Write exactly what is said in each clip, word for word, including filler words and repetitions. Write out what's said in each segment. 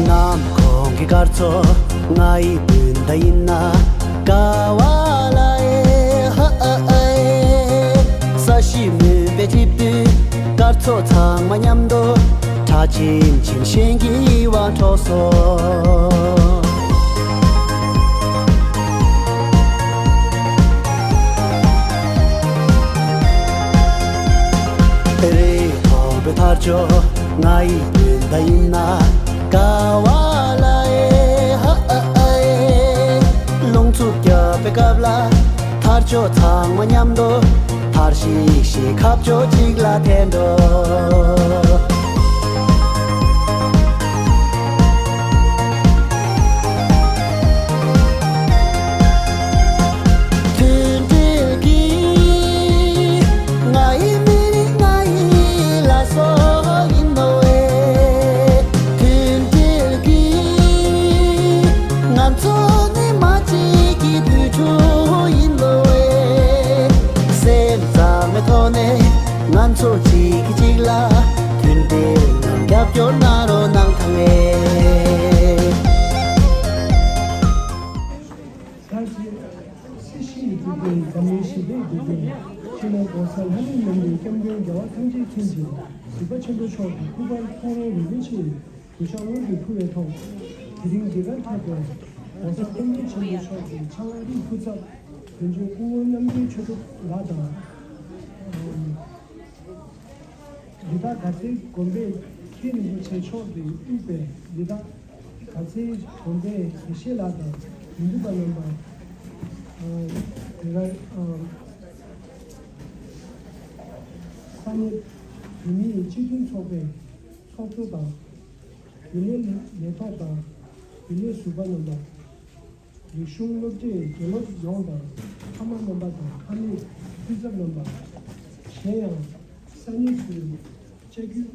ནམ་གུང་གི་སྐར་ཚོགས་ང་ཡི་སྤུན་ཟླ་ཡིན་ན། ཀ་བ་ལ་ཨེ་ཧ་ཨ་ཨེ། ས་གཞི་མུན་པས་འཇིབ་དུས་སྐར་ཚོགས་ཚང་མ་མཉམ་དུ་གྲགས་ཆེམ་ཆེམ་ཞིང་གི་ཡིད་དབང་འཕྲོག་སོང་། རི་མཐོན་པོའི་མཐར་ཕྱོགས་ང་ཡི་སྤུན་ཟླ་ཡིན་ན། ཀ་བ་ལ་ཨེ་ཧ་ཨ་ཨེ། རླུང་འཚུབ་རྒྱག་པའི་སྐབས་ལ་མཐར་ཕྱོགས་ཚང་མ་མཉམ་དུ་ཐར་ཤིག་ཤིག་ཁ་ཕྱོགས་གཅིག་ལ་འཐེན་འགྲོ། མཐུན་སྒྲིལ་གྱིས་ང་ཡི་མི་རིགས་ང་ཡི་ལ་སོགས་ཡིན་ནོ་ཨེ། མཐུན་སྒྲིལ་གྱིས་ང་ཚོ་ནི་མ་གཅིག་གི་བུ་ཕྲུག་ཡིན་ནོ་ཨེ། སེམས་གཙང་མའི་ཐོག་ནས་ང་ཚོ་གཅིག་གིས་གཅིག་ལ་མཐུན་སྒྲིལ་ངང་རྒྱབ་སྐྱོར་གནང་རོགས་གནང་དང་ཨེ། ད་ཅི། སྲིད་ཞིའི་སྐུ་དེ་འཛམ་གླིང་ཞི་བདེའི་འདུ་འཛོམས། སྤྱི་ནོར་༸གོང་ས་ལྷ་མིའི་རྣམ་སྤྲུལ་སྐྱབས་མགོན་རྒྱལ་བ་ཐམས་ཅད་མཁྱེན་ཅིང་གཟིགས་པ་ཆེན་པོ་མཆོག་གི་སྐུ་པར་ཐག་རིང་རིང་པོ་ཆེའི་གུས་ཞབས་དངོས་སུ་ཕུལ་བའི་ཐོག་དེ་རིང་འདི་གར་ཕེབས་པའི་༸གོང་ས་༸སྐྱབས་མགོན་ཆེན་པོ་མཆོག་གི་ཕྱག་རིས་སྐུ་ཚབ་དོན་གཅོད་སྐུ་ངོ་རྣམ་རྒྱལ་ཆོས་གྲུབ་ལགས་དང་། རི་དྭགས་དགའ་ཚལ་དགོན་པའི་མཁན་རིན་པོ་ཆེ་མཆོག་གིས་དབུས་པའི་རི་དྭགས་དགའ་ཚལ་དགོན་པའི་དགེ་བཤེས་ལགས་དང་དགེ་འདུན་པ་རྣམ་པ། ཨ། དེ་ག་ཨ། ས་གནས་བོད་མིའི་སྤྱི་མཐུན་ཚོགས་པའི་ཚོགས་གཙོ་དང་། རྒྱུན་ལས་ལས་ཐོག་དང་རྒྱུན་ལས་ཟུར་པ་རྣམ་པ། རིག་གཞུང་སློབ་གྲྭའི་དགེ་སློབ་ཡོངས་དང་། ཕ་མ་རྣམ་པ་དང་ཕ་མའི་ཕུན་ཚབ་རྣམ་པ། གཞན་ཡང་ས་གནས་སུ་བཅའ་བརྒྱུད་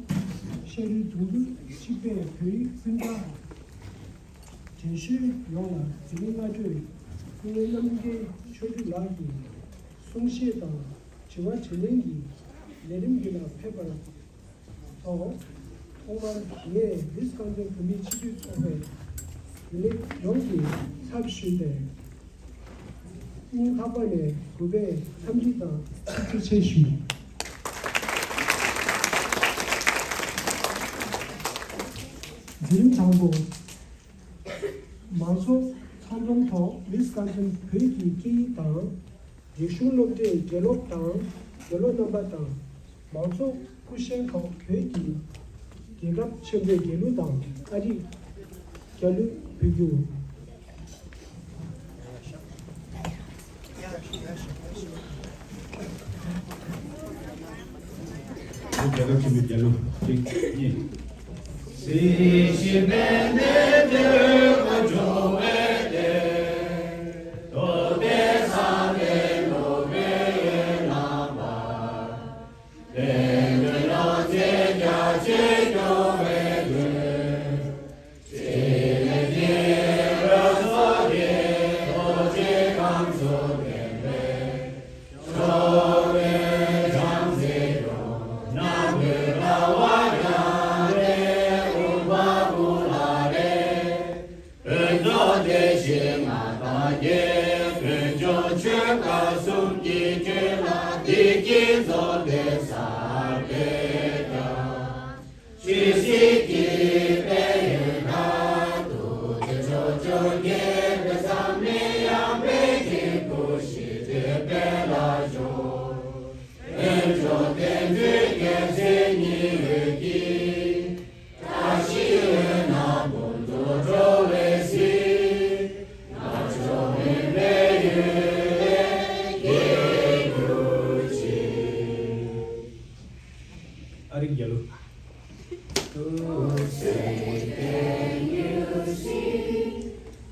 ཤ་རུས་གདུང་རྒྱུད་གཅིག་པའི་བོད་རིགས་སྤུན་ཟླ་དྲན་གསོའི་ཡོངས་ལ་དེ་རིང་སྔ་དྲོའི་སྐུ་ངོ་རྣམ་རྒྱལ་ཆོས་སྒྲོན་ལགས་ཀྱིས་གསུང་བཤད་དང་དྲི་བ་དྲིས་ལན་གྱི་ལས་རིམ་འདི་ལ་ཕེབས་པར། ཐོག་ཐོག་མར་ངས་ལིས་ཀན་སན་བོད་མིའི་སྤྱི་འཐུས་ཚོགས་པའི་རྒྱུན་ལས་ཡོངས་ཀྱི་ཚབ་ཞུས་ཏེ། སྙིང་ཐག་པ་ནས་གུས་པས་འཚམས་འདྲི་དང་ཐུགས་རྗེ་ཆེ་ཞུ། འཛིན་རིམ་དང་པོ། མང་ཚོགས་ཚང་འཛོམས་ཐོག་ལིས་ཀན་སན་བོད་ཀྱི་སྐད་ཡིག་དང་རིག་གཞུང་སློབ་གྲྭའི་དགེ་སློབ་དང་དགེ་སློབ་རྣམ་པ་དང་མང་ཚོགས་སྐུ་གཞོན་ཁག་བོད་ཀྱི་རྒྱལ་ཁབ་ཆེན་པོའི་རྒྱལ་གླུ་དང་ཨ་རིག་རྒྱལ་གླུ་འབུལ་རྒྱུ། རྒྱལ་ཁབ་ཆེན་པོའི་རྒྱལ་གླུ་གཅིག་གཉིས།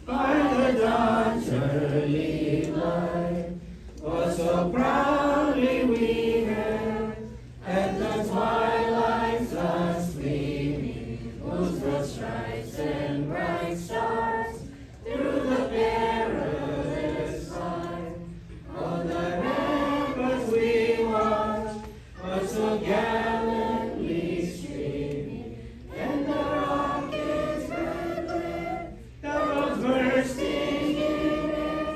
By the dawn's early light, oh, so proudly we hailed, at the twilight's last gleaming, whose broad stripes and bright stars through the perilous fight, oh, the ramparts we watched, oh, so gallantly streaming, and the rocket's red glare, the bombs bursting in air,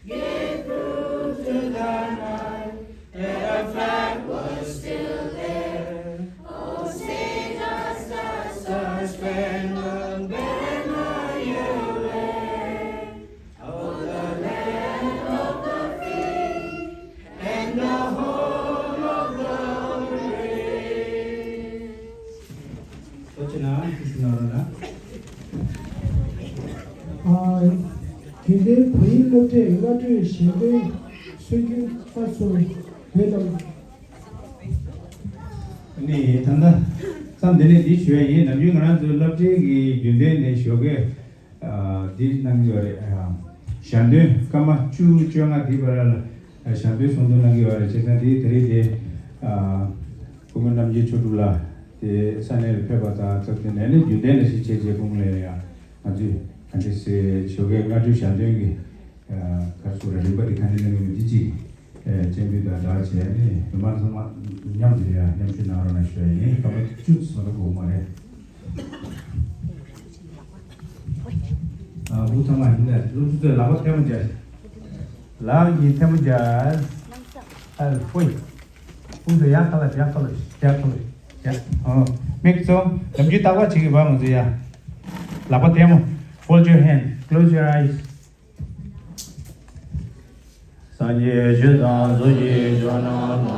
gave proof to the night that our flag was still there. Oh, say does the star-spangled banner yet wave o'er the land of the free and the home of the brave? ཨ། དགེ་ལྡན་བོད་ཡིག་སློབ་གྲྭའི་སྔ་དྲོའི་ཞལ་འདོན་གསོལ་རྒྱུན་ཨ་ཚོ་བོད་རྣམས། ནི་ད་ལྟ་མཚམས་འདི་ནས་འདི་ཞུ་ཡ་ཡིན། ནམ་རྒྱུན་ང་རང་ཚོའི་སློབ་གྲྭའི་གི་རྒྱུན་ལྡན་ནས་ཞོགས་ཀས་འདི་གནང་གི་ཡོད་རེད། ཞལ་འདོན་སྐར་མ་བཅུ་བཅོ་ལྔ་འདི་བར་ལ་ཞལ་འདོན་གསུང་འདོན་གནང་གི་ཡོད་རེད། བྱས་ཙང་འདི་ད་རེས་དེ་སྐུ་ངོ་རྣམ་རྒྱལ་ཆོས་གྲུབ་ལགས་དེ་ས་གནས་ལ་ཕེབས་པ་དང་སྟབས་བསྟུན་ནས་ནི་རྒྱུན་ལྡན་ལ་ཞིག་བྱས་རྗེས་སྐུ་ངོ་ལ་ཡང་ང་ཚོས་ག་འདྲ་སེ་ཞོགས་ཀའི་སྔ་དྲོའི་ཞལ་འདོན་གྱི་ག་རེ་ཟེར་རིམ་པ་འདི་ག་འདྲ་གནང་གི་མིན་འདི་གཅིག་སྤྱན་འབུལ་དང་སྦྲགས་བྱས་ནས་མི་མང་ཚང་མ་མཉམ་དུ་ཡང་མཉམ་ཞུགས་གནང་རོགས་གནང་ཞུ་ཡ་ཡིན། སྐར་མ་བཅུ་ཙམ་ལས་འགོར་མ་རེད། ཨ། བུ་ཚང་མ་ཡིན་ནས་སློབ་ཕྲུག་ཚོས་ལག་པ་ཐལ་མོ་སྦྱར། ལག་གཉིས་ཐལ་མོ་སྦྱར། ཨ། ཧོꯏ། དཔུང་ཚོ་ཡར་ཁ་ལ་ཡར་ཁ་ལ་ཡར་ཁ་ལ་ཡར། ཨོ། མིག་གཙོ་ནམ་རྒྱུན་རྟག་པར་བྱེད་ཀྱི་བ་ང་ཚོ་ཡ། ལག་པ་ཐལ་མོ། Fold your hand. Close your eyes. སངས་རྒྱས་ཆོས་དང་ཚོགས་ཀྱི་མཆོག་རྣམས་ལ།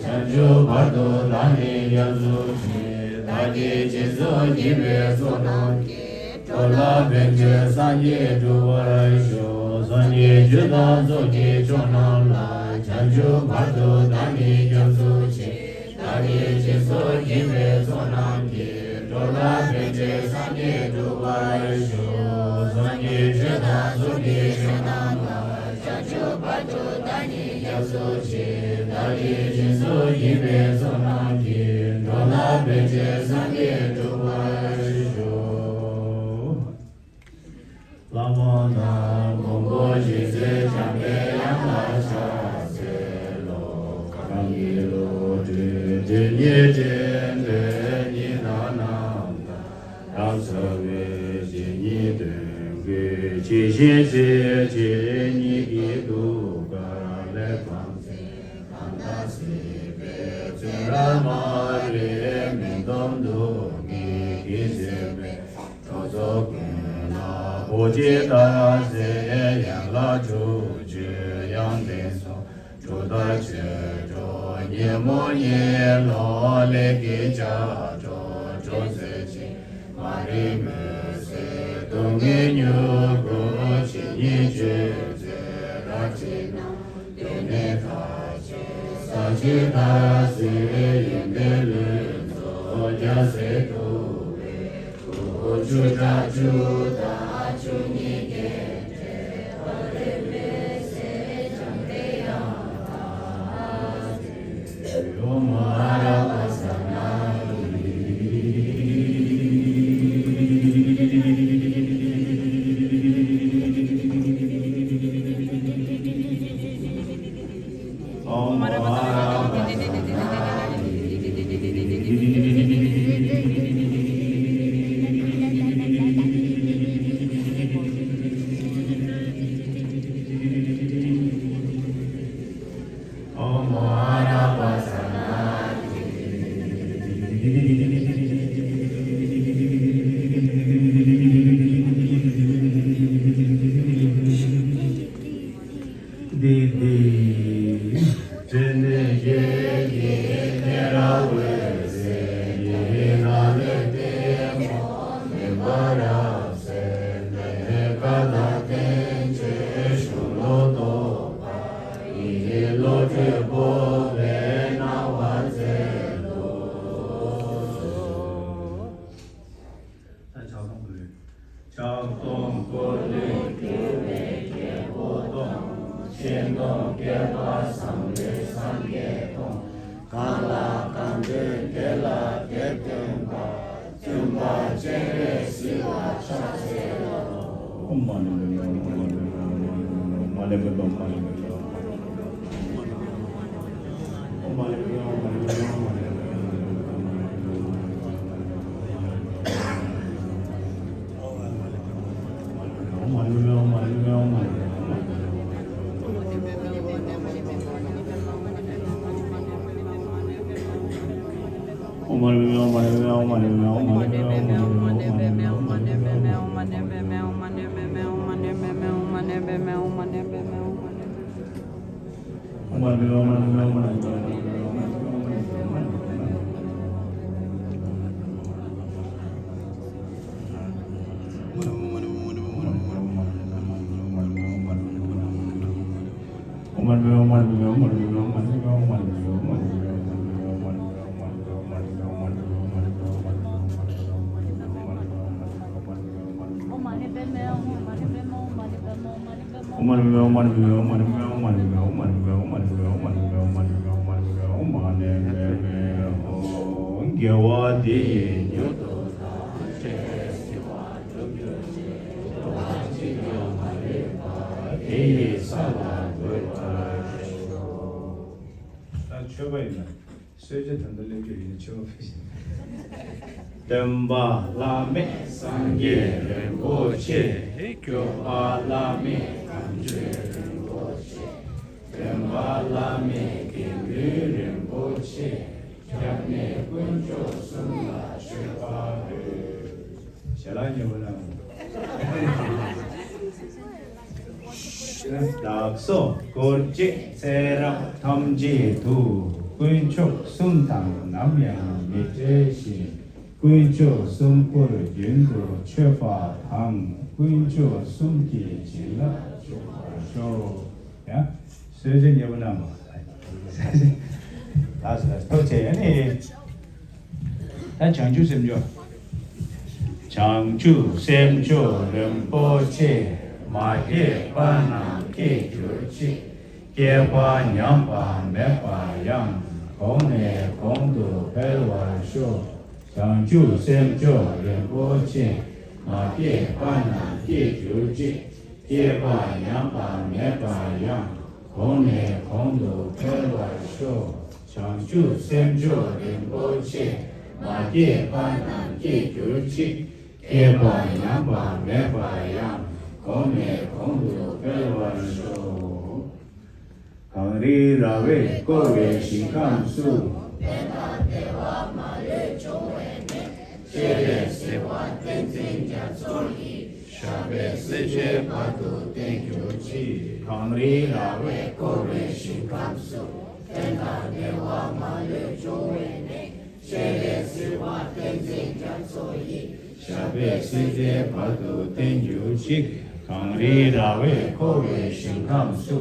བྱང་ཆུབ་བར་དུ་བདག་ནི་སྐྱབས་སུ་མཆི། བདག་གིས་སྦྱིན་སོགས་བགྱིས་པའི་ཚོགས་རྣམས་ཀྱིས། འགྲོ་ལ་ཕན་ཕྱིར་སངས་རྒྱས་འགྲུབ་པར་ཤོག་སངས་རྒྱས་ཆོས་དང་ཚོགས་ཀྱི་མཆོག་རྣམས་ལ། བྱང་ཆུབ་བར་དུ་བདག་ནི་སྐྱབས་སུ་མཆི། བདག་གིས་སྦྱིན་སོགས་བགྱིས་པའི་ཚོགས་རྣམས་ཀྱིས། འགྲོ་ལ་ཕན་ཕྱིར་སངས་རྒྱས་འགྲུབ་པར་ཤོག་སངས་རྒྱས་ཆོས་དང་ཚོགས་ཀྱི་མཆོག་རྣམས་ལ། བྱང་ཆུབ་བར་དུ་བདག་ནི་སྐྱབས་སུ་མཆི། བདག་གིས་སྦྱིན་སོགས་བགྱིས་པའི་ཚོགས་རྣམས་ཀྱིས། འགྲོ་ལ་ཕན་ཕྱིར་སངས་རྒྱས་འགྲུབ་པར་ཤོག་ལྷ་མོ་དང་མགོན་པོ་ཞིག་སའི་འཇམ་པའི་དབྱངས་ལ་ཕྱག་འཚལ་ལོ། གང་གི་བློ་གྲོས་དེ་ཉིད་དྲན་པས་ཉི་ཟླ་རྣམས་དང་། རབ་འཚལ་བའི་རྗེས་ཉིད་དོན་གྱི་ཇི་བཞིན་གསལ་བྱེད་ཉིད་ཀྱི་ཐུགས་ཀར་ལས་གང་ཚེ་གང་དག་སྲིད་པའི་བཙོན་རར་མ་རིག་མི་འདོམས་སྡུག་བསྔལ་གྱིས་གཟིར་བའི། གྲོགས་ཚོགས་ཀུན་ལ་བོད་ཀྱི་སྟག་གཟིག་ཡན་ལག་དྲུག་ཅུའི་དབྱངས་ལྡན་སོགས། གྲུབ་མཐའ་ཆོས་གྲོགས་ཉིན་མོ་ཉིན་ལོག་ལས་ཀྱི་ལྕགས་སྒྲོག་སྒྲོག་མཛད་ཅིང་། མ་རིག་མུན་སེལ་སྡུག་བསྔལ་མྱུ་གུ་ཇི་སྙེད་བཅོས་མཛད་རལ་གྲི་རྣམས། གདོད་ནས་མཐའ་བཅད་ས་བཅད་མཐར་གཟིགས་ཡོན་ཏན་ལུས་རྫོགས་རྒྱལ་སྲས་ཐུབ་པའི་སྐུ། བཅུ་ཕྲག་བཅུ་དང་བཅུ་གཉིས་རྒྱན་སྤྲས་པ། རིང་བའི་སྲས་འཇམ་པའི་དབྱངས་དང་། ཨོཾ་ཨ་ར་པ་ས་ན་ཨི། ཨོཾ་ཨ་ར་པ་ས་ན་ཨི། ཨོཾ་ཨ་ར་པ་ས་ན་ཨི། འདི་འདི་འདྲེན་བྱེད་ཀྱི་ཐེ་ར་འོད་ཟེར་གྱི་ནང་ལས་ལྟད་མོ་མུན་པ་རབ་བསལ་ནས། བཀའ་དང་བསྟན་བཅོས་གཞུང་ལུགས་རྟོགས་པ་ཡི། བློ་གྲོས་སྤོབས་པའི་སྣང་བ་མཛད་དུ་གསོལ། ཕྱག་སྟོང་སྐུ་ལུས། ཕྱག་སྟོང་སྐུ་ལུས་ བསྐལ་པ་བཟང་པོའི་སངས་རྒྱས་མཐོང་། གང་ལ་གང་འདུལ་དེ་ལ་དེ་སྟོན་པ། བཙུན་པ་སྤྱན་རས་གཟིགས་ལ་ཕྱག་འཚལ་ལོ། དགེ་བ་འདི་ཡིས་མྱུར་དུ་བདག་ཅེས་བྱ་བ་སྒྲུབ་གྱུར་ཅིག་འགྲོ་བ་གཅིག་ཀྱང་མ་ལུས་པ། དེ་ཡི་ས་ལ་འགོད་པར་ཤོག་ད་མཆོད་པ་ཡིན་ན། གསོལ་ཇ་ད་ལྟ་སླེབས་རྒྱུ་ཡིན་ན་མཆོད་པ་ཕུལ་ཞིག་སྟོན་པ་བླ་མེད་སངས་རྒྱས་རིན་པོ་ཆེ། སྐྱོབ་པ་བླ་མེད་དམ་ཆོས་རིན་པོ་ཆེ། སྟོན་པ་བླ་མེད་དགེ་འདུན་རིན་པོ་ཆེ། སྐྱབས་གནས་དཀོན་མཆོག་གསུམ་ལ་མཆོད་པ་འབུལ། ཞལ་ལག་མཉེས་པོ་གནང་། བདག་སོགས་འཁོར་བཅས་ཚེ་རབས་ཐམས་ཅད་དུ། དཀོན་མཆོག་གསུམ་དང་ནམ་ཡང་མི་འབྲལ་ཞིང་། དཀོན་མཆོག་གསུམ་པོར་རྒྱུན་དུ་མཆོད་པ་དང་། དཀོན་མཆོག་གསུམ་གྱི་བྱིན་རླབས་འཇུག་པར་ཤོག་ཡ། གསོལ་ཇ་མཉེས་པོ་གནང་བ། ལགས་སོ། ཐུགས་རྗེ་ཆེ། ཨ་ནི། ད་བྱང་ཆུབ་སེམས་མཆོག་བྱང་ཆུབ་སེམས་མཆོག་རིན་པོ་ཆེ། མ་སྐྱེས་པ་རྣམས་སྐྱེ་གྱུར་ཅིག་སྐྱེས་པ་ཉམས་པ་མེད་པ་ཡང་། གོང་ནས་གོང་དུ་འཕེལ་བར་ཤོག་བྱང་ཆུབ་སེམས་མཆོག་རིན་པོ་ཆེ། མ་སྐྱེས་པ་རྣམས་སྐྱེ་གྱུར་ཅིག་སྐྱེས་པ་ཉམས་པ་མེད་པ་ཡང་། གོང་ནས་གོང་དུ་འཕེལ་བར་ཤོག་བྱང་ཆུབ་སེམས་མཆོག་རིན་པོ་ཆེ། མ་སྐྱེས་པ་རྣམས་སྐྱེ་གྱུར་ཅིག་སྐྱེས་པ་ཉམས་པ་མེད་པ་ཡང་། གོང་ནས་གོང་དུ་འཕེལ་བར་ཤོག་གངས་རིའི་ར་བས་བསྐོར་བའི་ཞིང་ཁམས་སུ། ཕན་དང་བདེ་བ་མ་ལུས་འབྱུང་བའི་གནས། སྤྱན་རས་གཟིགས་དབང་བསྟན་འཛིན་རྒྱ་མཚོ་ཡི། ཞབས་པད་སྲིད་མཐའི་བར་དུ་བརྟན་གྱུར་ཅིག་གངས་རིའི་ར་བས་བསྐོར་བའི་ཞིང་ཁམས་སུ། ཕན་དང་བདེ་བ་མ་ལུས་འབྱུང་བའི་གནས། སྤྱན་རས་གཟིགས་དབང་བསྟན་འཛིན་རྒྱ་མཚོ་ཡི། ཞབས་པད་སྲིད་མཐའི་བར་དུ་བརྟན་གྱུར་ཅིག་གངས་རིའི་ར་བས་བསྐོར་བའི་ཞིང་ཁམས་སུ།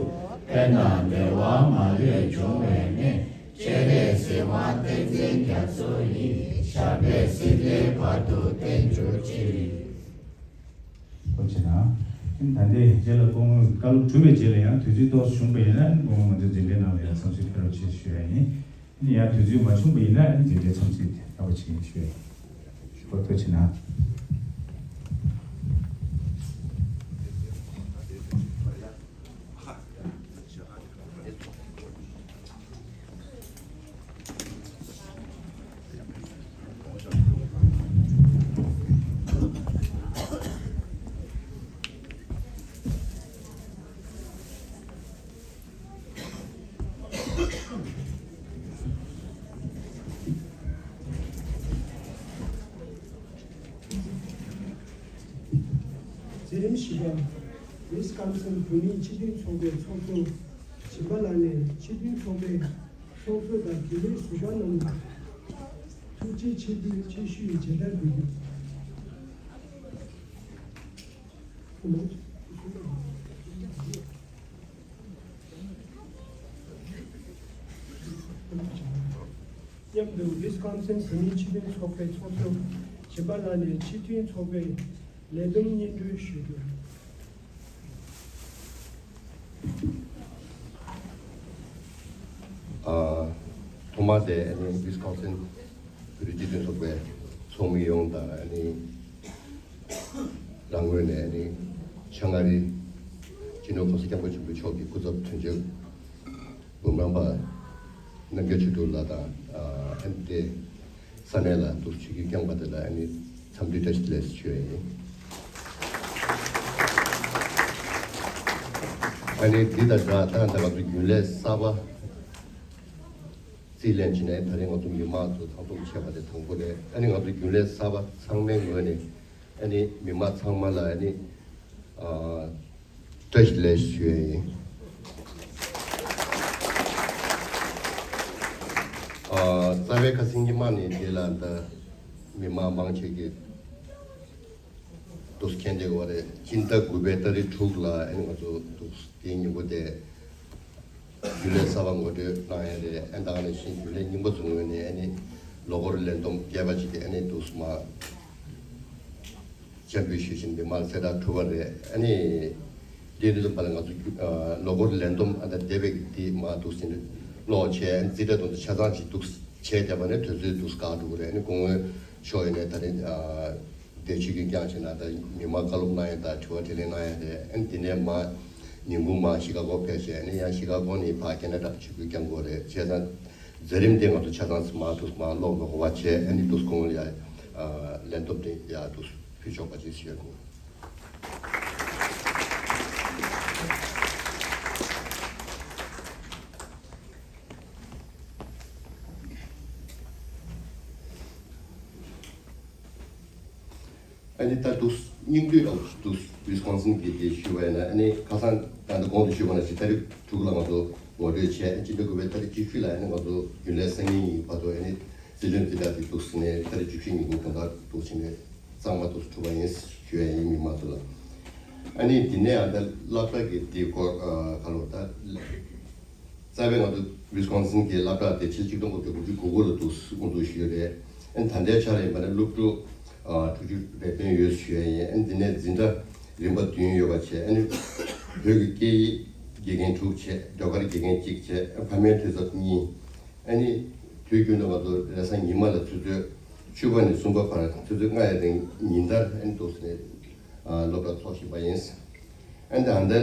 ཕན་དང་བདེ་བ་མ་ལུས་འབྱུང་བའི་གནས། སྤྱན་རས་གཟིགས་དབང་བསྟན་འཛིན་རྒྱ་མཚོ་ཡི། ཞབས་པད་སྲིད་མཐའི་བར་དུ་བརྟན་གྱུར་ཅིག་ཁོ་ཆེ་ན། ད་ལྟའི་རྗེས་ལ་སྐུ་ངོ་བཀའ་སློབ་གྲུབ་པའི་རྗེས་ལ་ཡང་དུས་ཚོད་ཏོག་ཙམ་བྱུང་པ་ཡིན་ན་སྐུ་ངོ་ང་ཚོ་འཛིན་གྲྭའི་ནང་ལ་ཡང་འཚམས་གཟིགས་ཕེབས་རོགས་བྱེད་ཞུ་ཡ་ཡིན། ཡང་དུས་ཚོད་མ་བྱུང་བ་ཡིན་ན་འཛིན་གྲྭའི་འཚམས་གཟིགས་དེ་ལྟ་བུ་བྱེད་ཞུ་ཡ་ཡིན། ཁོ་ཐུགས་ཆེ་ན། མཛད་རིམ་བཞི་པ། ཝི་སི་ཀོན་སིན་བོད་མིའི་སྤྱི་མཐུན་ཚོགས་པའི་ཚོགས་གཙོ། བྱིན་པ་ལགས་ནས་སྤྱི་མཐུན་ཚོགས་པའི་ཚོགས་གཙོ་དང་དེ་ལས་ཟུར་པ་རྣམས་ལ་ཐུགས་རྗེ་ཆེ་ཞུའི་མཇལ་དར་འབུལ་རྒྱུ། མཉམ་དུ་ཝི་སི་ཀོན་སིན་བོད་མིའི་སྤྱི་མཐུན་ཚོགས་པའི་ཚོགས་གཙོ་བྱིན་པ་ལགས་ནས་སྤྱི་མཐུན་ཚོགས་པའི་ལས་བསྡོམས་སྙན་སྒྲོན་ཞུ་རྒྱུ། མ་དེ་ཨ་ནི་ཝི་སི་ཀོན་སིན་བོད་རིགས་སྤྱི་མཐུན་ཚོགས་པའི་ཚོགས་མི་ཡོངས་དང་ཨ་ནི་རང་ངོས་ནས་ཨ་ནི་བྱང་ཨ་རི་སྤྱི་ནོར་༸གོང་ས་༸སྐྱབས་མགོན་ཆེན་པོ་མཆོག་གི་སྐུ་ཚབ་དོན་གཅོད་འབུམ་རམས་པ་རྣམ་རྒྱལ་ཆོས་དྲུག་ལགས་དང་ཨ་ནི་དེ་ས་གནས་ལ་འདུག་ཆིབས་བསྒྱུར་བསྐྱངས་པ་དེ་ལ་ཨ་ནི་འཚམས་འདྲི་བཀྲ་ཤིས་བདེ་ལེགས་ཞུ་ཡ་ཡིན། ཨ་ནི་འདི་དང་སྦྲགས་ད་ལྟ་ང་ཚོ་རྒྱུན་ལས་གསར་པ་རྩིས་ལེན་བྱས་ནས་ད་རེས་ང་ཚོ་མི་མང་ཚོ་ཚང་འཛོམས་བྱས་པ་དེ་དང་པོ་རེད། ཨ་ནི་ང་ཚོ་རྒྱུན་ལས་གསར་པ་ཚང་མའི་ངོས་ནས་ཨ་ནི་མི་མང་ཚང་མ་ལ་ཨ་ནི་ཨ་བཀྲ་ཤིས་བདེ་ལེགས་ཞུ་ཡ་ཡིན། ཨ་རྩ་བའི་ཁ་སང་ཉི་མ་ནས་འདི་ལ་ད་མི་མང་མང་ཆེ་གིས་འདུག་མཁྱེན་བསྡད་ཡོད་རེད། སྤྱི་ཟླ་དགུ་པའི་ཏ་རིག་དྲུག་ལ་ཨ་ནི་ང་ཚོ་འདུག་དེའི་ཉིན་མོ་དེ་རྒྱུན་ལས་གསར་པ་ངོ་སྤྲོད་གནང་ཡ་རེད། ཨ་ནི་ད་ག་ནང་བཞིན་རྒྱུན་ལས་རྙིང་པ་ཚོའི་ངོས་ནས་ཨ་ནི་ལོ་འཁོར་ལས་བསྡོམས་རྒྱས་པ་ཅིག་གི་ཨ་ནི་འདུག་མ་སྤྱན་འབུལ་ཞུས་བཞིན་མི་མང་གསལ་བསྒྲགས་གྲུབ་པ་རེད། ཨ་ནི་འདི་ནི་ལ་ང་ཚོ་ལོ་འཁོར་ལས་བསྡོམས་ཨ་ད་འདས་པའི་འདི་མ་འདུག་ཟིན་ཀློག་བྱས་རྩིས་ཁྲ་དང་ཆ་ཚང་ཅིག་འདུག་བྱས་བསྡད་པ་ནས་དུས་ཚོད་འདུག་བཀག་འགྲོ་གི་རེད། ཨ་ནི་སྐུ་ངོ་མཆོག་ཡིན་ནས་ད་རིང་དེ་ཆིབས་བསྒྱུར་བསྐྱངས་བྱས་ན་ད་མི་མང་བཀའ་སློབ་གནང་ཡ་ད་དྲི་བ་དྲིས་ལན་གནང་ཡ་རེད། ཨ་ནི་དེ་ནས་མ་ཉིན་གུང་མ་ཤི་ཀ་གོ་ཕེབས་བྱས་ཨ་ནི་ཡང་ཤི་ཀ་གོ་ནས་ཕར་ཁེ་ན་ཌ་ཆིབས་བསྒྱུར་བསྐྱངས་དགོས་རེད། བྱས་ཙང་མཛད་རིམ་དེ་ང་ཚོ་ཆ་ཚང་མ་འདུག་མ་ཀློག་དགོས་པ་བྱས་ཨ་ནི་འདུག་སྐུ་ངོ་ལ་ཡ་ལན་སྟོབས་དེ་ཡ་འདུག་ཕུལ་ཆོག་པ་ཅིག་ཞུ་ཡ་དགོས། ཨ་ནི་ད་འདུག་སྙིང་བསྡུས་ལ་འདུག་ཝི་སི་ཀོན་སིན་གྱི་དེ་ཞུས་པ་ཡིན་ན་ཨ་ནི་ཁ་སང་ད་ལྟ་གོང་དུ་ཞུས་པ་ནང་བཞིན་ཏ་རིག་དྲུག་ལ་ང་ཚོ་ངོ་སྤྲོད་བྱས། སྤྱི་ཟླ་དགུ་པའི་ཏ་རིག་བཅུ་བཞི་ལ་ཨ་ནི་ང་ཚོ་རྒྱུན་ལས་སང་ཉིན་ཉིན་བར་དུ་ཨ་ནི་སྲིད་བློན་རྩིས་ཁྲ་དེ་འདུག་ནས་ཏ་རིག་བཅུ་བཞི་ཉིན་གུང་དགོང་དག་འདུག་བྱས་ནས་གཙང་མ་འདུག་གྲུབ་པ་ཡིན་ཞུ་ཡ་ཡིན་མི་མང་ཚོ་ལ། ཨ་ནི་དེ་ནས་ཨ་ད་སློབ་གྲྭ་གི་དེ་སྐོར་ག་ལོ་ད། རྩ་བའི་ང་ཚོ་ཝི་སི་ཀོན་སིན་གྱི་སློབ་གྲྭ་དེ་ཕྱི་ལོ་ཆིག་སྟོང་དགུ་བརྒྱ་དགུ་བཅུ་གོ་དགུ་ལ་འདུག་དབུ་འཛུགས་ཞུས་ཡོད་རེད། ཨ་ནི་ད་ལྟའི་ཆར་ཡིན་པ་ན་སློབ་ཕྲུག་དྲུག་ཅུ་རེ་བདུན་ཡོད་ཞུ་ཡ་ཡིན། ཨ་ནི་འདི་ནས་འཛིན་གྲྭ་རིམ་པ་བདུན་ཡོད་པ་བྱས། ཨ་ནི་བོད་ཀྱི་སྐད་ཡིག་དགེ་རྒན་དྲུག་བྱས། ཟློས་གར་དགེ་རྒན་གཅིག་བྱས། ཕ་མའི་འཐུས་ཚབ་གཉིས། ཨ་ནི་དུས་རྒྱུན་དུ་ང་ཚོ་རེས་གཟའ་ཉི་མ་ལ་ཆུ་ཚོད་བཅུ་པ་ནས་གསུམ་པ་བར་ཆུ་ཚོད་ལྔ་ཡི་རིང་ཉིན་ལྟར་ཨ་ནི་འདུག་ནས་སློབ་གྲྭ་འཚོགས་བཞིན་པ་ཡིན། ཨ་ནི་ད་ལྟའི་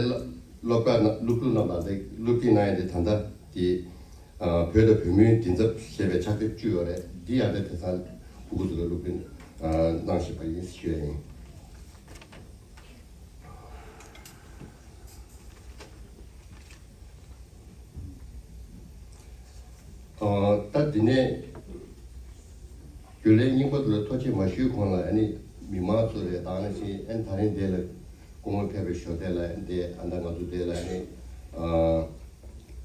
སློབ་གྲྭ་ནང་སློབ་ཕྲུག་རྣམས་ལ་དེ་སློབ་ཁྲིད་གནང་ཡ་དེ་ད་ལྟ་དེ་བོད་དང་བོད་མིའི་མགྲིན་ཚབ་ཞེས་པའི་ཕྱག་དེབ་བཅུ་ཡོད་རེད། འདི་ཡང་དེ་དེང་སང་ཕྲུ་གུ་ཚོ་ལ་སློབ་ཁྲིད་གནང་བཞིན་པ་ཡིན་ཞུ་ཡ་ཡིན། ད་འདི་ནས་རྒྱུན་ལས་རྙིང་པ་ཚོ་ལ་ཐུགས་རྗེ་ཆེ་མ་ཞུས་གོང་ལ་ཨ་ནི་མི་མང་ཚོ་རེད། ད་ནང་བཞིན་ཨ་ནི་ད་རིང་འདི་ལ་སྐུ་ངོ་ཕེབས་པའི་ཞོར་དེ་ལ་ཨ་ནི་འདི་ཨ་ད་ང་ཚོ་འདི་ལ་ཨ་ནི་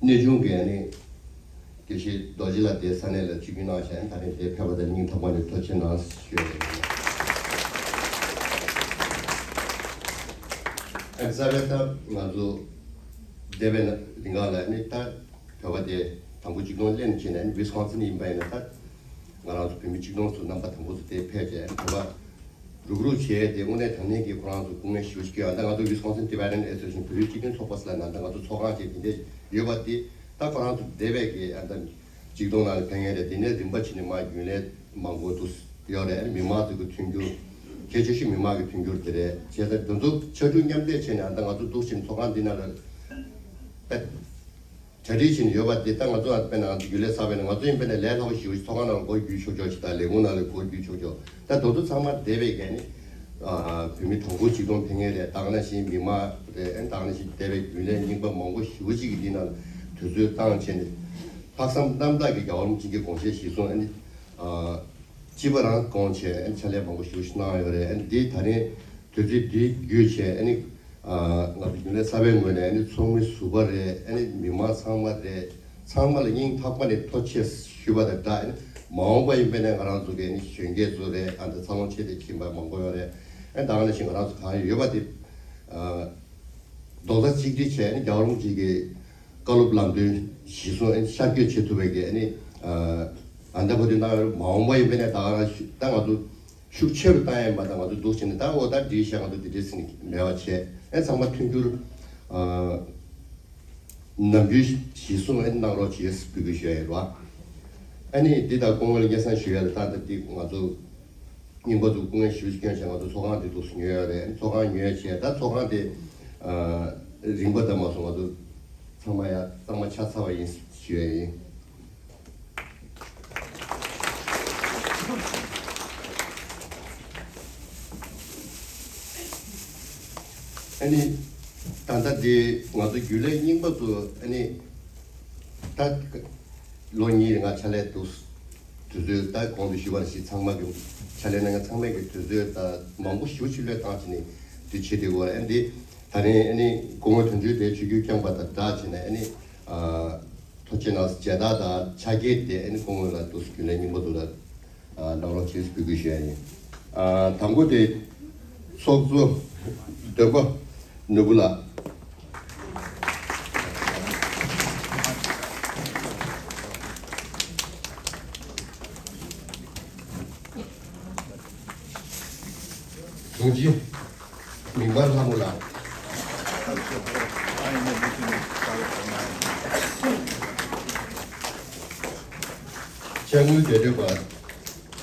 གནས་ཆུང་གི་ཨ་ནི་དགེ་བཤེས་རྡོ་རྗེ་ལགས་དེ་ས་གནས་ལ་ཆིབས་བསྒྱུར་གནང་བྱས་ཨ་ནི་ད་རིང་འདི་ཕེབས་པ་དེ་སྙིང་ཐག་པ་ནས་ཐུགས་རྗེ་ཆེ་གནང་ཞུ་ཡ་ཡིན། ཨ་ནི་རྩ་བའི་ད་ང་ཚོ་འདས་པའི་རིང་ག་ལ་ཨ་ནི་ད། བོད་པ་དེ་དང་པོ་ཆིག་སྟོང་ལེན་བྱས་ནས་ཝི་སི་ཀོན་སིན་ཡིན་པ་ཡིན་ན་ད་ང་རང་ཚོ་བོད་མི་ཆིག་སྟོང་ཚོ་རྣམ་པ་དང་པོ་ཚོ་དེ་ཕེབས་བྱས་བོད་པ་རུག་རུག་བྱས་ཏེ་དངོས་གནས་དྲང་གནས་ཀྱི་ཁོ་རང་ཚོ་སྐུ་ངལ་ཞེ་པོ་ཞིག་སྐྱེས། ཨ་ད་ང་ཚོ་Wisconsin Tibetan Association བོད་རིགས་སྤྱི་མཐུན་ཚོགས་པ་ཟེར་ན་ད་ང་ཚོ་ཚོགས་ཁང་བྱས་དེ་འདྲས་ཡོད་པ་དེ་ད་ཁོ་རང་ཚོ་འདས་པའི་གི་ཨ་ད་ཆིག་སྟོང་ནང་ལ་ཕེབས་མཁན་རེད། དེ་ནས་རིམ་པ་བྱས་ནས་མར་རྒྱུན་ལས་མང་པོ་འདུག་ཡོད་རེད། ཨ་ནི་མི་མང་ཚོ་གི་མཐུན་འགྱུར་གལ་ཆེ་ཤོས་མི་མང་གི་མཐུན་འགྱུར་དེ་རེད། བྱས་ཙང་དེ་ཚོ་ཕྱར་གྲུ་མཉམ་འདེགས་བྱས་ནས་ཨ་ད་ང་ཚོ་འདུག་བྱས་ནས་ཚོགས་ཁང་འདི་ནང་ལ་ད། གྲ་སྒྲིག་བྱས་ནས་ཡོད་པ་འདི་ལྟ་ང་ཚོ་ཨ་དཔེར་ན་ང་ཚོ་རྒྱུན་ལས་གསར་པ་ཡིན་ན་ང་ཚོ་ཡིན་པས་ན་ལས་སླ་པོ་ཞེ་པོ་ཞིག་ཚོགས་ཁང་ནང་ལ་སྒོ་བརྒྱུད་ཆོག་ཆོག་ཞིག་དང་ལས་ཁུངས་ནང་ལ་སྒོ་བརྒྱུད་ཆོག་ཆོག་ད་དེ་ཚོ་ཚང་མ་འདས་པའི་གལ་ནི་བོད་མི་གྲངས་འབོར་ཆིག་སྟོང་ཕེབས་མཁན་རེད། ད་ག་ནང་བཞིན་མི་མང་རེད། ཨ་ད་ག་ནང་བཞིན་འདས་པའི་རྒྱུན་ལས་རྙིང་པ་མང་པོ་ཞེ་པོ་ཅིག་གིས་འདི་ནང་དུས་ཚོད་བཏང་བྱས་ནས་ལྷག་བསམ་རྣམ་དག་གིས་རྒྱལ་བ་རིན་པོ་ཆེ་གི་དགོངས་བཞེད་གཞིར་བཟུང་ཨ་ནི་སྤྱི་པ་རང་དགོངས་བྱས་ཨ་ནི་ཕྱག་ལས་མང་པོ་ཞེ་པོ་ཞིག་གནང་ཡོད་རེད། ཨ་ནི་འདི་ད་རིང་དུས་ཚོད་འདི་བརྒྱུད་བྱས་ཨ་ནི། ང་ཚོ་རྒྱུན་ལས་གསར་པའི་ངོས་ནས་ཨ་ནི་ཚོགས་མི་ཟུར་པ་རེད། ཨ་ནི་མི་མང་ཚང་མ་རེད། ཚང་མ་ལ་སྙིང་ཐག་པ་ནས་ཐུགས་རྗེ་ཆེ་ཞུ་བ་དང་སྦྲགས་ཨ་ནི་མ་འོངས་པ་ཡིན་པས་ན་ང་རང་ཚོ་གི་ཨ་ནི་གཞོན་སྐྱེས་ཚོ་རེད། ཨ་ནི་འཚར་ལོངས་ཆེ་དེ་ཕྱིན་པ་མང་པོ་ཡོད་རེད། ཨ་ནི་ད་ག་ནང་བཞིན་ང་རང་ཚོ་གང་ཡོད་པ་དེ་རྡོག་རྩ་གཅིག་སྒྲིལ་བྱས་ཨ་ནི་རྒྱལ་བ་རིན་པོ་ཆེ་གི་བཀའ་སློབ་ལམ་སྟོན་གཞིར་བཟུང་ཨ་ནི་ཤར་བསྐྱོད་བྱེད་ཐུབ་པའི་གི་ཨ་ནི་ཨ་ད་བོ་དེ་གནང་ཡོད་རེད། མ་འོངས་པ་ཡིན་པས་ན་ད་ག་རང་ད་ང་ཚོ། ཤུགས་ཆེ་རུ་བཏང་ཡས་མ་གཏོགས་ང་ཚོ་འདུག་བྱས་ནས་ད་འོ་ད་འགྲིག་ཤག་ང་ཚོ་འདི་འདྲས་ཟིན་མེད་པ་བྱས་ཨེ་ཚང་མ་མཐུན་འགྱུར་ནམ་རྒྱུན་གཞིར་བཟུང་ཨེ་གནང་རོགས་བྱེད་འབོད་སྐུལ་ཞུ་ཡ་ཡིན་རོ། ཨ་ནི་འདི་དང་སྐུ་ངོ་ལ་སྙན་སེང་ཞུ་ཡ་ལ། ད་ལྟ་འདི་ང་ཚོ་རྙིང་པ་ཚོ་སྐུ་ངལ་ཞེ་པོ་ཅིག་བསྐྱོན་བྱས་ང་ཚོ་ཚོགས་ཁང་འདི་འདུག་སེ་ཉོས་ཡོད་རེད། ཚོགས་ཁང་ཉོས་བྱས་ད་ཚོགས་ཁང་དེ་ཨ་རིང་པ་ད་མ་སོང་། ང་ཚོ་ཚང་མ་ཡ་གཙང་མ་ཆགས་ཚར་བ་ཡིན་ཞུ་ཡ་ཡིན། ཨ་ནི་ད་ལྟ་འདི་ང་ཚོ་རྒྱུན་ལས་རྙིང་པ་ཚོ་ཨ་ནི་ད་ལོ་གཉིས་རིང་ང་ཕྱག་ལས་འདུག་དུས་ཚོད་ད་གོང་དུ་ཞུས་པ་ནང་བཞིན་ཚང་མ་གི་ཕྱག་ལས་གནང་མཁན་ཚང་མས་ཀྱི་དུས་ཚོད་ད་མང་པོ་ཞེ་པོ་ཅིག་བློས་བཏང་བྱས་ནས་འདི་བྱེད་བསྡད་ཡོད་རེད། ཨ་ནི་འདི་ད་རིང་ཨ་ནི་སྐུ་ངོ་དོན་གཅོད་དེ་ཆིབས་བསྒྱུར་བསྐྱངས་པ་དང་སྦྲགས་བྱས་ནས་ཨ་ནི་ཨ། ཐུགས་རྗེ་གནང་། མཇལ་དར་དང་ཕྱག་འཁྱེར་དེ་ཨ་ནི་སྐུ་ངོ་ལ་འདུག་སེ་རྒྱུན་ལས་རྙིང་པ་ཚོ་ལ་ཨ་གནང་རོགས་བྱེད་ཟེར་འབོད་སྐུལ་ཞུ་ཡ་ཡིན། ཨ་དང་པོ་དེ་ཚོགས་གཙོ་འདོན་པ་ནོར་བུ་ལགས། དྲུང་ཆེ་མིག་དམར་ལྷ་མོ་ལགས། དཔྱ་དངུལ་འབྲེལ་མཐུད་པ་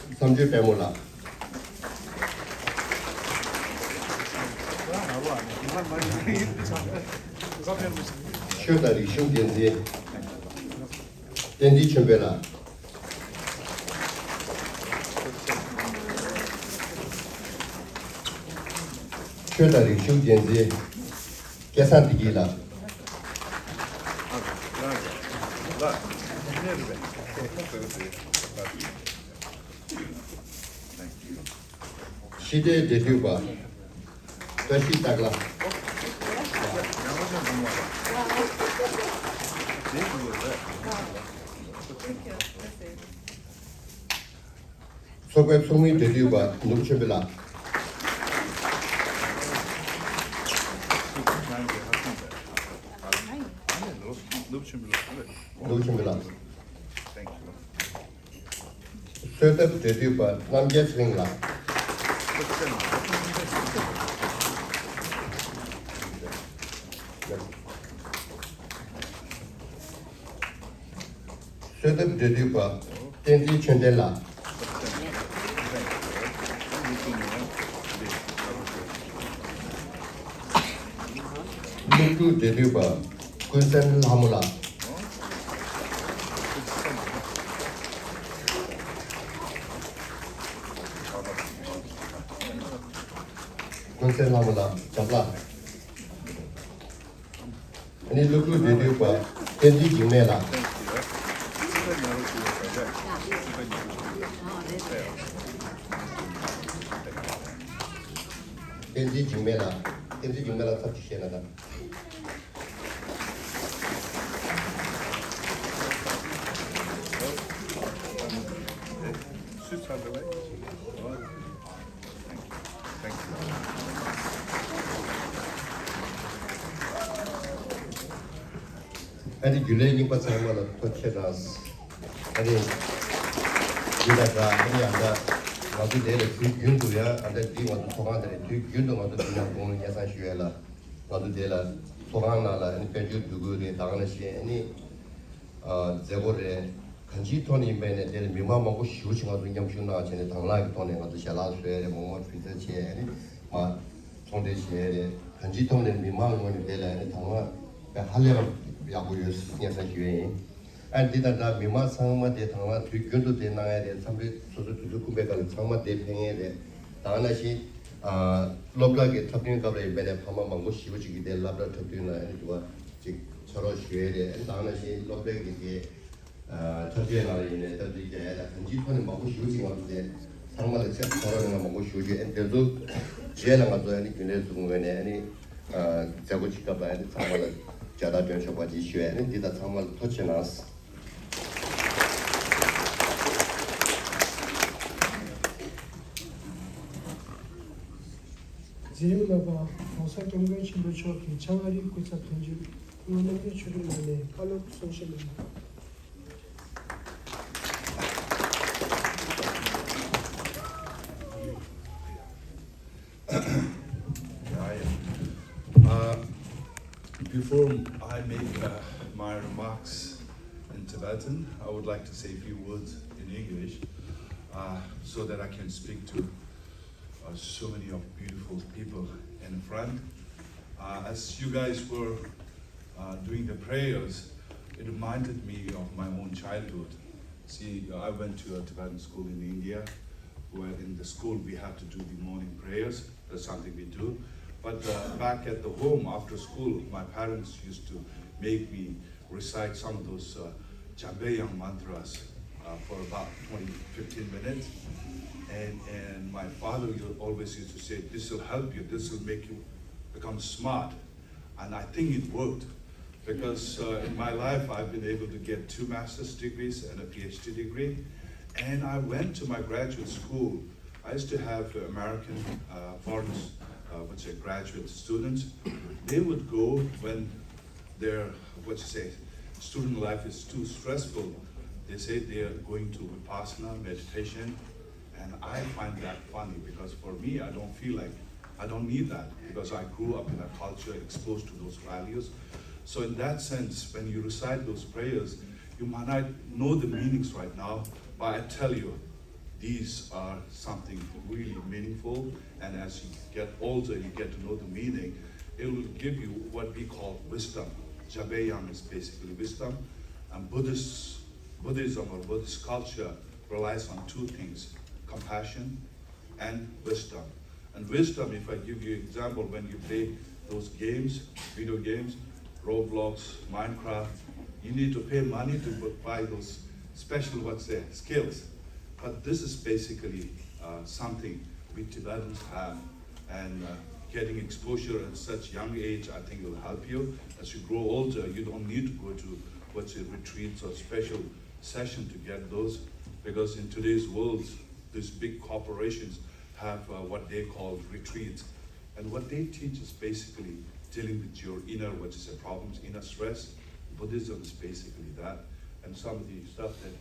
བསམ་སྤྱོད་དཔལ་མོ་ལགས། ཆོས་དང་རིག་གཞུང་འགན་འཛིན་བསྟན་འཛིན་ཆོས་འཕེལ་ལགས། ཆོས་དང་རིག་གཞུང་འགན་འཛིན་སྐལ་བཟང་བདེ་སྐྱིད་ལགས། ཕྱི་དྲིལ་འབྲེལ་མཐུད་པ་བཀྲ་ཤིས་སྟག་ལྷ། ཚོགས་པའི་ཚོགས་མི་འབྲེལ་མཐུད་པ་ནུབ་ཆོས་འཕེལ་ལགས། ནུབ་ཆོས་འཕེལ་ལགས། གསོལ་ཐབ་འབྲེལ་མཐུད་པ་རྣམ་རྒྱལ་ཚེ་རིང་ལགས། གསོལ་ཐབ་འབྲེལ་མཐུད་པ་བསྟན་འཛིན་ཆོས་ལྡན་ལགས། སློབ་ཕྲུག་འབྲེལ་མཐུད་པ་ཀུན་གསལ་ལྷ་མོ་ལགས། ཀུན་གསལ་ལྷ་མོ་ལགས་རྒྱབ་ལ། ཨ་ནི་སློབ་ཕྲུག་འབྲེལ་མཐུད་པ་བསྟན་འཛིན་འཇིགས་མེད་ལགས། བསྟན་འཛིན་འཇིགས་མེད་ལགས། བསྟན་འཛིན་འཇིགས་མེད་ལགས་ཚབ་ཅིག་བཤད་ན་ད། སུས་ཚར་འདུག་བས། ཨ་ནི་རྒྱུན་ལས་རྙིང་པ་ཚང་མ་ལ་ཐུགས་རྗེ་གནང་། ཨ་ནི་འདི་ལ་འདྲ་ཨ་ནི་ཨ་འདྲ་ང་ཚོ་འདི་ལ་དུས་རྒྱུན་དུ་ཡང་ཨ་འདྲ་འདི་ང་ཚོ་ཚོགས་ཁང་འདི་ལ་དུས་རྒྱུན་དུ་ང་ཚོ་འདི་ནང་དགོང་ལ་སྙན་སེང་ཞུ་ཡས་ལ་ང་ཚོ་འདི་ལ་ཚོགས་ཁང་ནང་ལ་ཨ་ནི་དཔལ་འབྱོར་འདུ་འགོད་རེད། ད་ག་ནང་བཞིན་ཨ་ནི། མཛད་སྒོ་རེད། གང་ཅིའི་ཐོག་ནས་ཡིན་པ་ཡིན་ནའི་དེ་ལ་མི་མང་མང་པོ་ཞེ་པོ་ཅིག་ང་ཚོ་མཉམ་ཞུགས་གནང་བྱས་ནས་དང་བླངས་ཀྱི་ཐོག་ནས་ང་ཚོ་ཞལ་ལག་བཟོས་རེད། མོག་མོག་བྲིས་རྩལ་བྱས་ནས་མ་ཚོང་འབྲེལ་བྱས་རེད། གང་ཅིའི་ཐོག་ནས་མི་མང་ངོས་ནས་དེ་ལ་ནི་དང་བླངས་དཔེ་ཧ་ལས་པ་ཡག་པོ་ཡོད་སྙན་སེང་ཞུ་ཡས་ཡིན། ཨ་འདི་དང་འདྲ་མི་མང་ཚང་མ་དེ་དང་བླངས་དུས་རྒྱུན་དུ་དེ་གནང་ཡས་རེད། འཚམས་འདྲི་སོ་སོ་དུས་ཚོད་ཁོམ་པའི་སྐབས་ལ་ཚང་མ་དེ་ཕེབས་ཡས་རེད། ད་ག་ནང་བཞིན་སློབ་གྲྭ་གི་འཁྲབ་སྟོན་སྐབས་ལ་ཡིན་པ་ཡིན་ནའི་ཕ་མ་མང་པོ་ཞེ་པོ་ཅིག་གིས་དེ་སློབ་གྲྭ་འཁྲབ་སྟོན་ལ་ཨ་ནི་འདུག་པ་ཅིག་ཕྱག་རོགས་ཞུ་ཡས་རེད། ཨ་ནི་ད་ག་ནང་བཞིན་སློབ་གྲྭ་གི་དེ། ཨ་འཁྲབ་ཆས་ནང་ལ་ཡིན་ནའི་སྟབས་བདེ་རྒྱག་ཡ་དང་གང་ཅིའི་ཐོག་ནས་མང་པོ་ཞེ་པོ་ཅིག་ང་ཚོ་དེ་ཚང་མ་ལ་ཆ་ཚང་རོགས་གནང་མང་པོ་ཞེ་པོ་ཅིག་ཨ་དེ་ཚོ་རྗེས་ལ་ང་ཚོ་ཨ་ནི་རྒྱུན་ལས་ཚོའི་ངོས་ནས་ཨ་ནི་ཨ་མཛད་སྒོ་ཅིག་སྐབས་ལ་ཨ་ནི་ཚང་མ་ལ་མཇལ་དར་སྒྲོན་ཆོག་པ་ཅིག་ཞུ་ཡ། ཨ་ནི་འདི་དང་ཚང་མ་ལ་ཐུགས་རྗེ་གནང་། མཛད་རིམ་ལྔ་པ་༸གོང་ས་༸སྐྱབས་མགོན་ཆེན་པོ་མཆོག་གི་ཕྱག་དབང་རིའི་སྐུ་ཚབ་དོན་གཅོད་སྐུ་ངོ་རྣམ་རྒྱལ་ཆོས་སྒྲོན་ལགས་ནས་བཀའ་སློབ་གསུང་བཤད་གནང་། Uh, before I make uh, my remarks, in Tibetan. I would like to say a few words in English uh, so that I can speak to uh, so many of beautiful people in front. Uh, as you guys were uh, doing the prayers, it reminded me of my own childhood. See, I went to a Tibetan school in India, where in the school we have to do the morning prayers. That's something we do. But uh, back at the home after school, my parents used to make me recite some of those uh, Jambayang mantras uh, for about twenty, fifteen minutes. And, and my father always used to say, "This will help you, this will make you become smart." And I think it worked because uh, in my life I've been able to get two master's degrees and a P H D degree. And I went to my graduate school. I used to have American uh, foreign uh, what's it, graduate students. They would go when their, what you say, student life is too stressful. They say they are going to Vipassana meditation, and I find that funny because for me, I don't feel like, I don't need that because I grew up in a culture exposed to those values. So in that sense, when you recite those prayers, you might not know the meanings right now, but I tell you, these are something really meaningful, and as you get older, you get to know the meaning. It will give you what we call wisdom. Jabe Yang is basically wisdom, and Buddhist, Buddhism or Buddhist culture relies on two things: compassion and wisdom. And wisdom, if I give you example, when you play those games, video games, Roblox, Minecraft, you need to pay money to bu- buy those special, what's there, skills. But this is basically uh, something we Tibetans have. And uh, getting exposure at such young age, I think, will help you. As you grow older, you don't need to go to, what's it, retreats or special session to get those. Because in today's world, these big corporations have uh, what they call retreats. And what they teach is basically dealing with your inner, what you say, problems, inner stress. Buddhism is basically that. And some of the stuff that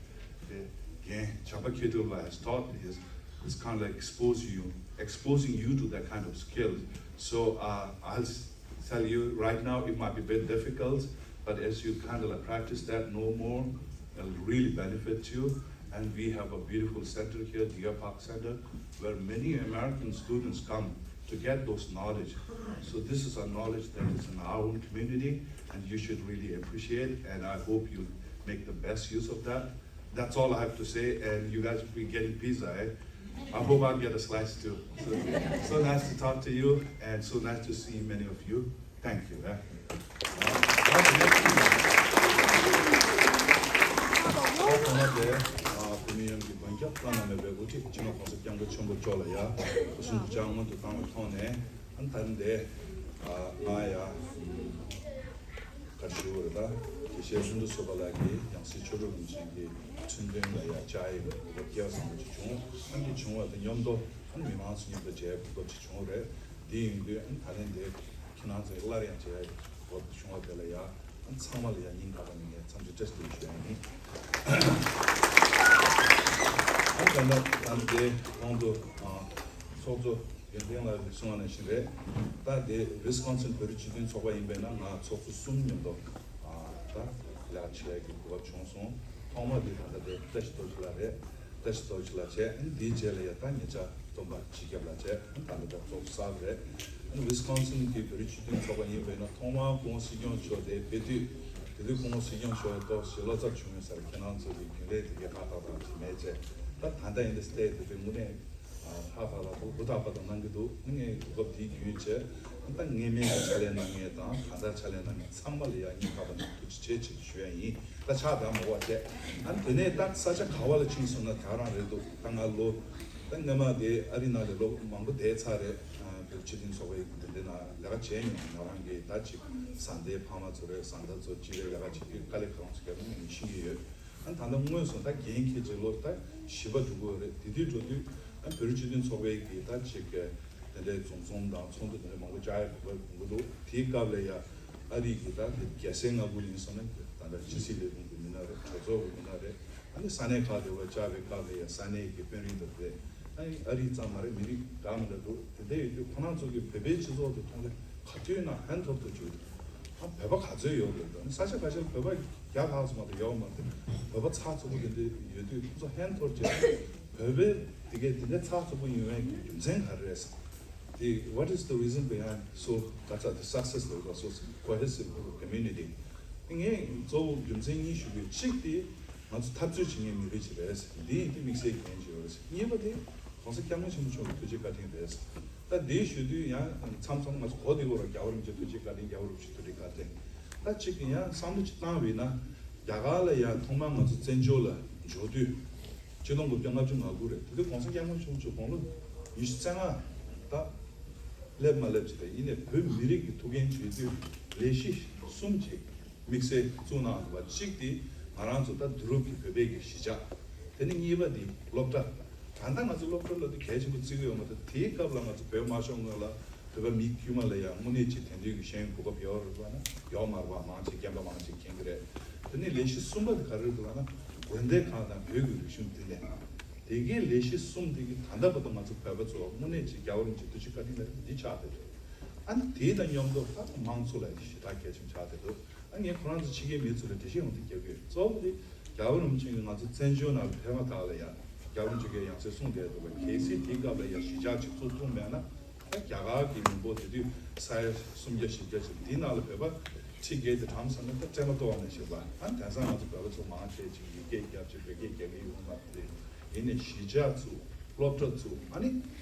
the Gen Chapa Khetrula has taught is, is kind of like exposing you, exposing you to that kind of skills. So uh, I'll s- tell you right now, it might be a bit difficult, but as you kind of like practice that no more, it'll really benefit you. And we have a beautiful center here, Deer Park Center, where many American students come to get those knowledge. So this is a knowledge that is in our own community, and you should really appreciate. And I hope you make the best use of that. That's all I have to say. And you guys will be getting pizza. Eh? I hope I get a slice too. So, so nice to talk to you, and so nice to see many of you. Thank you. Eh? ཨོ་ཁོ་ན་དེ་བོད་མི་ཡོངས་ཀྱི་མགོན་སྐྱབས་བླ་ན་མེད་པའི་དབུ་ཁྲིད་སྤྱི་ནོར་༸གོང་ས་༸སྐྱབས་མགོན་ཆེན་པོ་མཆོག་ལ་ཡ་སྐུ་གཟུགས་ཀྱི་ལྕགས་སྔོན་དུ་བཏང་བའི་ཐོག་ནས་ཨ་ནི་ད་རིང་དེ་ང་ཡ་ག་རེ་ཞུ་དགོས་རེད། ད་དགེ་བཤེས་ལྷུན་གྲུབ་བཟོད་པ་ལགས་ཀྱིས་ཡང་སྲིད་ཆོས་གྲུབ་རིན་པོ་ཆེ་གི་ཁྲི་འདོན་ལ་ཡ་བཅར་ཡས་ལ་གོ་སྐབས་བསྐལ་བཟང་པོ་ཅིག་བྱུང་། ཨ་ནི་བྱུང་བ་དང་མཉམ་དུ་ཨ་ནི་མི་མང་ཚོ་མཉམ་དུ་མཇལ་ཡས་གོ་སྐབས་ཅིག་བྱུང་རེད། དེ་ཡིན་དུས་ཨ་ནི་ད་ལན་དེ་ཁྱེད་རང་ཚོས་སླར་ཡང་མཇལ་ཡས་གོ་སྐབས་བྱུང་བ་དེ་ལ་ཡ་ཨ་ནི་ཚང་མ་ལ་ཡ་སྙིང་ཐག་པ་ནས་ངས་འཚམས་འདྲི་བཀྲ་ཤིས་བདེ་ལེགས་ཞུ་ཡ་ཡིན། ཨ་ནི་ད་ལྟ་ད་ལྟ་དེ་གོང་དུ་ཨ་ཚོགས་གཙོ་ཡོན་ཏན་ལགས་ཀྱིས་གསུངས་པ་ནང་བཞིན་རེད། ད་དེ་ཝིས་ཀོན་སིན་བོད་རིགས་སྤྱི་མཐུན་ཚོགས་པ་ཡིན་པས་ན་ང་ཚོགས་གཙོ་གསུམ་མཉམ་དུ་ཨ་ད་ལས་ཀ་བྱེད་ཡག་གི་གོ་སྐབས་བྱུང་སོང་། ཐོག་མ་དེ་ད་ལྟ་དེ་བཀྲ་ཤིས་རྡོ་རྗེ་ལགས་རེད། བཀྲ་ཤིས་རྡོ་རྗེ་ལགས་བྱས། ཨ་ནི་དེའི་རྗེས་ལ་ཡ་ད་ཉེ་ཆར་སྟོན་པ་སྤྱི་ཁྱབ་ལགས་བྱས། ཨ་ནི་ད་ལྟ་ད་ཚོགས་གསར་རེད། ཨ་ནི་ཝིས་ཀོན་སིན་གྱི་བོད་རིགས་སྤྱི་མཐུན་ཚོགས་པ་ཡིན་པས་ན་ཐོག་མར་སྐུ་ངོ་སྲིད་སྐྱོང་མཆོག་དེ་ཕེབས་དུས་དེ་དུས་སྐུ་ངོ་སྲིད་སྐྱོང་མཆོག་ཏོག་ཙམ་ལོ་ཙཱ་བྱུང་ཡོད་ས་རེད། ཁྱེད་རང་ཚོ་གི་རྒྱུན་ལས་དེ་གའི་ཧ་ཐག་ཐག་ཅིག་མེད་བྱས། ད་ད་ལྟ་ཡིན་དེ་སྟེ་དེ་དུས་དངོས་གནས་ཧ་ཐག་ཐག་ཏུ་ཧུར་ཐག་པ་དང་གནང་གི་འདུག་ཨ་ནི་ངས་གོ་སྐབས་དེའི་རྒྱུན་བྱས། ཨ་ནི་ད་ངེས་མེད་ཀྱི་ཕྱག་ལས་གནང་མཁན་དང་གང་ལྟར་ཕྱག་ལས་གནང་མཁན་ཚང་མ་ལ་ཡང་སྙིང་ཐག་པ་ནས་ཐུགས་རྗེ་ཆེ་ཆེ་ཞུ་ཡ་ཡིན། ད་ཕྱག་དང་མ་བ་བྱས། ཨ་ནི་དེ་ནས་ད་ས་ཆ་ག་བ་ལ་ཕྱིན་སོང་ན་དེ་རང་རེད་འདུག་ད་ང་ལོ་ད་སྔ་མ་དེ་ཨ་རི་ནང་ལ་ལོ་མང་པོ་བསྡད་ཚར་རེད། བོད་སྤྱི་མཐུན་ཚོགས་པའི་དེ་འདྲ་ནང་ལས་ཀ་བྱས་མྱོང་། ང་རང་གིས་ད་ཅིག་བཟའ་ཟླའི་ཕ་མ་ཚོ་རེད། བཟའ་ཟླ་ཚོ་སྤྱི་པའི་ལས་ཀ་བྱེད་དུས་དཀའ་ལས་གང་ཚོ་བརྒྱབ་ནས་ངས་ཤེས་ཀྱི་ཡོད། ཨ་ད་ལྟ་དངོས་སུ་ད་འགན་འཁྱེར་ཅིག་ལོ་ད་བཞི་པ་འགྲོ་གི་ཡོད་རེད། དེ་དུས་འགྲོ་དུས་ཨ་བོད་རིགས་སྤྱི་མཐུན་ཚོགས་པའི་གི་ད་ཅིག་གི་དེ་འདྲའི་འཛོམས་འཛོམས་དང་ཚོགས་འདུ་དེ་འདྲ་མང་པོ་བཅར་ཡག་གི་གོ་སྐབས་འདུག་དེའི་སྐབས་ལ་ཡ་ཨ་རི་གི་ད་དེ་རྒྱལ་སའི་མངའ་ཁུལ་ཡིན་སོང་ན་ད་ལྟ་ཕྱི་སྲིད་ལས་ཁུངས་ཀྱི་མི་སྣ་རེད། གྲོས་ཚོགས་ཀྱི་མི་སྣ་རེད། ཨ་ནི་ས་གནས་ཁག་དེ་བ་བཅར་བའི་སྐབས་ལ་ཡ་ས་གནས་ཀྱི་དཔོན་རིགས་དང་དེ་ཨ་ནི་ཨ་རི་ཙམ་མ་རེད། མི་རིགས་འདྲ་མི་འདྲ་འདུག་དེ་འདྲ་ཡོད་དུས་ཁོ་རང་ཚོ་གི་བོད་པའི་སྤྱི་ཚོགས་དེ་མཐོང་ལ་ག་དུས་ན་ཕན་ཐོགས་ཐུབ་ཀྱི་ཡོད། བོད་པ་ག་ཚོད་ཡོད་རེད་འདུག་ས་ཆ་ཁ་ཤས་བོད་པ་བརྒྱ་ལྷག་ཙམ་མ་གཏོགས་ཡོད་མ་རེད། བོད་པ་ཚགས་ཚུད་པོ་དེ་འདྲ་ཡོད་དུས་ཁོ་ཚོ་ཧན་ཐོར་བྱས་བོད་པའི་དེ་གས་དེ་འདྲ་ཚགས་ཚུད་པོ་ཡིན་པའི་རྒྱུ་མཚན་ག་རེ་རེད། དེ། What is the reason behind so, that's the success of so cohesive community? ངས་གཙོ་བོ་རྒྱུ་མཚན་གཉིས་ཞུ་གི་ཡོད། གཅིག་དེ་ང་ཚོ་འཐབ་རྩོད་བྱེད་མཁན་མི་རིགས་ཅིག་རེད། འདི་ཡིན་དུས་དམིགས་བསལ་འགན་ཅིག་ཡོད་རེད། གཉིས་པ་དེ་༸གོང་ས་༸སྐྱབས་མགོན་ཆེན་པོ་མཆོག་གི་ཐུགས་རྗེ་བཀའ་དྲིན་རེད། ད་འདི་ཞུ་དུས་ཡང་མཚམས་མཚམས་ང་ཚོ་གོ་བདེ་བོ་ར་རྒྱལ་བ་རིན་པོ་ཆེ་ཐུགས་རྗེ་བཀའ་དྲིན། རྒྱལ་བ་རིན་པོ་ཆེ་ཐུགས་རྗེ་བཀའ་དྲིན། ད་གཅིག་ཡང་བསམ་བློ་ཅིག་བཏང་བས་ན། རྒྱ་གར་ལ་ཡང་ཐོག་མར་ང་ཚོ་བཙན་བྱོལ་ལ་འབྱོར་དུས་ཆིག་སྟོང་དགུ་བརྒྱ་ལྔ་བཅུ་ང་དགུ་རེད། དེ་དུས་༸གོང་ས་༸སྐྱབས་མགོན་ཆེན་པོ་མཆོག་དགུང་ལོ་ཉི་ཤུ་རྩ་ལྔ་ད་སླེབས་མ་སླེབས་ཅིག་རེད། ཡིན་ནའི་བོད་མི་རིགས་ཀྱི་ཐུགས་འགན་བཞེས་དུས་ལས་གཞི་གསུམ་ཅིག་དམིགས་བསལ་བཙུགས་གནང་འདུག་པ། གཅིག་དེ་ང་རང་ཚོ་ད་བསྡུ་རུབ་ཀྱི་བོད་པའི་གི་གཞིས་ཆགས། དེ་ནས་གཉིས་པ་དེ་སློབ་གྲྭ། ད་ལྟ་ང་ཚོ་སློབ་གྲྭ་ལ་དེ་གལ་ཆེན་པོ་བརྩི་གི་ཡོད་མ་རེད། དེའི་སྐབས་ལ་ང་ཚོ་བོད་དམར་ཤོག་སྔོན་ལ་བོད་པ་མི་དཀྱུས་མ་ལ་ཡང་དངོས་གནས་ཀྱི་དེང་དུས་ཀྱི་ཤེས་ཡོན་གོ་སྐབས་ཡོད་རེད་པ་ན་ཡོད་མ་རེད་པ། མང་ཆེ་རྒན་པ་མང་ཆེ་མཁྱེན་གི་རེད། དེ་ནས་ལས་གཞི་གསུམ་པ་དེ་ག་རེ་རེད་འདུག་ལབ་ན་དགོན་སྡེ་ཁག་དང་བོད་ཀྱི་རིག་གཞུང་བསྟི་གནས། དེ་གའི་ལས་གཞི་གསུམ་དེ་གི་ད་ལྟ་བར་དུ་ང་ཚོ་བོད་པ་ཚོ་དངོས་གནས་ཀྱི་རྒྱལ་བ་རིན་པོ་ཆེ་ཐུགས་རྗེ་བཀའ་དྲིན་ལ་འདི་ཆགས་བསྡད་རེད། ཨ་ནི་དེ་དང་མཉམ་དུ་ད་དམངས་གཙོ་ལ་ཞེ་དྲག་གལ་ཆེན་ཆགས་བསྡད་འདུག་ཨ་ངས་ཁོ་རང་ཚོ་ཕྱི་རྒྱལ་མི་ཚོ་ལ་འགྲེལ་བཤད་ཡོང་དུས་རྒྱབ་ཀྱི་ཡོད། གཙོ་བོ་དེ་རྒྱལ་བ་རིན་པོ་ཆེ་གིས་ང་ཚོ་བཙན་བྱོལ་ནང་ཕེབས་མ་ཐག་ལ་ཡང་རྒྱལ་བ་རིན་པོ་ཆེ་གིས་ཡང་སེ་གསུངས་བསྡད་འདུག་པ། གལ་སྲིད་དེའི་སྐབས་ལ་ཡང་གཞིས་ཆགས་ཅིག་བཙུགས་ཐུབ་མེད་ན། ད་རྒྱ་གར་གྱི་མི་འབོར་དེ་དུས་ས་ཡ་སུམ་བརྒྱ་བཞི་བརྒྱ་ཅིག་འདི་ནང་ལ་བོད་པ་ཁྲི་བརྒལ་དེ་བགྲངས་ཟེར་ན་ད་སྤྲད་མ་གཏོགས་པ་ནས་བཤད་པ། ཨ་ནི་དེང་སང་ང་ཚོ་བོད་པ་ཚོ་མང་ཆེ་ཅིག་ཡིག་སྐད་རྒྱབ་ཅིག་བོད་སྐད་རྒྱག་གི་ཡོད་མ་རེད། ཡིན་ནའི་གཞིས་ཆགས་ཚུགས། སློབ་གྲྭ་ཚུགས། ཨ་ནི་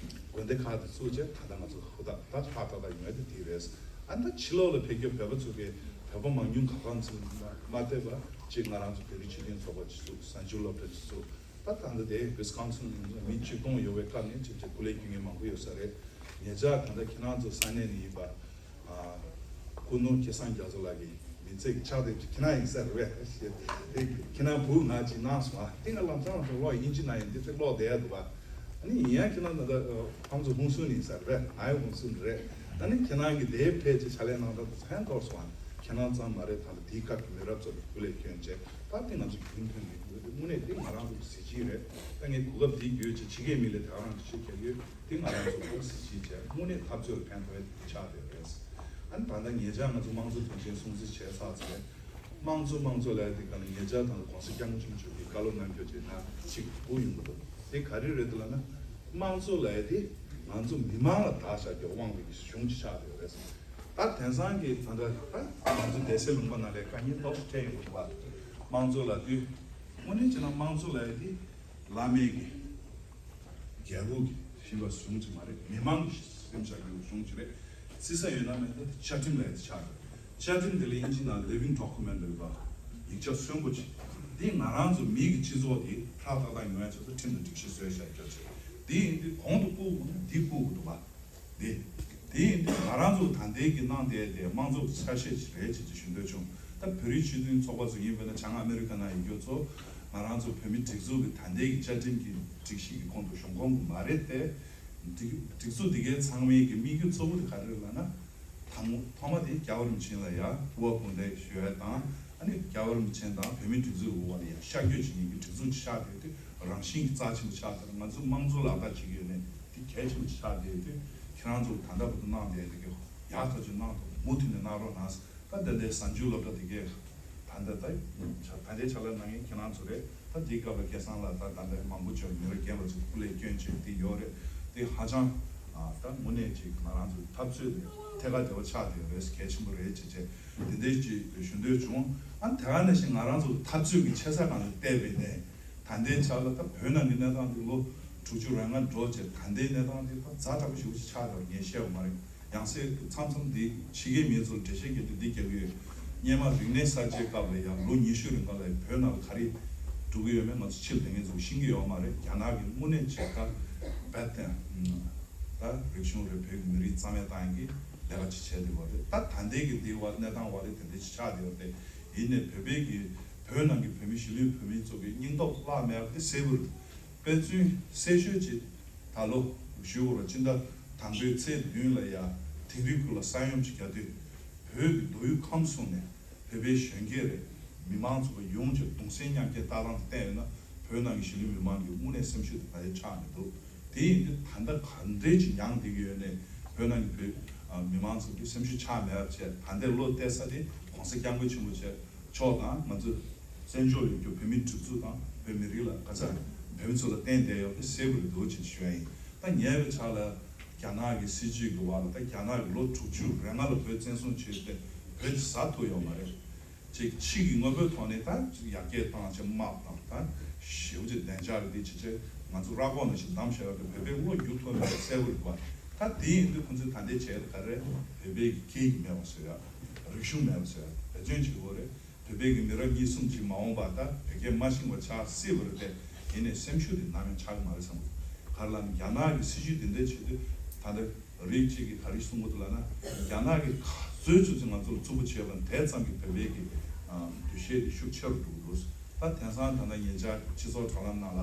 དགོན་སྡེ་ཁག་དེ་ཚུགས་བྱས་ད་ལྟ་ང་ཚོ་ཧུར་ཐག་ད་ཧུར་ཐག་ད་ཡོང་ཡ་དེ་དེ་རེད། ཨ་ནི་ད་ཕྱི་ལོགས་ལ་ཕེབས་རྒྱུ་བོད་པ་ཚོ་གིས་བོད་པ་མང་ཉུང་ག་གང་ཚུགས་མ་མ་བལྟས་པ་གཅིག་ང་རང་ཚོ་བོད་རིགས་སྤྱི་མཐུན་ཚོགས་པ་ཅིག་ཚུགས། གཟའ་མཇུག་སློབ་གྲྭ་ཅིག་ཚུགས། ད་ད་ལྟ་དེ་ཝི་སི་ཀོན་སིན་ནང་ལ་མི་ཆིག་སྟོང་ཡོད་པའི་ཁག་ནས་ཅིག་ཅིག་སྐུ་ལས་སྐྱོན་མཁན་མང་པོ་ཡོད་ས་རེད། ཉེ་ཆར་ད་ལྟ་ཁྱེད་རང་ཚོ་ས་གནས་ནས་ཡིན་པ། ཨ། སྐུ་ནུར་སྐལ་བཟང་རྒྱ་མཚོ་ལགས་ཀྱི་མི་ཚེ་གི་ཕྱག་དེབ་ཅིག་ཁྱེད་རང་ཡིན་ས་རེད་པས། དེ་ཁྱེད་རང་བུ་ང་ཅིག་གནང་སོང་ཨ། དེ་ང་ལམ་སང་ལམ་སང་ཀློག་དབྱིན་ཇི་ནང་ཡིན་དེ་ཚེ་ཀློག་བསྡད་ཡ་འདུག་པ། ཨ་ནི་ཡིན་ཡང་ཁྱེད་རང་ད་ལྟ་ཁོང་ཚོ་ཧུན་སུར་ཡིན་ས་རེད་པས། ང་ཡང་ཧུན་སུར་རེད། ཨ་ནི་ཁྱེད་རང་གི་དེའི་ཕལ་ཆེར་ཕྱག་ལས་གནང་སྟངས་དེ་ཚོ་ཧན་ཐོར་སོང་ཨ། ཁྱེད་རང་ཙམ་མ་རེད། ད་ལྟ་དེའི་སྐབས་ཀྱི་མི་རབས་ཚོ་ལ་སྐུ་ལས་སྐྱོན་བྱས་ད་དེ་ང་ཚོ་རྒྱུན་མཐུད་ནས་དངོས་གནས་དེ་ང་རང་ཚོ་གི་གཟི་བརྗིད་རེད། ད་ངས་གོ་སྐབས་འདི་བརྒྱུད་བྱས་ཕྱི་རྒྱལ་མི་ལ་དེ་ག་རང་གི་ཆེད་མཁས་ཡོད། དེ་ང་རང་ཚོ་ཁོ་སྲིད་ཇུས་བྱས་དངོས་གནས་འཐབ་རྩོད་ལ་ཕན་ཐོགས་ཆགས་བསྡད་རེད། ཨ་ནི་ད་ལྟ་ཉེ་ཆར་ང་ཚོ་དམངས་གཙོ་དོན་ཆེན་སྲུང་བརྩི་བྱས་ཚར་ཚེ། དམངས་གཙོ་དམངས་གཙོ་ལབ་ཡ་དེ་ག་ལ་ཉེ་ཆར་དང་གོང་ས་སྐྱབས་མགོན་ཆེན་པོ་མཆོག་གིས་བཀའ་སློབ་གནང་རྒྱུ་བྱས་ན་ཅིག་སྒུག་ཡོང་གི་འདུག་དེ་ག་རེ་རེད་འདུག་ལབ་ན། དམངས་གཙོ་ལབ་ཡ་དེ་ང་ཚོ་མི་མང་ལ་བདག་བཞག་རྒྱུ་དབང་བའི་གཞུང་ཅིག་ཆགས་བསྡད་ཡོད་རེད། ད་དེང་སང་གི་ད་ལྟ་ང་ཚོ་སྡེ་སྲིད་ལུང་པ་ནང་ལ་དཀའ་ངལ་ཏོག་ཙམ་འཕྲད་ཡོང་གི་འདུག་བ། དམངས་གཙོ་ལབ་དུས་དངོས་གནས་བྱས་ན་དམངས་གཙོ་ལབ་ཡ་དེ་བླ་མེད་ཀྱི་རྒྱལ་པོ་གི་ཞིང་པ་གཞུང་ཅིག་མ་རེད། མི་མང་གི་སེམས་ཤར་གྱི་གཞུང་ཅིག་རེད། བརྩི་ས་ཡོད་ན་མེད་ན་བཅའ་ཁྲིམས་ལ་ཡང་ཆགས་རེད། བཅའ་ཁྲིམས་དེ་ལ་དབྱིན་ཇི་ནང་living document་རེད་པ། ཡིག་ཆ་གསོན་པོ་ཅིག་འདི་ང་རང་ཚོ་མི་གི་སྤྱི་ཚོགས་འདི་ཧྲག་ཏག་ཏག་ཡོང་ཡ་ཆེད་དུ་ཁྲིམས་དང་སྒྲིག་གཞི་བཟོས་བཞག་རྒྱུ་ཅིག་འདི་ཡིན་དུས་གོང་དུ་བཀུར་དགོས་ན་འདི་བཀུར་དགོས་འདུག་པ། འདི། དེ་ཡིན་དུས་ང་རང་ཚོ་ད་ལྟའི་གི་གནང་བསྡད་དེ་དམངས་གཙོ་གི་ཆ་ཤས་ཅིག་རེད་ཅེས་ཅིག་ཞུ་འདོད་བྱུང་། ད་བོད་རིགས་སྤྱི་མཐུན་ཚོགས་པ་ཚོ་ཡིན་པ་ན་བྱང་ཨ་མེ་རི་ཁ་ནང་ཡོད་རྒྱུ་ཚོ་ང་རང་ཚོ་བོད་མི་སྒྲིག་འཛུགས་ཀྱི་ད་ལྟའི་གི་བཅའ་ཁྲིམས་ཀྱི་སྒྲིག་གཞི་གི་ཁོངས་སུ་ཞུགས་ཁོམ་གི་མ་རེད་དེ། སྒྲིག་སྒྲིག་འཛུགས་འདི་གའི་ཚང་མའི་གི་དམིགས་ཡུལ་གཙོ་བོ་དེ་ག་རེ་རེད་ལབ་ན། དང་པོ་ཐོག་མ་དེ་རྒྱལ་བ་རིན་པོ་ཆེ་ལ་ཡ་དབུ་བ་དགོངས་དག་ཞུ་ཡ་དང་ཨ་ནི་རྒྱལ་བ་རིན་པོ་ཆེ་དང་བོད་མིའི་སྒྲིག་འཛུགས་ཀྱི་དབུ་བ་ལ་ཡ་ཤར་བསྐྱོད་བྱེད་མཁན་གྱི་སྒྲིག་འཛུགས་ཅིག་ཆགས་བསྡད་དུས་རང་བཞིན་གྱི་རྩ་ཆེན་པོ་ཆགས་བསྡད། ང་ཚོ་དམངས་གཙོ་ལ་ལྟ་བྱེད་ཀྱི་ཡོད་ནས་དེ་གལ་ཆེན་པོ་ཆགས་བསྡད་དུས་ཁྱེད་རང་ཚོ་ད་ལྟ་བར་དུ་གནང་བསྡད་དེ་གི་ཡག་ཐག་ཆོད་གནང་ཐུབ་མུ་མཐུད་ནས་གནང་རོགས་གནང་། ད་ལྟ་འདི་གཟའ་མཇུག་སློབ་གྲྭ་དེ་གས་ད་ལྟ་ད་ད་ལྟའི་ཕྱག་ལས་གནང་མཁན་ཁྱེད་རང་ཚོ་རེད། ད་འདིའི་སྐབས་ལ་སྐལ་བཟང་ལགས་ད་ད་ལྟ་མང་པོ་བྱུང་མི་རེ་རྒན་པ་ཚོ་སྐུ་ལས་སྐྱོན་བྱས་དེ་ཡོད་རེད། དེ་ཧ་ཅང་ཨ་ད་དངོས་གནས་ཅིག་ང་རང་ཚོ་འཐབ་རྩོད་དེ་ཐད་ཀར་འབྲེལ་བ་ཆགས་བསྡད་ཡོད་རེད། གལ་ཆེན་པོ་རེད་ཅེས་བྱས་དེ་འདྲའི་ཅིག་ཞུ་འདོད་བྱུང་། ཨ་དེ་ག་ནང་བཞིན་ང་རང་ཚོ་འཐབ་རྩོད་ཀྱི་ཆེ་ས་གང་དུ་བལྟས་པས་ནས། ད་ལྟའི་ཆ་ལ་ད་བོད་ནང་གི་གནས་སྟངས་འདི་ལོ་དྲུག་ཅུ་རེ་ལྔ་འགྲོ་བྱས་ད་ལྟའི་གནས་སྟངས་འདི་ད་ཛ་དྲག་པོ་ཞེ་པོ་ཅིག་ཆགས་འདུག་ངས་བཤད་པ་མ་རེད། ཡང་སེ་མཚམས་མཚམས་འདི་ཕྱི་རྒྱལ་མི་ཚོར་འགྲེལ་བཤད་རྒྱག་དུས་འདི་རྒྱག་གི་ཡོད། སྔོན་མ་རིག་གནས་གསར་བརྗེའི་སྐབས་ལ་ཡང་ལོ་ཉི་ཤུ་རིང་ག་ལ་བོད་ནང་ལ་ག་རེ་འགྲོ་གི་ཡོད་མེད་ང་ཚོ་ཕྱིར་དེ་ངས་ཚོ་ཤེས་ཀྱི་ཡོད་མ་རེད། རྒྱ་ནག་གི་དངོས་གནས་བྱེད་ཀ་བད་དེ་ད་རིག་གཞུང་རེད་བོད་ཀྱི་མི་རིགས་རྩ་མེད་བཏང་གི་ལས་ཀ་ཅིག་བྱས་བསྡད་པ་རེད། ད་ད་ལྟའི་གི་འདི་བ་གནས་སྟངས་བ་རེད་དེ་འདྲ་ཅིག་ཆགས་བསྡད་པ་རེད། ཡིན་ནའི་བོད་པའི་གི་བོད་ནང་གི་བོད་མི་གཞིས་ལུས་བོད་མི་ཚོ་གི་སྙིང་སྟོབས་བརླག་མེད་པ་དེ་གསལ་པོ་རེད། དཔེ་མཚོན་གསལ་ཤོས་ཅིག་ད་ལོ་ཞུ་དགོས་ར་སྤྱི་ཟླ་དང་པོའི་ཚེས་བདུན་ལ་ཡ་དིང་རི་ཁུལ་ལ་ས་ཡོམ་ཅིག་བརྒྱབ་དུས་བོད་ཀྱི་མདོ་དབུས་ཁམས་གསུམ་ནས་བོད་པའི་གཞོན་སྐྱེས་རེད་མི་མང་ཚོ་ཡོངས་ཀྱི་གདུང་སེམས་མཉམ་སྐྱེད་ལྟ་སྟངས་དེ་བལྟས་ཡོད་ན་བོད་ནང་གི་གཞིས་ལུས་མི་མང་གི་དངོས་གནས་སེམས་ཤུགས་དེ་ད་ཡ་ཆག་མི་འདུག་དེ་ཡིན་དུས་ད་ལྟ་ག་འདྲས་ཅིག་མྱངས་བསྡད་ཀྱི་ཡོད་ནས་བོད་ནང་གི་བོད་ མི་མང་ཚོ་གི་སེམས་ཤུགས་ཆག་མེད་པ་བྱས། ད་ལྟའི་བློ་གཏད་ས་དེ་༸གོང་ས་༸སྐྱབས་མགོན་ཆེན་པོ་མཆོག་དང་ང་ཚོ་བཙན་བྱོལ་ཡོད་རྒྱུ་བོད་མིའི་སྒྲིག་འཛུགས་དང་བོད་མི་རིགས་ལ་ག་ཚ་བོད་མི་ཚོ་ལ་བརྟེན་བསྡད་ཡོད་པ་གསལ་པོ་རེད་འདུག་ཅེས་ཞུ་ཡ་ཡིན། ད་ཉེ་བའི་ཆར་ལ་རྒྱ་ནག་གི་སྲིད་བྱུས་ཀྱི་བར་ལ། ད་རྒྱ་ནག་གི་ལོ་དྲུག་ཅུ་རེ་ལྔ་ལ་བོད་བཙན་བཟུང་བྱས་ཏེ་བོད་དེ་ཟ་ཐུབ་ཡོད་མ་རེད། ཅིག་ཕྱི་གི་དངོས་པོའི་ཐོག་ནས་ད་ཡར་རྒྱས་བཏང་བྱས། དམག་དང་ད་ཞེ་པོ་ཅིག་བདེ་འཇགས་ཀྱི་དེ་བྱས་བྱས་ང་ཚོ་ར་སྐོར་ནང་བཞིན་བསྡམས་བཞག་ཡོད་པའི་བོད་པའི་བློ་འགྱུར་ཐུབ་མེད་པ་གསལ་པོ་རེད་པ། ད་དེ་ཡིན་དུས་ཁོང་ཚོས་ད་ལྟའི་བྱས་ད་ག་རེ། བོད་པའི་གི་སྐད་ཡིག་མེད་པ་བཟོ་ཡ། རིག་གཞུང་མེད་པ་བཟོ་ཡ། འབད་བརྩོན་བྱེད་དགོས་རེད། བོད་པའི་གི་མི་རབས་གཉིས་གསུམ་ཅིག་མ་འོངས་པ་ད་བོད་སྐད་མ་ཤེས་པ་ཆགས་སྲིད་པ་རེད་དེ། ཡིན་ནའི་སེམས་ཤུགས་དེ་ནམ་ཡང་ཆག་གི་མ་རེད་བསམ་གི། ག་རེ་ལབ་ན་རྒྱ་ནག་གི་སྲིད་བྱུས་དེ་འདྲ་བྱེད་དུས་ད་ལྟ་རིགས་གཅིག་གིས་ག་རེ་གསུང་གི་འདུག་ལབ་ན། རྒྱ་ནག་གིས་ག་ཚོད་ཚོད་ཅིག་ང་ཚོ་ལ་རྩུབ་པོ་བྱས་པ་དེ་ཙམ་གྱིས་བོད་པའི་གི་འདུ་ཤེས་དེ་ཤུགས་ཆེ་རུ་འགྲོ་གི་འདུག་ད་དེང་སང་ད་ལྟ་ཉེ་ཆར་སྤྱི་ཚོགས་དྲ་ལམ་ནང་ལ་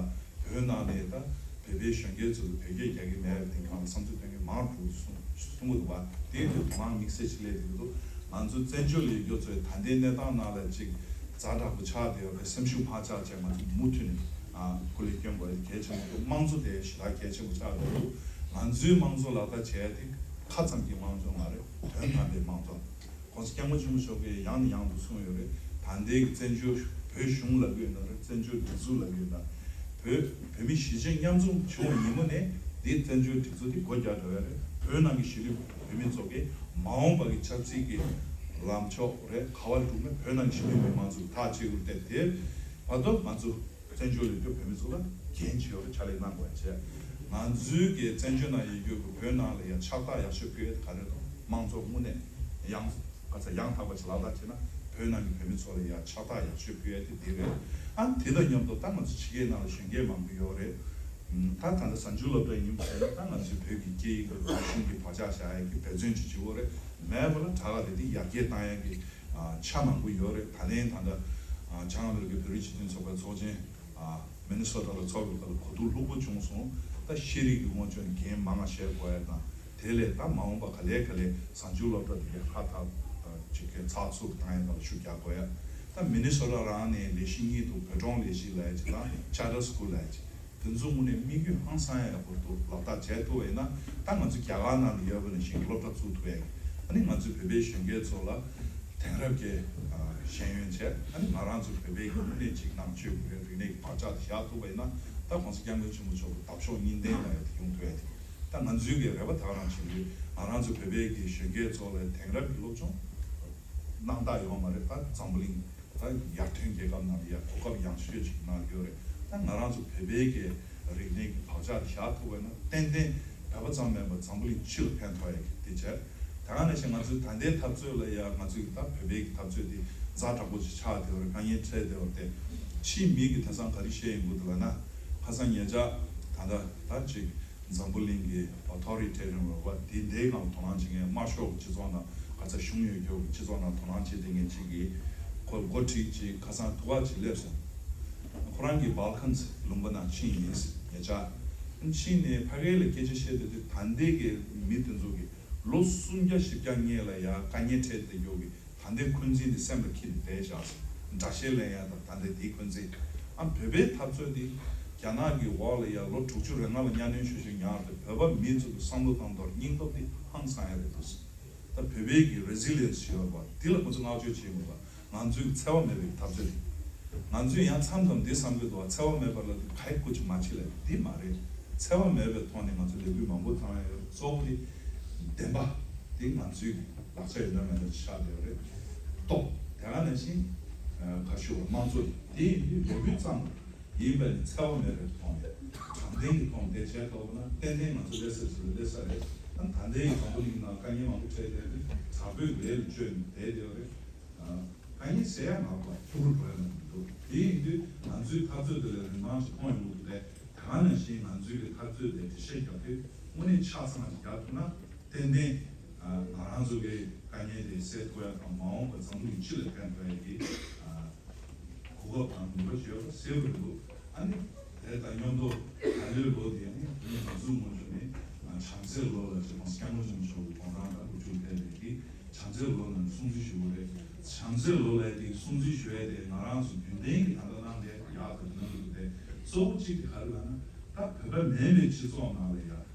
བོད་ནང་ནས་ད་བོད་པའི་གཞོན་སྐྱེས་ཚོ་ལ་བོད་སྐད་རྒྱག་གི་མེད་པའི་སྟེང་སྒང་ལ་བསམ་ཚུལ་སྟོན་མཁན་མང་རུ་འགྲོ་གི་འདུག་གསུང་གསུང་གི་འདུག་པ། དེ་དུས་མང་དམིགས་བསལ་ཅིག་སླེབས་ཀྱི་འདུག་ང་ཚོ་བཙན་བྱོལ་ཡོད་རྒྱུ་ཚོས་ད་ལྟའི་གནས་སྟངས་ནང་ལ་ཅིག་ཛ་དྲག་པོ་ཆགས་བསྡད་ཡོད་པའི་སེམས་ཤུགས་མ་ཆག་བྱས། ང་ཚོ་མུ་མཐུད་ནས་ཨ་སྐུ་ལས་སྐྱོན་དགོས་གལ་ཆེན་པོ་འདུག་དམངས་གཙོ་དེ་ཞེ་དྲག་གལ་ཆེན་པོ་ཆགས་བསྡད་འདུག་ང་ཚོའི་དམངས་གཙོ་ལག་བསྟར་བྱས་ཏེ་ཁ་ཙམ་གྱི་དམངས་གཙོ་མ་རེད། དོན་དམ་པའི་དམངས་གཙོ། ༸གོང་ས་༸སྐྱབས་མགོན་ཆེན་པོ་མཆོག་གིས་ཡང་ནས་ཡང་དུ་གསུངས་ཡོད་རེད། ད་ལྟའི་གི་བཙན་བྱོལ་བོད་གཞུང་ལབ་ཀྱི་ཡོད་ན་རེད། བཙན་བྱོལ་སྒྲིག་འཛུགས་ལབ་ཀྱི་ཡོད་ན། བོད་བོད་མི་གཞིས་བྱེས་མཉམ་འཛོམས་བྱུང་བ་ཉིན་མོ་ནས་འདི་བཙན་བྱོལ་སྒྲིག་འཛུགས་འདི་སྒོ་རྒྱག་འགྲོ་ཡ་རེད། བོད་ནང་གི་གཞིས་ལུས་བོད་མི་ཚོ་གིས་མ་འོངས་པ་གི་ཆབ་སྲིད་ཀྱི་ལམ་ཕྱོགས་རེད། ག་བ་རེད་འགྲོ་ན་བོད་ནང་གི་གཞིས་ལུས་མི་མང་ཚོ་གིས་ཐག་གཅོད་དགོས་རེད། དེ་བར་དུ་ང་ཚོ་བཙན་བྱོལ་ཡོད་རྒྱུ་བོད་མི་ཚོ་ལ་འགན་ཆེ་བ་རེད། ཕྱག་ལས་གནང་དགོས་ཡ་བྱས། ང་ཚོའི་གི་བཙན་བྱོལ་ནང་ཡོད་རྒྱུ་གི་བོད་ནང་ལ་ཡ་ཕྱག་རྟགས་ཡག་ཤོས་ཕུལ་ཡ་དེ་ག་རེ་དང་། དམངས་གཙོ་དངོས་གནས་ཡང་ག་ཚ་ཡང་དག་པ་ཞིག་ལག་བསྟར་བྱས་ན་བོད་ནང་གི་བོད་མི་ཚོ་ལ་ཡ་ཕྱག་རྟགས་ཡག་ཤོས་ཕུལ་ཡ་དེ་དེ་རེད། ཨ་དེ་དང་མཉམ་དུ་ད་ང་ཚོ་ཕྱི་རྒྱལ་ནང་ལ་གཞོན་སྐྱེས་མང་པོ་ཡོད་རེད། ད་ད་ལྟ་གཟའ་མཇུག་སློབ་གྲྭ་ཡིན་པ་ཡིན་ན་ད་ང་ཚོའི་བོད་ཀྱི་སྐད་ཡིག་དང་རིག་གཞུང་གི་བག་ཆགས་བཞག་ཡ་གི་འབད་བརྩོན་ཅིག་བྱེད་དགོས་རེད། མེད་པ་ལ་དྲག་ག་དེ་དེ་ཡར་རྒྱས་བཏང་ཡ་གི་ཆ་མང་པོ་ཡོད་རེད། ད་ལན་ད་ལྟ་བྱང་ཨ་མི་རི་ཀའི་བོད་རིགས་སྤྱི་མཐུན་ཚོགས་པའི་ཚོགས་ཆེན་མི་ནི་སོ་ཊ་ལ་ཚོགས་པའི་སྐབས་ལ་གོ་བསྡུར་ལྷུག་པོ་བྱུང་སོང་། ད་ཤེས་རིག་གི་སྔོན་བྱོན་འགན་མང་བ་བཞེས་དགོས་ཡ་དང་། དེ་ལས་ད་མ་འོངས་པ་ག་ལེ་ག་ལེ་གཟའ་མཇུག་སློབ་གྲྭ་དེ་གའི་ཧྲ་ཐག་ཅིག་གི་ཚགས་ཚུད་བཏང་ཡ་དང་ཤུགས་རྒྱག་དགོས་ཡ། ད་མི་ནི་སོ་ཊ་རང་ནས་ལས་གཞི་གཉིས་འདུག་བོད་ཀྲོང་ལས་གཞི་ལབ་ཡ་ཅིག་དང་ཆར་ཊར་སི་ཀུལ་ལབ་ཡ་ཅིག་དེ་ཚོ་དངོས་གནས་དམིགས་ཡུལ་ཧང་སང་ཡག་པོ་འདུག་ལག་བསྟར་བྱས་ཐུབ་པ་ཡིན་ན་ད་ང་ཚོ་རྒྱ་གར་ནང་ལ་ཡོད་པ་ནང་བཞིན་སློབ་གྲྭ་བཙུགས་ཐུབ་ཡ་ཡིན། ཨ་ནི་ང་ཚོའི་བོད་པའི་གཞོན་སྐྱེས་ཚོ་ལ་དེང་རབས་ཀྱི་ཤེས་ཡོན་བྱས། ཨ་ནི་ང་རང་ཚོ་བོད་པའི་གི་དངོས་གནས་ཅིག་ནང་ཆོས་ཀྱི་རིག་གནས་ཀྱི་བག་ཆགས་དེ་བཞག་ཐུབ་པ་ཡིན་ན་ད་༸གོང་ས་༸སྐྱབས་མགོན་ཆེན་པོ་མཆོག་གི་འདབ་གཤོག་གཉིས་ལྡན་ལ་ཡང་དེ་ཡོང་ཐུབ་ཡ་དེ། ད་ང་ཚོའི་གི་རེ་བ་ད་ག་རང་བྱེད་ཀྱི་ཡོད། ང་རང་ཚོ་བོད་པའི་གི་གཞོན་སྐྱེས་ཚོ་ལ་དེང་རབས་ཀྱི་སློབ་སྦྱོང་གནང་སྟངས་ཡོད་མ་རེད། ད་འཛམ་བུ་གླིང་ད་ཡར་ཐོན་རྒྱལ་ཁབ་ནང་ལ་ཡ་གོ་སྐབས་ཡག་ཤོས་ཅིག་གནང་ཡོད་རེད། ད་ང་རང་ཚོ་བོད་པའི་གི་རིག་གནས་ཀྱི་བག་ཆགས་དེ་བཞག་ཐུབ་པ་ཡིན་ན་ཏན་ཏན་བོད་པ་ཙམ་མིན་པར་འཛམ་བུ་གླིང་སྤྱི་ལ་ཕན་ཐོགས་ཡ་གི་དེ་བྱས། ད་ག་ནང་བཞིན་ང་ཚོའི་ད་ལྟའི་འཐབ་རྩོད་ལ་ཡ་ང་ཚོའི་ད་བོད་པའི་གི་འཐབ་རྩོད་དེ་ཛ་དྲག་པོ་ཅིག་ཆགས་བསྡད་པ་རེད། དཀའ་ངལ་འཕྲད་བསྡད་པ་རེད། དེ་ཕྱིའི་མི་གི་དེང་སང་ག་རེ་བཤད་ཡོང་གི་འདུག་ལབ་ན། ཁ་སང་ཉེ་ཆར་ད་ལྟ་ད་ཅིག་འཛམ་བུ་གླིང་གི་ཨོ་ཐོ་རི་ཊེ་རི་རེད་པ། དེ་འདྲའི་ནང་དོ་སྣང་བྱེད་མཁན་དམར་ཤོག་གི་སྤྱི་ཚོགས་ནང་ག་ཚ་གཞུང་ཡོད་རྒྱུ་གི་སྤྱི་ཚོགས་ནང་དོ་སྣང་བྱེད་བསྡད་མཁན་ཅིག་གིས་ཁོ་འགོ་ཁྲིད་ཅིག་ཁ་སང་དུ་བ་ཅིག་སླེབས་སོང་། ཁོ་རང་གི་སྦལ་ཀན་སི་ལུང་པ་ནང་ཕྱིན་ཡིན་ཉེ་ཆར། ཕྱིན་ནས་ཕ་གི་ལ་སྐད་ཆ་བཤད་དུས་དེ་ད་ལྟའི་གི་མི་དེ་ཚོ་གི་ལོ་སུམ་བརྒྱ་བཞི་བརྒྱ་སྔོན་ལ་ཡ་དཀའ་ངལ་འཕྲད་བསྡད་རྒྱུ་གི་ད་ལྟའི་འཁོན་འཛིན་འདི་སེམས་ལ་འཁྱེར་ནས་བསྡད་བཞག་སོང་། དགྲ་ཤ་ལེན་ཡ་དང་ད་ལྟའི་འདིའི་འཁོན་འཛིན། ཨ་བོད་པའི་འཐབ་རྩོད་འདི་རྒྱ་ནག་གི་འོག་ལ་ཡ་ལོ་དྲུག་ཅུ་རེ་ལྔ་ལ་གཉའ་གནོན་ཞུ་ཞུ་ཉར་ཏེ་བོད་པ་མི་ཚོ་གི་བསམ་བློ་དང་དོར་སྙིང་སྟོབས་འདི་ཧང་སང་ཡ་རེད་འདུག་ད་བོད་པའི་གི་རེ་སི་ལི་ཡན་སི་ཞེས་པ་འདི་ལ་ཁོ་ཚོ་བསྔགས་བརྗོད་བྱེད་དགོས་པ། ང་ཚོའི་འཚེ་བ་མེད་པའི་འཐབ་རྩོད་རེད། ང་ཚོས་ཡང་མཚམས་མཚམས་འདི་བསམ་གྱི་འདུག་འཚེ་བ་མེད་པ་ལ་ག་ཡེ་སྐུ་མཁྱེན་མ་བྱེད་ལ་འདི་མ་རེད། འཚེ་བ་མེད་པའི་ཐོག་ནས་ང་ཚོས་ལས་འགུལ་མང་པོ་བཏང་ཡ་ཡོད། གཙོ་བོ་དེ་བདེན་པ་དེ་ང་ཚོའི་ལག་ཆ་ཡོད་ན་མེད་ན་ཆགས་བསྡད་ཡོད་རེད། སྟོབས་དེ་ག་ནང་བཞིན་ག་ཞུ་བ་དམངས་གཙོ་དེ་ཡིན་དུས་ལས་འགུལ་བརྩམས་ཡིན་པ་ནི་འཚེ་བ་མེད་པའི་ཐོག་ནས་དྲང་བདེན་གྱི་ཐོག་ནས་བྱས་ཐུབ་ན་ཏན་ཏན་ང་ཚོ་སླེབས་ས་ཞིག་ལ་སླེབས་ས་རེད། ད་ད་ལྟའི་འཛམ་བུ་གླིང་ནང་དཀའ་ངལ་མང་པོ་འཕྲད་བསྡད་དུས་དྲག་པོའི་ལས་ལ་བཅོལ་ནས་བསྡད་བསྡད་ཡོད་རེད། དཀའ་ངལ་སེལ་ཡ་མ་གཏོགས་སྐྱུར་བོ་ཡ་མི་འདུག་དེ་ཡིན་དུས་ང་ཚོའི་འཐབ་རྩོད་དེ་ལས་རིན་ཐང་ཞིག་མཐོང་ཡོང་གི་འདུག་སྟེ། ད་ག་ནང་བཞིན་ང་ཚོའི་གི་འཐབ་རྩོད་དེ་འགྲེལ་བཤད་རྒྱག་དུས་དངོས་གནས་ཆ་ཚང་ཞིག་རྒྱག་ཐུབ་ན་ཏན་ཏན་ང་རང་ཚོ་གི་དཀའ་ངལ་དེ་སེལ་ཐུབ་ཡ་དང་མ་འོངས་པར་འཛམ་བུ་གླིང་སྤྱི་ལ་ཕན་ཐོགས་ཡ་གི་གོ་སྐབས་དང་ནུས་པ་ཡོད་པ་གསལ་པོ་རེད་འདུག་ཨ་ནི་དེ་དང་མཉམ་དུ་ད་ལོའི་ལོ་དེ་ནི་ང་ཚོ་ངོས་ནས་བྱམས་བརྩེའི་ལོ་ལ་ཅིག་ང་ཚོ་སྐྱབས་མགོན་ཆེན་པོ་མཆོག་གི་དགོངས་དག་དང་ལོ་རྒྱུས་ཕེབས་པའི་གི་བྱམས་བརྩེའི་ལོ་ནང་སྲུང་བརྩི་ཞུ་དགོས་རེད། བྱམས་བརྩེའི་ལོ་ལབ་ཡ་དེ་སྲུང་བརྩི་ཞུ་ཡ་དེ་ང་རང་ཚོ་རྒྱུན་ལྡན་གྱི་ད་ལྟ་གནང་བསྡད་ཡག་ཏུ་གནང་གི་འདུག་སྟེ། གཙོ་བོ་གཅིག་དེ་ག་རེ་ལབ་ན་ད་བོད་པ་མིན་པའི་སྤྱི་ཚོགས་ནང་ལ་ཡ་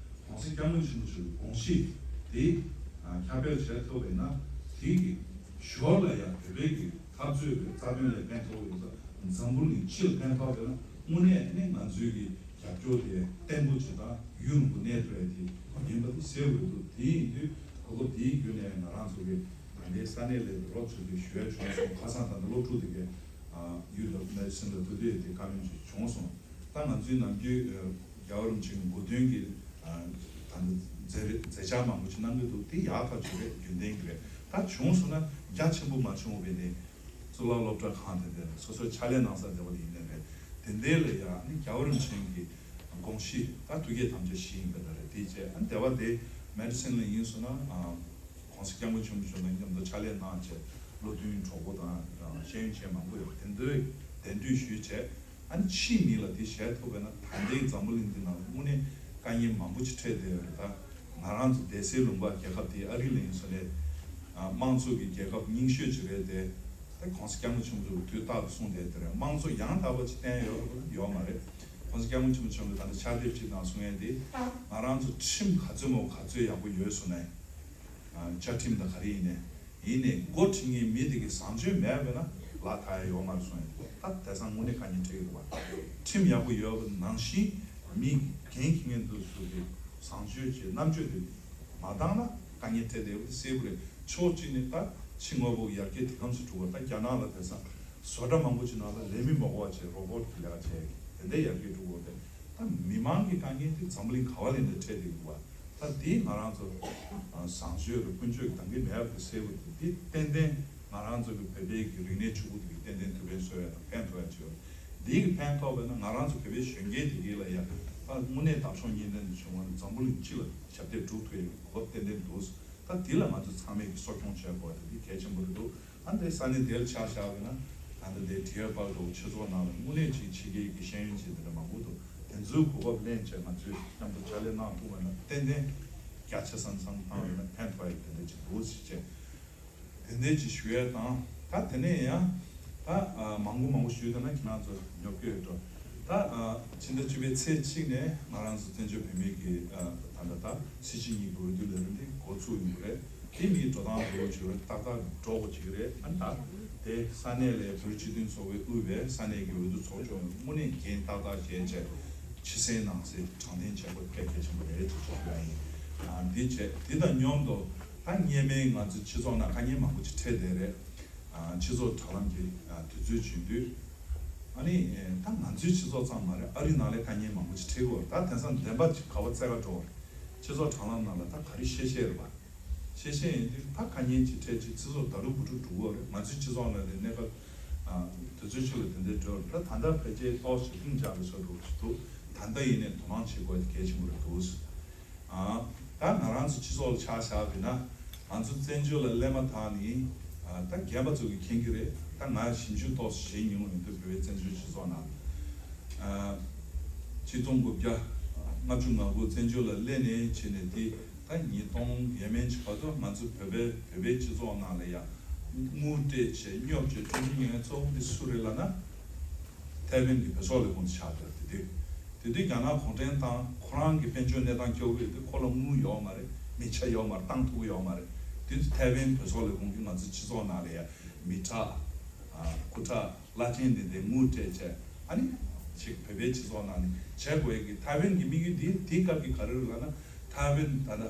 གོང་ས་སྐྱབས་མགོན་ཆེན་པོ་མཆོག་གི་དགོངས་གཞི་དེ་ ཁྱབ་སྤེལ་བྱས་ཐུབ་པ་ཡིན་ན་དེ་གི་ཞོར་ལ་ཡང་བོད་པའི་གི་འཐབ་རྩོད་ཀྱི་རྩ་དོན་ལ་ཕན་ཐོགས་ཡོད་ས། འཛམ་བུ་གླིང་སྤྱི་ལ་ཕན་ཐོགས་པ་ཡིན་ན་དངོས་གནས་ནི་ང་ཚོའི་གི་རྒྱབ་སྐྱོར་དེ་བརྟན་པོ་བྱེད་སྟངས་ཡུན་རིང་པོ་གནས་ཐུབ་ཡ་དེ་ཡིན་པ་དེ་གསལ་པོ་འདུག་དེ་ཡིན་དུས་གོ་སྐབས་དེའི་བརྒྱུད་ནས་ང་རང་ཚོ་གི་ད་ལྟའི་ས་གནས་ལ་རོགས་བྱེད་དུས་ཞུ་ཡ་བྱུང་སོང་། ཁ་སང་ད་ལྟ་སློབ་ཕྲུག་དེ་གས་ཡུལ་ལ་མེད་སེམས་ལ་ཐུག་དུས་དེ་བཀའ་མོལ་ཅིག་བྱུང་སོང་། ད་ང་ཚོའི་ནམ་རྒྱུན་རྒྱལ་བ་རིན་པོ་ཆེའི་གོ་སྟོན་གྱི་ད་ལྟ་མཛད་རེ་མཛད་འཆར་མང་པོ་ཅིག་གནང་གི་འདུག་དེ་ཡག་ཐག་ཆོད་རེད། རྒྱུན་ལྡན་གྱི་རེད། ད་བྱུང་སོང་ན་རྒྱ་ཆེན་པོ་མ་བྱུང་བའི་ནི་གཙུག་ལག་སློབ་གྲྭ་ཁང་དེ་འདྲ་སོ་སོའི་ཕྱག་ལས་གནང་ས་དེ་བ་དེ་ཡིན་ནི་རེད། དེ་འདྲའི་ལ་ཡང་ནི་རྒྱལ་བ་རིན་པོ་ཆེ་གི་དགོངས་གཞི་ད་ཐུགས་བསྐྱེད་དམ་བཅའ་བཞི་ཡིན་པ་འདྲ་རེད། དེ་བྱས་ཨ་ནི་དེ་བ་དེ་མེ་ཌི་སིན་ལ་ཡིན་སོང་ན་༸གོང་ས་༸སྐྱབས་མགོན་ཆེན་པོ་མཆོག་དང་མཉམ་དུ་ཕྱག་ལས་གནང་བྱས་བློ་མཐུན་གྲོགས་པོ་དང་ཤེས་ཡོན་ཅན་མང་པོ་ཡོད་པ་དེ་ཚོས་གདན་འདྲེན་ཞུས་བྱས། ཨ་ནི་ཕྱིའི་མི་ལ་དེ་བཤད་ཐུབ་པས་ན་ད་ལྟའི་འཛམ་བུ་གླིང་འདི་ནང་དངོས་གནས་དཀའ་ངལ་མང་པོ་ཅིག་འཕྲད་བསྡད་ཡོད་རེད། ད་ང་རང་ཚོ་བསྡད་སའི་ལུང་པ་རྒྱལ་ཁབ་དེ་ཨ་རི་ལ་ཡིན་སོང་ནས་དམངས་གཙོ་གི་རྒྱལ་ཁབ་རྙིང་ཤོས་ཅིག་རེད་དེ། ད་༸གོང་ས་༸སྐྱབས་མགོན་ཆེན་པོ་མཆོག་གིས་དུས་རྟག་ཏུ་གསུངས་བསྡད་དེ་རེད། དམངས་གཙོ་ཡང་དག་པ་ཅིག་བསྟན་ཡོད་རེད་ཡོད་མ་རེད།༸གོང་ས་༸སྐྱབས་མགོན་ཆེན་པོ་མཆོག་གིས་ད་ལྟ་ཕྱག་དེབ་ཅིག་ནང་གསུང་ཡས་དེ་ང་རང་ཚོ་ཁྲིམས་ག་ཚོད་མོ་ག་ཚོད་ཡག་པོ་ཡོད་སོང་ནས་བཅའ་ཁྲིམས་དང་ག་རེ་ཡིན་ནས། ཡིན་ནས་འགོ་ཁྲིད་མཁན་མི་དེ་གི་བཟང་སྤྱོད་མེད་པས་ན་ལག་ཐག་ཡ་ཡོད་མ་རེད་གསུངས་ཡོད། ད་དེང་སང་དངོས་གནས་དཀའ་ངལ་འཕྲད་ཀྱི་འདུག་བ། ཁྲིམས་ཡག་པོ་ཡོད་པ་ནང་བཞིན་མི་འགན་འཁྱེར་མཁན་དེ་ཚོ་གི་བཟང་སྤྱོད་ཀྱི་རྣམ་དཔྱོད་དེ་མ་འདང་ན་དཀའ་ངལ་འཕྲད་བསྡད་ཡོད་པ་དེ་གསལ་པོ་རེད། ཕྱོགས་གཅིག་ནས་ད་ཕྱི་དངོས་པོ་གི་ཡར་རྒྱས་དེ་གམ་སུ་འགྲོ་བ། ད་རྒྱ་ནག་ལ་དེང་སང་བཟོ་གྲྭ་མང་པོ་ཅིག་ནང་ལ་ལས་མི་མ་དགོས་པ་བྱས་རོ་བོ་ཊི་གི་ལས་ཀ་བྱས་དེ་འདྲ་ཡར་རྒྱས་འགྲོ་གི་ཡོད་པས། ད་མི་མང་གི་དཀའ་ངལ་དེ་འཛམ་བུ་གླིང་ག་བ་ལ་ཡིན་ན་འཕྲད་བསྡད་ཡོད་པ། ད་དེ་ང་རང་ཚོ་བཟང་སྤྱོད་རེད། ཀུན་སྤྱོད་ཀྱི་དང་གི་མེད་པ་དེ་གསལ་པོ་རེད། དེ་ཏན་ཏན་ང་རང་ཚོ་གི་བོད་པའི་གི་རིག་གནས་ཕྱུག་པོ་དེ་གི་ཏན་ཏན་ཐུགས་ཕན་གསོས་ཡ་དང་ཕན་ཐོགས་ཡ་ཅིག་ཡོད། དེ་གི་ཕན་ཐོགས་པས་ན་ང་རང་ཚོ་བོད་པའི་གཞོན་སྐྱེས་དེ་གི་ལ་ཡ་ད་དངོས་གནས་འདབ་གཤོག་གཉིས་ལྡན་དུ་བྱུང་བ་ནི་འཛམ་བུ་གླིང་སྤྱི་ལ་ཞབས་འདེགས་སྒྲུབ་ཐུབ་ཡ་གི་གོ་སྐབས་ཏན་ཏན་འདུག་ད་དེ་ལ་ང་ཚོ་ཚང་མས་གི་གསོ་སྐྱོང་བྱེད་དགོས་པ་དེ་གལ་ཆེན་པོ་རེད་འདུག་ཨ་འདི་ས་གནས་དེར་ཆ་བཞག་པ་ན་ད་ལྟ་དེ་ཌི་ཨར་པཱརྐ་འདྲ་བོ་ཆོས་ཚོགས་ནང་ལ་དངོས་གནས་ཅིག་ཕྱི་རྒྱལ་གྱི་ཤེས་ཡོན་ཅན་དེ་འདྲ་མང་པོ་འདུག་དེ་ཚོའི་གོ་སྐབས་ལེན་བྱས་ང་ཚོས་མཉམ་དུ་ཕྱག་ལས་གནང་ཐུབ་པ་ན་ཏན་ཏན་རྒྱ་ཆེ་སང་སང་བཏང་བ་ན་ཕན་ཐོགས་ཡ་དེ་འདྲ་ཅིག་འདུག་ཟེར་བྱས་དེ་འདྲ་ཅིག་ཞུ་ཡ་དང་། ད་དེ་ནས་ཡང་ད་མང་པོ་མང་པོ་ཞུས་ད་ན་ཁྱེད་རང་ཚོ་ཉོབ་ཀྱི་ཡོད་འགྲོ། ད་ཕྱི་ཟླ་བཅུ་པའི་ཚེས་གཅིག་ནས་ང་རང་ཚོ་བཙན་བྱོལ་བོད་མིའི་གི་ད་ལྟ་ད་སྲིད་སྤྱི་གཉིས་ཀྱི་འོས་བསྡུ་ལས་རིམ་དེ་འགོ་ཚུགས་ཡོང་གི་རེད། དེ་མིའི་འགྲོ་སྟངས་འགྲོ་བ་བྱུང་བས་ཏག་ཏག་འགྲོ་བ་བྱེད་ཀྱི་རེད། ཨ་ནི་ད་དེ་ས་གནས་ལ་བོད་སྤྱི་མཐུན་ཚོགས་པས་དབུས་པའི་ས་གནས་ཀྱི་འོས་བསྡུ་ཚོགས་ཆུང་དངོས་གནས་འགན་ཏག་ཏག་བཞེས་བྱས་ཕྱི་གསལ་ནང་གསལ་དྲང་བདེན་བྱེད་དགོས་དཔེ་གལ་ཆེན་པོ་རེད་ཅེས་ཞུ་ཡ་ཡིན། འདི་བྱས་དེ་དང་མཉམ་དུ་ད་སྔོན་མའི་ང་ཚོའི་སྤྱི་ཚོགས་ནང་དཀའ་ངལ་མང་པོ་ཅིག་འཕྲད་བསྡད་རེད། སྤྱི་ཚོགས་དྲ་ལམ་གྱི་དུས་ཚོད་བྱིན་དུས། ཨ་ནི་ད་ང་ཚོའི་སྤྱི་ཚོགས་ཙམ་མ་རེད། ཨ་རི་ནང་ལས་དཀའ་ངལ་མང་པོ་ཅིག་འཕྲད་ཀྱི་ཡོད་རེད། ད་དེང་སང་བདེན་པ་ཅིག་ག་བ་བཙལ་ག་འགྲོ་བ་རེད། སྤྱི་ཚོགས་དྲ་ལམ་ནང་ལ་ད་ག་རེ་བཤད་བཤད་རེད་པ། བཤད་བཤད་ཡིན་དུས་ད་དཀའ་ངལ་ཅིག་འཕྲད་ཅིག་སྤྱི་ཚོགས་ད་རུ་བུ་ཕྲུག་འགྲོ་གི་ཡོད་རེད། ང་ཚོའི་སྤྱི་ཚོགས་ནང་ལས་གནས་སྐབས་དུས་ཚོད་ཅིག་ལ་དེ་འདྲའི་འགྲོ་རེད། ད་ད་ལྟ་ཕལ་ཆེར་ཏོག་ཙམ་ལྷིང་འཇགས་ཀྱི་ས་འགྲོ་ཅིག་འདུག་ད་ལྟ་ཡིན་ནས་དོ་སྣང་བྱེད་དགོས་གལ་ཆེན་པོ་རེད་འདུག་ད་ང་རང་ཚོ་སྤྱི་ཚོགས་ལ་ཆ་བཞག་པ་ཡིན་ན་ང་ཚོ་བཙན་བྱོལ་ལ་སླེབས་མ་ཐག་ནས་ད་རྒན་པ་ཚོ་གིས་མཁྱེན་གྱི་རེད། ད་ང་ཞིབ་འཇུག་ཏོག་ཙམ་བྱེད་མྱོང་ཡོད་འདུག་བོད་པའི་བཙན་བྱོལ་སྤྱི་ཚོགས་ནང་། ཆིག་སྟོང་དགུ་བརྒྱ་ལྔ་བཅུ་ང་དགུ་བཙན་བྱོལ་ལ་སླེབས་ནས་བྱས་ནས་དེ་ད་ཉིས་སྟོང་ཡས་མས་ཅིག་བར་དུ་ང་ཚོ་བོད་པའི་བོད་པའི་སྤྱི་ཚོགས་ནང་ལ་ཡང་དངུལ་སྤྲད་བྱས་རྙོག་བྱས་སྤྲོད་མཁན་གཙོ་བོ་དེ་སུ་རེད་ལབ་ན། ཐའེ་ཝན་གྱི་བོད་སོག་ལས་ཁུངས་དེ་ཆགས་བསྡད་དེ་དུས། དེ་དུས་རྒྱ་ནག་གུང་ཁྲན་ཏང་ཁོ་རང་གི་དཔལ་འབྱོར་གནས་སྟངས་སྐྱོ་བོ་ཡོད་དུས་ཁོ་ལ་དངུལ་ཡོད་མ་རེད། མི་ཆ་ཡོད་མ་རེད། བཏང་ཐུབ་ཀྱི་ཡོད་མ་རེད། དེ་དུས་ཐའེ་ཝན་བོད་སོག་ལས་ཁུངས་ཀྱིས་ང་ཚོའི་སྤྱི་ཚོགས་ནང་ལ་ཡ་མི་ཁྲག་སྐུ་ཁྲག་བླ་ཆེན་དེ་འདྲའི་དངུལ་སྤྲད་བྱས་ཨ་ནི་ཅིག་བོད་པའི་སྤྱི་ཚོགས་ནང་ནས་བྱས་དགོས་ཀྱི། ཐའེ་ཝན་གྱི་དམིགས་ཡུལ་དེ་དེའི་སྐབས་ཀྱི་ག་རེ་རེད་ལབ་ན། ཐའེ་ཝན་ད་ལྟ་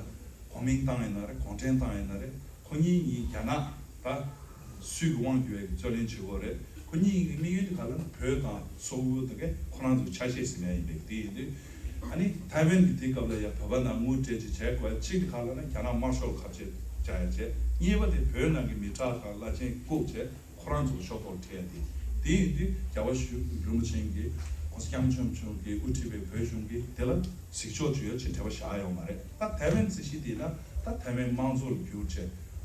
གོ་མིན་ཏང་ཡིན་ན་རེད། གུང་ཁྲན་ཏང་ཡིན་ན་རེད། ཁོ་གཉིས་གཉིས་རྒྱ་ནག་ད་སུས་ཀྱི་དབང་བསྒྱུར་བའི་རྩོད་ལེན་བྱེད་དགོས་རེད། ཁོ་གཉིས་ཀྱི་དམིགས་ཡུལ་དེ་ག་ལ་ན་བོད་དང་སོག་པོ་དེ་གས་ཁོ་རང་ཚོའི་ཆ་ཤས་ཟིན་ཡ་ཡིན་པས། དེ་ཡིན་དུས་ཨ་ནི་ཐའེ་ཝན་གྱི་དེའི་སྐབས་ལ་ཡ་བོད་པ་ནང་དངུལ་སྤྲད་ཅིག་བྱས་དགོས། གཅིག་དེ་ག་ལ་ན་རྒྱ་ནག་དམར་ཤོག་ཁ་ཆེ་བྱ་ཡ་བྱས། གཉིས་པ་དེ་བོད་ནང་གི་མི་ཁྲག་དང་བླ་ཆེན་བཀུག་བྱས་ཁོ་རང་ཚོ་ལ་ཤོག་ཐོག་ཁྲལ་ཡ་དེ། དེ་ཡིན་དུས་རྒྱལ་བ་ཞུ་རིན་པོ་ཆེ་གིས་༸གོང་ས་༸སྐྱབས་མགོན་ཆེན་པོ་མཆོག་གིས་དབུ་ཁྲིད་པའི་བོད་གཞུང་གིས་དེ་ལ་གཟིགས་ཕྱོགས་ཅིག་ཡོད་ཅེས་འབྲེལ་བ་བཞག་ཡོད་མ་རེད། ད་ཐའེ་ཝན་རྩིས་གཞི་དེ་ན་ད་ཐའེ་ཝན་དམངས་གཙོ་ལ་བསྒྱུར་བྱས་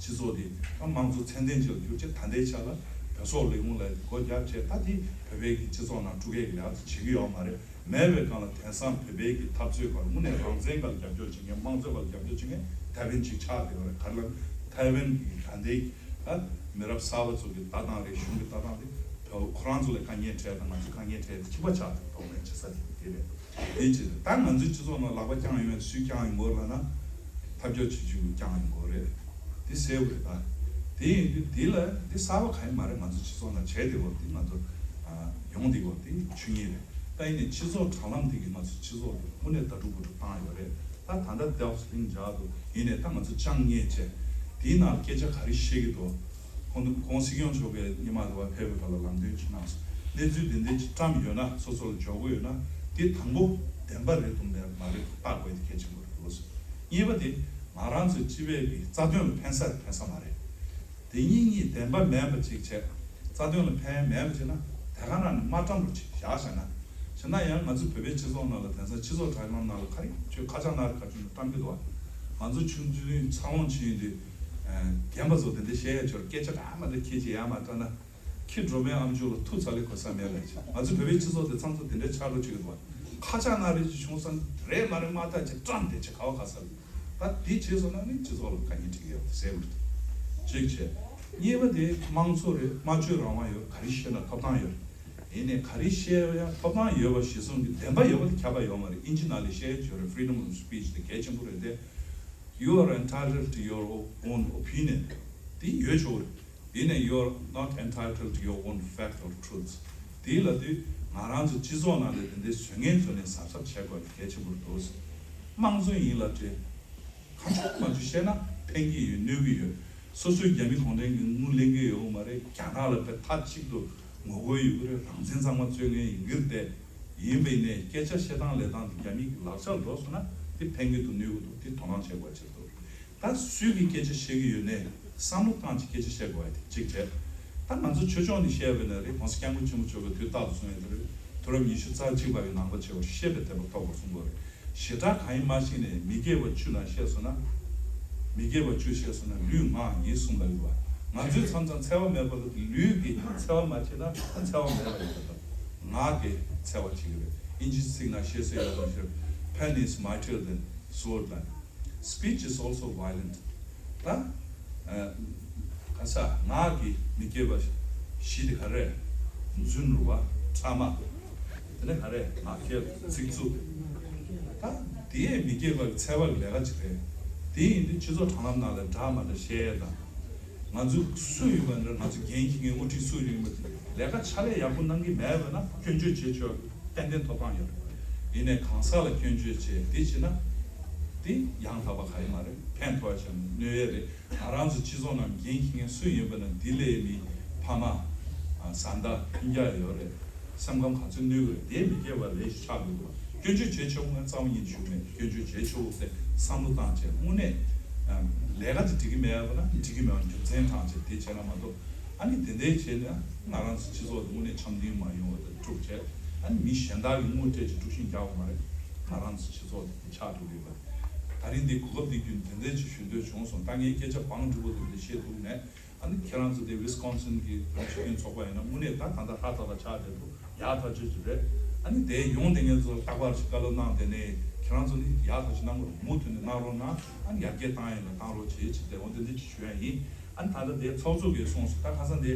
སྤྱི་ཚོགས་དེ་ད་དམངས་གཙོ་ཚད་ལྡན་ཅིག་ལ་བསྒྱུར་བྱས་ད་ལྟའི་ཆ་ལ་བོད་སོག་ལས་ཁུངས་ལ་སྒོ་བརྒྱབ་བྱས་ད་དེ་བོད་པའི་གི་སྤྱི་ཚོགས་ནང་དཀྲུག་ཡས་ཀྱི་ལས་ཀ་ཚོ་བྱེད་ཀྱི་ཡོད་མ་རེད། མེད་པའི་སྒང་ལ་དེང་སང་བོད་པའི་གི་འཐབ་རྩོད་སྒང་དངོས་གནས་རང་བཙན་སྒང་ལ་རྒྱབ་སྐྱོར་བྱེད་མཁན་དམངས་གཙོའི་སྒང་ལ་རྒྱབ་སྐྱོར་བྱེད་མཁན་ཐའེ་ཝན་ཅིག་ཆགས་བསྡད་ཡོད་རེད། ག་རེ་ལབ་ན་ཐའེ་ཝན་གི་ད་ལྟའི་ད་མི་རབས་གསར་པ་ཚོ་གི་ལྟ་སྟངས་རེད། གཞུང་གི་ལྟ་སྟངས་དེ་བོད་ཁོ་རང་ཚོ་ལ་དཀའ་ངལ་འཕྲད་དང་ང་ཚོ་དཀའ་ངལ་འཕྲད་དེ་གཅིག་པ་ཆགས་བསྡད་གདོང་ལེན་བྱེད་ས་དེ་དེ་རེད། དེ་བྱས་ད་ང་ཚོའི་སྤྱི་ཚོགས་ནང་ལག་པ་བརྐྱངས་ཡོང་ཡ་སུས་བརྐྱངས་ཡོང་གི་ཡོད་ལབ་ན་ཐབས་སྐྱོ་ཆེ་ཆུང་གིས་བརྐྱངས་ཡོང་གི་ཡོད་རེད། དེ་གསལ་པོ་རེད་ད། དེ་ཡིན་དུས་དེ་ལ་དེ་གསར་པ་གང་ཡང་མ་རེད། ང་ཚོ་སྤྱི་ཚོགས་ནང་བྱས་དེ་བ་དེ་ང་ཚོ་ཡོང་དེ་བ་དེ་ཆོས་ཉིད་རེད། ད་ཡིན་ནའི་སྤྱི་ཚོགས་དྲ་ལམ་དེ་གི་ང་ཚོ་སྤྱི་ཚོགས་དེ་དངོས་གནས་ད་དྲུག་བུ་དྲུག་བཏང་ཡོད་རེད། ད་ད་ལྟ་དེ་ལྷིང་འཇགས་འདུག་ཡིན་ནའི་ད་ང་ཚོ་ཅང་ཉེས་བྱས་དེའི་ནང་སྐད་ཆ་ག་རེ་བཤད་ཀྱི་འདུག་ཁོང་ཁོང་སྲིད་སྐྱོང་མཆོག་གིས་ཉི་མ་དེ་བ་ཕེབས་པའི་སྐབས་ལ་ལམ་སྟོན་ཅིག་གནང་སོང་། གནས་ཚུལ་དེ་འདྲ་ཅིག་བཀྲམ་ཡོད་ན་སོ་སོ་ལ་འཇོག་གི་ཡོད་ན་དེ་དང་པོ་བདེན་པ་རེད་དམ་མ་རེད་བརྟག་དགོས་དེ་གལ་ཆེན་པོ་རེད་འདུག་གཉིས་པ་དེ་ང་རང་ཚོའི་སྤྱི་པའི་གི་རྩ་དོན་ལ་ཕན་ས་རེད་ཕན་ས་མ་རེད། དེ་གཉིས་གཉིས་བདེན་པ་མེད་པ་ཅིག་བྱས་རྩ་དོན་ལ་ཕན་མེད་པ་བྱས་ན་དེ་ག་རང་ནས་མ་བཀྲམ་རོགས་ཅིག་བཞག་བཞག་ན། བྱས་ན་ཡང་ང་ཚོ་བོད་པའི་སྤྱི་ཚོགས་ནང་ལ་དེང་སང་སྤྱི་ཚོགས་དྲ་ལམ་ནང་ལ་ག་རེ་ཁྱོད་ཁ་ཆག་ན་རེ་ཁ་ཆུང་ནས་བཀྲམ་གི་འདུག་ང་ཚོ་ཆུང་ཆུང་འཚར་ལོངས་ཕྱིན་ཡོད་དུས་རྒན་པ་ཚོ་དེ་འདྲ་བཤད་ཡ་ཆོར་སྐད་ཆ་ག་མ་འདྲ་ཁྱེད་ཀྱིས་ཡ་མ་བཀྲ་ན། ཁྱི་སྒྲོལ་མའི་ཨམ་ཅོག་ལ་ཐུག་ཚར་ལེ་གོ་ས་མེད་ལ་ཅི། ང་ཚོ་བོད་པའི་སྤྱི་ཚོགས་དེ་ཚང་ཚོ་དེ་འདྲའི་ཆགས་འགྲོ་བྱེད་ཀྱི་འདུག་ཁ་ཆག་ན་རེ་ཅིག་བྱུང་ཙང་རེད་མ་རེད་མ་ཐག་ཅིག་བཀྲམ་དེ་ཅིག་ག་བ་ག་ས་རེད། ད་དེ་བྱས་སོང་ན་ནི་སྤྱི་ཚོགས་ལ་དཀའ་ངལ་འཕྲད་ཀྱི་ཡོད་པ་དེ་གསལ་པོ་རེད། གཅིག་བྱས། གཉིས་པ་དེ་དམངས་གཙོ་རེད། སྨྲ་བརྗོད་རང་དབང་ཡོད། ག་རེ་བཤད་ན་ཐོབ་ཐང་ཡོད་རེད། ཡིན་ནའི་ག་རེ་བཤད་ཡང་ཐོབ་ཐང་ཡོད་པ་གཞི་བཟུང་གི་བདེན་པ་ཡོད་པ་དེ་ཁྱབ་པ་ཡོད་མ་རེད། ཨིན་ཇི་ནང་ལ་བཤད་ཡ་ཡོད་རེད། Freedom of speech དེ་གལ་ཆེན་པོ་རེད་དེ། You are entitled to your own opinion. དེ་ཡོད་ཆོག་རེད། ཡིན་ནའི་you are not entitled to your own fact or truth. དེ་ལབ་དུས་ང་རང་ཚོ་སྤྱི་ཚོགས་ནང་ལ་དེ་འདྲའི་བཟོ་ངན་བཟོ་ནས་གཟབ་གཟབ་བྱེད་དགོས་གལ་ཆེན་པོ་འདུག་དམངས་གཙོ་ཡིན་ལབ་བྱས། གང་བྱུང་མང་བྱུང་བཤད་ན་ཕན་གྱི་ཡོད་གནོད་ཀྱི་ཡོད། སོ་སོའི་རྒྱ་མི་གུང་ཁྲན་གྱི་དངུལ་ལེན་གྱི་ཡོད་མ་རེད། རྒྱ་ནག་ལ་དཔེ་མཐའ་གཅིག་ཏུ་ངོ་རྒོལ་ཡོད་ཀྱི་རེད། རང་བཙན་གཙང་མ་རྩོད་མཁན་ཡིན་གྱི་རེད་དེ། ཡིན་པའི་ནས་སྐད་ཆ་བཤད་སྟངས་ལས་སྟངས་དེ་རྒྱ་མི་གི་ལག་ཆར་འགྲོ་སོང་ན་དེ་ཕན་གྱི་འདུག་གནོད་ཀྱི་འདུག་དེ་དོ་སྣང་བྱེད་དགོས་ཆེད་དུ། ད་སུས་ཀྱི་སྐད་ཆ་བཤད་ཀྱི་ཡོད་ནས་བསམ་བློ་བཏང་ཅིག་སྐད་ཆ་བཤད་དགོས་ཡ་དེ་གཅིག་བྱས། ད་ང་ཚོ་ཆོས་ཕྱོགས་ནས་བཤད་པ་ན་རེད། གོང་ས་སྐྱབས་མགོན་ཆེན་པོ་མཆོག་གིས་དུས་རྟག་ཏུ་གསུངས་ཡ་དེ་རེད། དུས་རབས་ཉི་ཤུ་རྩ་གཅིག་པ་ཡི་ནང་པ་བྱེད་པར་ཤེས་པའི་བདེན་པ་ཐོབ་པར་གསུངས་པ་རེད། ཞེ་དྲག་གང་ཡིན་མ་ཤེས་ནས་མི་དགེ་བ་བཅུ་ན་བཤད་སོང་ན། མི་དགེ་བ་བཅུ་བཤད་སོང་ན་ལུས་ངག་ཡིད་གསུམ་ལ་ཡོད་པ། ང་ཚོས་མཚམས་མཚམས་འཚེ་བ་མེད་པ་ལ་ལུས་ཀྱིས་འཚེ་བ་མ་བྱས་ན་ད་འཚེ་བ་མེད་པ་ཡིན་པ་དང་། ངག་གིས་འཚེ་བ་བྱེད་ཀྱི་རེད། ཨིན་ཇི་ཚིག་ནང་བཤད་སྲོལ་ཡོད་པ་ཕྱིར། Pen is mightier than sword ལ། Speech is also violent. ད་ཨ་ག་ས་ངག་གི་མི་དགེ་བ་བཞི་དེ་ག་རེ། རྫུན་རུ་བ། ཕྲ་མ། དེ་ནས་ག་རེ། ངག་འཁྱལ། ཚིག་རྩུབ། ད་དེའི་མི་དགེ་བ་འཚེ་བ་གི་ལས་ཀ་ཅིག་རེད། དེ་ཡིན་དུས་སྤྱི་ཚོགས་དྲ་ལམ་ནང་ལ་འདྲ་མ་འདྲ་བཤད་ཡས་དང་། ང་ཚོ་སུ་ཡིན་པ་འདྲ། ང་ཚོ་འགན་འཁྱེར་མཁན་དབུ་ཁྲིད་སུ་ཡིན་པ་དེ་ལས་ཀ་ཕྱག་ལས་ཡག་པོ་གནང་གི་མེད་པ་ན་སྐྱོན་བརྗོད་བྱེད་ཆོག་ཏན་ཏན་ཐོབ་ཐང་ཡོད་རེད། ཡིན་ནའི་གང་ཟག་ལ་སྐྱོན་བརྗོད་བྱས་དེ་བྱས་ན་དེ་ཡང་དག་པ་ག་ཡིན་མ་རེད། ཕན་ཐོགས་ཡ་ཆེན་གནོད་ཡས་རེད། ང་རང་ཚོ་སྤྱི་ཚོགས་ནང་འགན་འཁྱེར་མཁན་སུ་ཡིན་པ་ན་འདི་ལས་མི་ཕ་མ། ཨ་བཟའ་ཟླ། སྤུན་ཀྱག་ཡོད་རེད། སེམས་ཁམས་ག་ཚོད་གནོད་ཀྱི་རེད། དེ་མི་སྐྱེ་བ་ལས་ཤིག་ཆགས་འདུག་ག་སྐྱོན་བརྗོད་བྱེད་ཆོག་ངས་རྩ་བ་ཉིད་ཞུ་མེད། སྐྱོན་བརྗོད་བྱེད་ཆོག་ཟེར་བསམ་བློ་བཏང་བྱས་དངོས་གནས་ལས་ཀ་དེ་འགྲིག་གི་མེད་པ་ན་འགྲིག་གི་མེད་པ་རྒྱུ་མཚན་དྲངས་བྱས་དེ་བྱས་ན་མ་གཏོགས། ཨ་ནི་དེ་འདྲའི་བྱས་ན་ང་རང་ཚོ་སྤྱི་ཚོགས་དེ་དངོས་གནས་འཆམ་མཐུན་མ་ཡོང་བ་དང་དཀྲུག་བྱས། ཨ་ནི་མི་གཞན་དག་གི་དངུལ་སྤྲད་ཅིག་དཀྲུག་ཤིང་རྒྱག་པ་མ་རེད། ང་རང་ཚོ་སྤྱི་ཚོགས་དེ་ཆགས་འགྲོ་གི་ཡོད་པ། ད་རིང་འདི་གོ་སྐབས་འདི་བརྒྱུད་དེ་འདྲའི་ཅིག་ཞུ་འདོད་བྱུང་སོང་། ད་ངའི་སྐད་ཆ་བང་སྒྲིག་པོ་དེ་འདྲ་བཤད་ཐུབ་མེད། ཨ་ནི་ཁྱེད་རང་ཚོ་དེ་ཝི་སི་ཀོན་སིན་གྱི་བོད་རིགས་སྤྱི་མཐུན་ཚོགས་པ་ཡིན་ན་དངོས་གནས་ད་ད་ལྟ་ཧྲ་ཐག་ཐག་ཆགས་བསྡད་འདུག་ཡག་ཐག་ཆོད་ཅིག་རེད། ཨ་ནི་དེ་ཡོང་བསྡད་མཁན་ཚོ་ལ་རྟག་པར་ཞིག་བཀའ་སློབ་གནང་བསྡད་ནས་ཁྱེད་རང་ཚོ་ནི་ཡག་ཐག་ཆོད་གནང་དགོས་རེད། མུ་མཐུད་ནས་གནང་རོགས་གནང་། ཨ་ནི་ཡར་རྒྱས་བཏང་ཡིན་ན་བཏང་རོགས་བྱེད་ཅིག་དེ་འོ་དེ་འདྲ་ཅིག་ཞུ་ཡ་ཡིན། ཨ་ནི་ད་ལྟ་དེ་ཚོགས་གཙོ་གིས་གསུངས་སོང་། ད་ཁ་སང་དེ་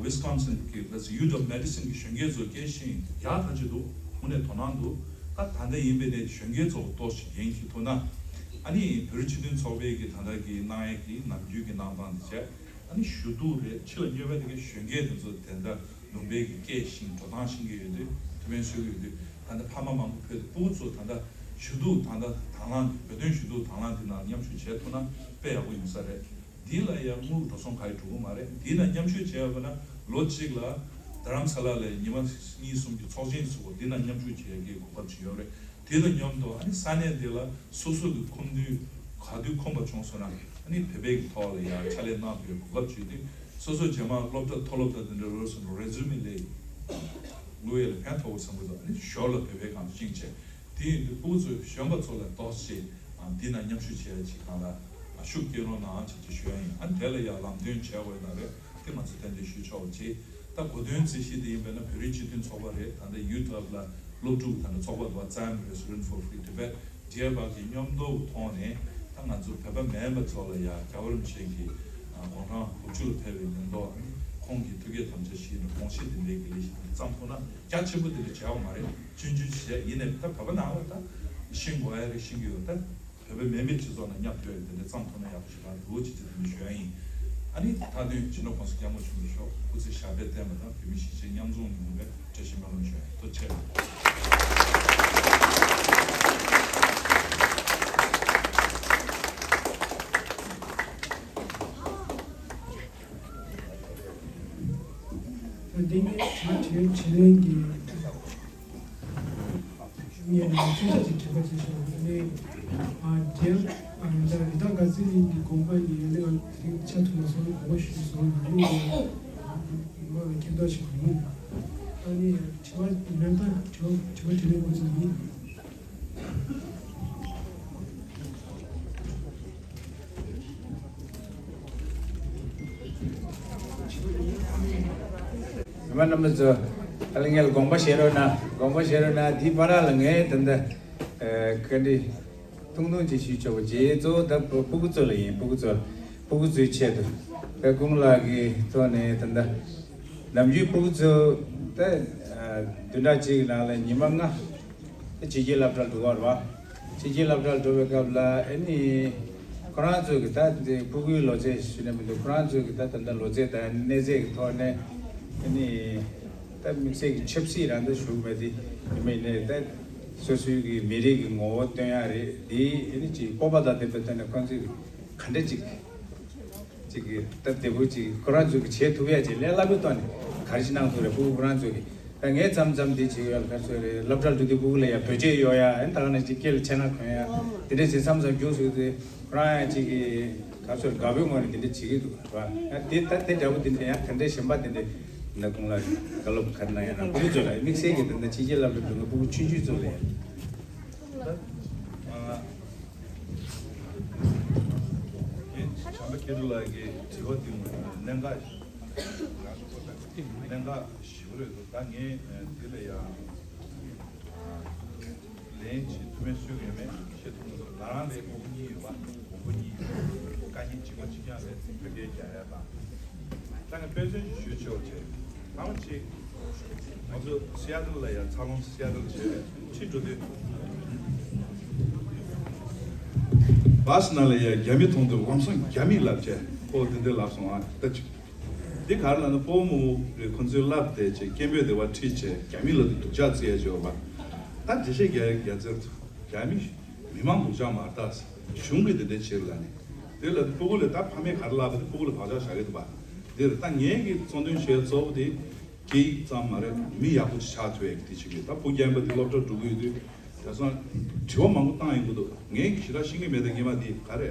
ཝི་སི་ཀོན་སིན་གྱི་ལ་སི་ཡུ་ཌོབ་མེ་ཌི་སིན་གྱི་གཞོན་སྐྱེས་ཚོ་སྐད་ཤེས་ཡག་ཐག་ཆོད་འདུག་དངོས་གནས་དོ་སྣང་འདུག་ད་ད་ལྟ་ཡིན་པའི་ནས་གཞོན་སྐྱེས་ཚོ་ཏོག་ཙམ་འགན་འཁྱེར་ཐུབ་ན། ཨ་ནི་བོད་རིགས་སྤྱི་མཐུན་ཚོགས་པའི་གི་ད་ལྟ་གི་གནང་ཡས་ཀྱི་ནམ་རྒྱུན་གྱི་གནང་སྟངས་དེ་བྱས། ཨ་ནི་ཞུ་གཏུག་རེད། ཕྱི་ལ་སྨྱོ་བའི་དེ་གའི་གཞོན་སྐྱེས་དེ་ཚོ་དེ་འདྲ་ལུང་པའི་གི་སྐད་ཤེས་འགྲོ་སྟངས་ཤེས་ཀྱི་ཡོད་དུས་དེ་བན་ཤོད་ཀྱི་ཡོད་དུས། ད་ལྟ་ཕ་མ་མང་པོ་ཕེབས་ཏེ་སྤུ་གུ་ཚོ་ད་ལྟ་ཞུ་གཏུག་ད་ལྟ་དང་བླངས་བོད་དོན་ཞུ་གཏུག་དང་བླངས་དེ་ནང་མཉམ་ཞུགས་བྱས་ཐུབ་ན་དཔེ་ཡག་པོ་ཡོང་ས་རེད། འདི་ལ་ཡང་དངུལ་འགྲོ་སོང་ག་ཡི་འགྲོ་གི་མ་རེད། འདི་ན་མཉམ་ཞུགས་བྱས་པ་ན་ལོ་གཅིག་ལ་རྡ་རམ་ས་ལ་ལ་ཉི་མ་གཉིས་གསུམ་གྱི་ཚོགས་ཆེན་ཚུགས་པ་འདི་ན་མཉམ་ཞུགས་བྱེད་ཡག་གི་གོ་སྐབས་ཅིག་ཡོད་རེད། དེ་དང་མཉམ་དུ་ཨ་ནི་ས་གནས་དེ་ལ་སོ་སོ་གི་ཁོམ་དུས་ག་དུས་ཁོམ་པ་བྱུང་སོང་ན་ཨ་ནི་བོད་པའི་གི་ཐོག་ལ་ཡང་ཕྱག་ལས་གནང་ཐུབ་པའི་གོ་སྐབས་བྱུང་དུས་སོ་སོ་རྗེས་མ་སློབ་གྲྭ་མཐོ་སློབ་དང་དེ་འདྲ་རོལ་སོང་རེ་ཛུ་མེ་ལས་དངོས་ཡོད་ལ་ཕན་ཐོགས་པ་བསམ་གྱི་འདུག་ཨ་ནི་ཞོར་ལ་བོད་པའི་གང་ཅིང་བྱས། དེ་ཡིན་དུས་སྤུ་གུ་ཚོས་གཞོན་པ་ཚོ་ལ་ཏོག་ཙམ་འདི་ན་མཉམ་ཞུགས་བྱེད་ཡ་ཅིག་སྒང་ལ་ཤུགས་སྐྱོན་རོགས་གནང་ཅིག་ཅེས་ཞུ་ཡ་ཡིན། ཨ་ནི་དེ་ལ་ཡང་ལམ་སྟོན་བྱས་འོས་ན་རེད། དེ་ང་ཚོ་ཏན་ཏན་ཞུ་ཆོག་པ་བྱེད། ད་གོ་དོན་རྩིས་གཞི་དེ་ཡིན་པས་ན་བོད་རིགས་སྤྱི་མཐུན་ཚོགས་པ་རེད། ད་ལྟ་ཡུ་ཊུབ་ལ་སློབ་ཕྲུག་ད་ལྟ་ཚོགས་པ་འདུག་བ། Zambia Student for Free Tibet དེའི་བར་གྱི་མཉམ་དུ་ཐོག་ནས་ད་ང་ཚོ་བོད་པ་མིན་པ་ཚོ་ལ་ཡང་རྒྱལ་བ་རིན་པོ་ཆེ་གི་དགུང་གྲངས་དགུ་བཅུ་ལ་ཕེབས་པའི་ཉིན་ཐོ་ཁོང་གི་ཐུགས་བསྐྱེད་དམ་བཅའ་ཞུས་ནས་དགོངས་བཞེས་དེ་འདྲའི་གི་ལས་གཞི་དེ་བརྩམས་ཐུབ་ན་རྒྱ་ཆེན་པོ་དེ་འདྲ་བྱས་པ་མ་རེད། ཆུང་ཆུང་བྱས་ཡིན་ནའི་ད་བོད་པ་ནང་ལ་ད་ཤེས་དགོས་ཡ་རེད། ཤེས་ཀྱི་ཡོད་ད། བོད་པའི་མི་མེད་སྤྱི་ཚོགས་ནང་མཉམ་ཐུག་ཡ་དེ་འདྲ་བརྩམས་ཐུབ་ན་ཡག་པོ་ཞིག་རང་འདུག་ཅེས་དེ་འདྲ་ཞུ་ཡ་ཡིན། ཨ་ནི་མཐའ་དོན་སྤྱི་ནོར་༸གོང་ས་༸སྐྱབས་མགོན་ཆེན་པོ་མཆོག་སྐུ་ཚེ་ཞབས་པད་བརྟན་པ་དང་བོད་མི་གཞིས་བྱེས་མཉམ་འཛོམས་ཡོང་བའི་བཀྲ་ཤིས་སྨོན་ལམ་ཞུ་ཡ་ཡིན། ཐུགས་རྗེ་ཆེ། ད་འདི་ནི་ང་དྲན་དྲིན་ལན་གྱི་ངས་ནང་ཆུང་ཆ་ཅིག་དྲན་པ་ཅིག་བྱུང་། ཨ་ནི་ཨ་རྒྱལ་ཨ་ད་རི་དྭགས་དགའ་ཚལ་གླིང་གི་དགོན་པ་ཡི་ཨ་ནི་ང་དེ་རིང་ཆ་ཐུབ་མ་སོང་། དགོངས་པ་ཞུས་སོང་། ཡིན་ནའི་ང་ལ་མཁྱེན་རྟོགས་ཞིག་མི་འདུག་ཨ་ནི་དྲི་བ་མེད་ན་ད་དྲི་བ་དྲི་བ་དྲིས་ལན་འགོ་འཛུགས་ཡིན། རྣམ་པ་རྣམ་པ་ཚོ། ཨ་ལ་ངས་དགོངས་པ་བཞེས་རོགས་གནང་། དགོངས་པ་བཞེས་རོགས་གནང་། དེའི་བར་ལ་ངས་ད་ལྟ་ཨ་བཀའ་འདྲི་ཐུང་ཐུང་ཅིག་ཞུས་ཆོག་པ་བྱས། གཙོ་བོ་ད་སྤུ་གུ་ཚོ་ལ་ཡིན། སྤུ་གུ་ཚོ་ལ། སྤུ་གུ་ཚོའི་ཆེད་དུ་དཔལ་སྐུ་ངོ་ལགས་ཀྱི་ཐོག་ནས་ད་ལྟ་ནམ་རྒྱུན་སྤུ་གུ་ཚོ་ད་ཨ་བདུན་ཕྲག་གཅིག་གི་ནང་ལ་ཉི་མ་ལྔ་ཕྱི་རྒྱལ་སློབ་གྲྭར་འགྲོ་བར་བ། ཕྱི་རྒྱལ་སློབ་གྲྭར་འགྲོ་བའི་སྐབས་ལ་ཨ་ནི་ཁོ་རང་ཚོས་ཀྱི་ད་དེ་སྤུ་གུའི་ལོ་ཚད་ཞུས་ནས་མི་འདུག་ཁོ་རང་ཚོས་ཀྱི་ད་ད་ལྟ་ལོ་ཚད་དང་གནས་ཚད་ཀྱི་ཐོག་ནས་ཨ་ནི་ད་དམིགས་བསལ་གྱི་ཆབ་སྲིད་རང་ད་ཞུ་གི་མེད་དེ། དེ་མིན་ནས་ད་སོ་སོའི་གི་མི་རིགས་ཀྱི་ངོ་བོ་སྟོན་ཡ་རེད། དེ་ཨ་ནི་ཅིག་སྤོབས་པ་དང་ལྡན་པའི་ཐོག་ནས་ཁོང་ཚོས་ག་འདྲ་ཅིག་ཅིག་གི་སྟབས་བདེ་པོ་ཅིག་ཁོ་རང་ཚོས་ཀྱི་བྱེད་ཐུབ་ཡ་ཅིག་ལས་སླ་པོའི་ཐོག་ནས་ག་རེ་ཞིག་གནང་ཐུབ་རེད། སྤུ་གུ་ཁོ་རང་ཚོས་ཀྱི་ད་ངས་མཚམས་མཚམས་འདི་བྱེད་ཡོད་ལ་ག་ཚོད་རེད། སློབ་གྲྭར་འགྲོ་དུས་སྤུ་གུ་ལ་ཡ་བོད་ཆས་གཡོག་ཡ། ཨ་ནི་ད་ག་ནང་བཞིན་སྐེ་ལ་ཕྱེ་ན་གོན་ཡ། དེ་འདྲ་བྱེད། མཚམས་མཚམས་རྒྱུགས་སུ་དེ་ཁོ་རང་ཡ་ཅིག་གི་ག་ཚོད་དགའ་པོའི་ངོས་ནས་དེ་འདྲ་བྱེད་ཀྱི་འདུག་བ། ཡ་དེ་ད་དེ་འདྲ་པོ་དེ་འདྲ་ཡང་དེ་འདྲ་གཞན་པ་དེ་འདྲ་ད་ཁོང་ལ་བཀའ་སློབ་ག་རེ་གནང་ཡ་ན། སྤུ་གུ་ཚོ་ལ་དམིགས་བསལ་གྱི་དེ་འདྲ་ཕྱི་རྒྱལ་སློབ་གྲྭར་འགྲོ་མཁན་སྤུ་གུ་ཆུང་ཆུང་ཚོ་ལ་ཡ། ད་ཨ། བྱམས་པ་མཁས་གྲུབ་ལགས་ཀྱི་དྲི་བ་འདི་གནད་འགག་གནད་འགག་ཞེ་པོ་རེད་འདུག་ད་ངས་འདི་ལ་ཡང་ལན་བྱེད་ཐུབ་མིན་སུས་ཡོད་མེད་ཤེས་ཐུབ་མི་འདུག་ང་རང་ལ་སྤུ་གུ་གཉིས་ཡོད་པ། བུ་མོ་གཉིས་ཡོད་པ། དཀའ་ངལ་གཅིག་པ་གཅིག་རྐྱང་རེད། བོད་སྐད་རྒྱག་ཡ་དང་། ད་ངས་དཔེ་མཚོན་ཞིག་ཞུས་ཆོག་བྱས། ཨ་མ་གཅིག་ང་ཚོ་སི་ཨེ་ཊལ་ལ་ཡ་འཚར་ལོངས། སི་ཨེ་ཊལ་བྱས་ནས་ཁྲིད་འགྲོ་དུས། བྷ་སི་ནང་ལ་ཡ་རྒྱ་མི་མཐོང་དུས་ལམ་སང་རྒྱ་མིས་ལབ་བྱས། ཁོ་དེ་འདྲ་ལབ་སོང་ཨ། ད་ཅིག་འདི་ག་རེ་ལབ་ན་སྤོ་བོ་རེད། ཁོ་ཚོས་ལབ་བསྡད་བྱས་སྐད་འབོད་དེ་བ་ཁྲིད་བྱས་རྒྱ་མི་ལབ་དུས་སྡུག་ཅག་བརྩི་ཡ་བྱས་པ། ད་འགྲེལ་བཤད་རྒྱག་རྒྱ་ཚར་རྒྱ་མི་མི་མང་སྡུག་ཅག་མ་རེད། ད་གཞུང་གིས་དེ་འདྲ་བྱེད་ལབ་ནས། དེ་ལ་སྤུ་གུ་ལ་ད་ཕ་མས་ག་རེ་ལབ་པ་དེ་སྤུ་གུ་ལ་བག་ཆགས་བཞག་གི་འདུག་པ། འདིར་ད་ངས་ཀྱི་གཙོ་འདོན་བྱས་གཙོ་བོ་དེ་སྐད་ཡིག་ཙམ་མ་རེད། མི་ཡག་པོ་ཅིག་ཆགས་ཐུབ་ཡག་གི་དེ་བྱེད་ཀྱི་ཡོད། ད་སྤུ་རྒན་པ་དེ་སློབ་གྲྭར་འགྲོ་གི་ཡོད་དུས་དེང་སང་དྲི་བ་མང་པོ་བཏང་ཡོང་གི་འདུག་ངས་ཀྱི་ཞེ་དྲག་ཤེས་ཀྱི་མེད། ད་ངས་མ་དེ་ག་རེ་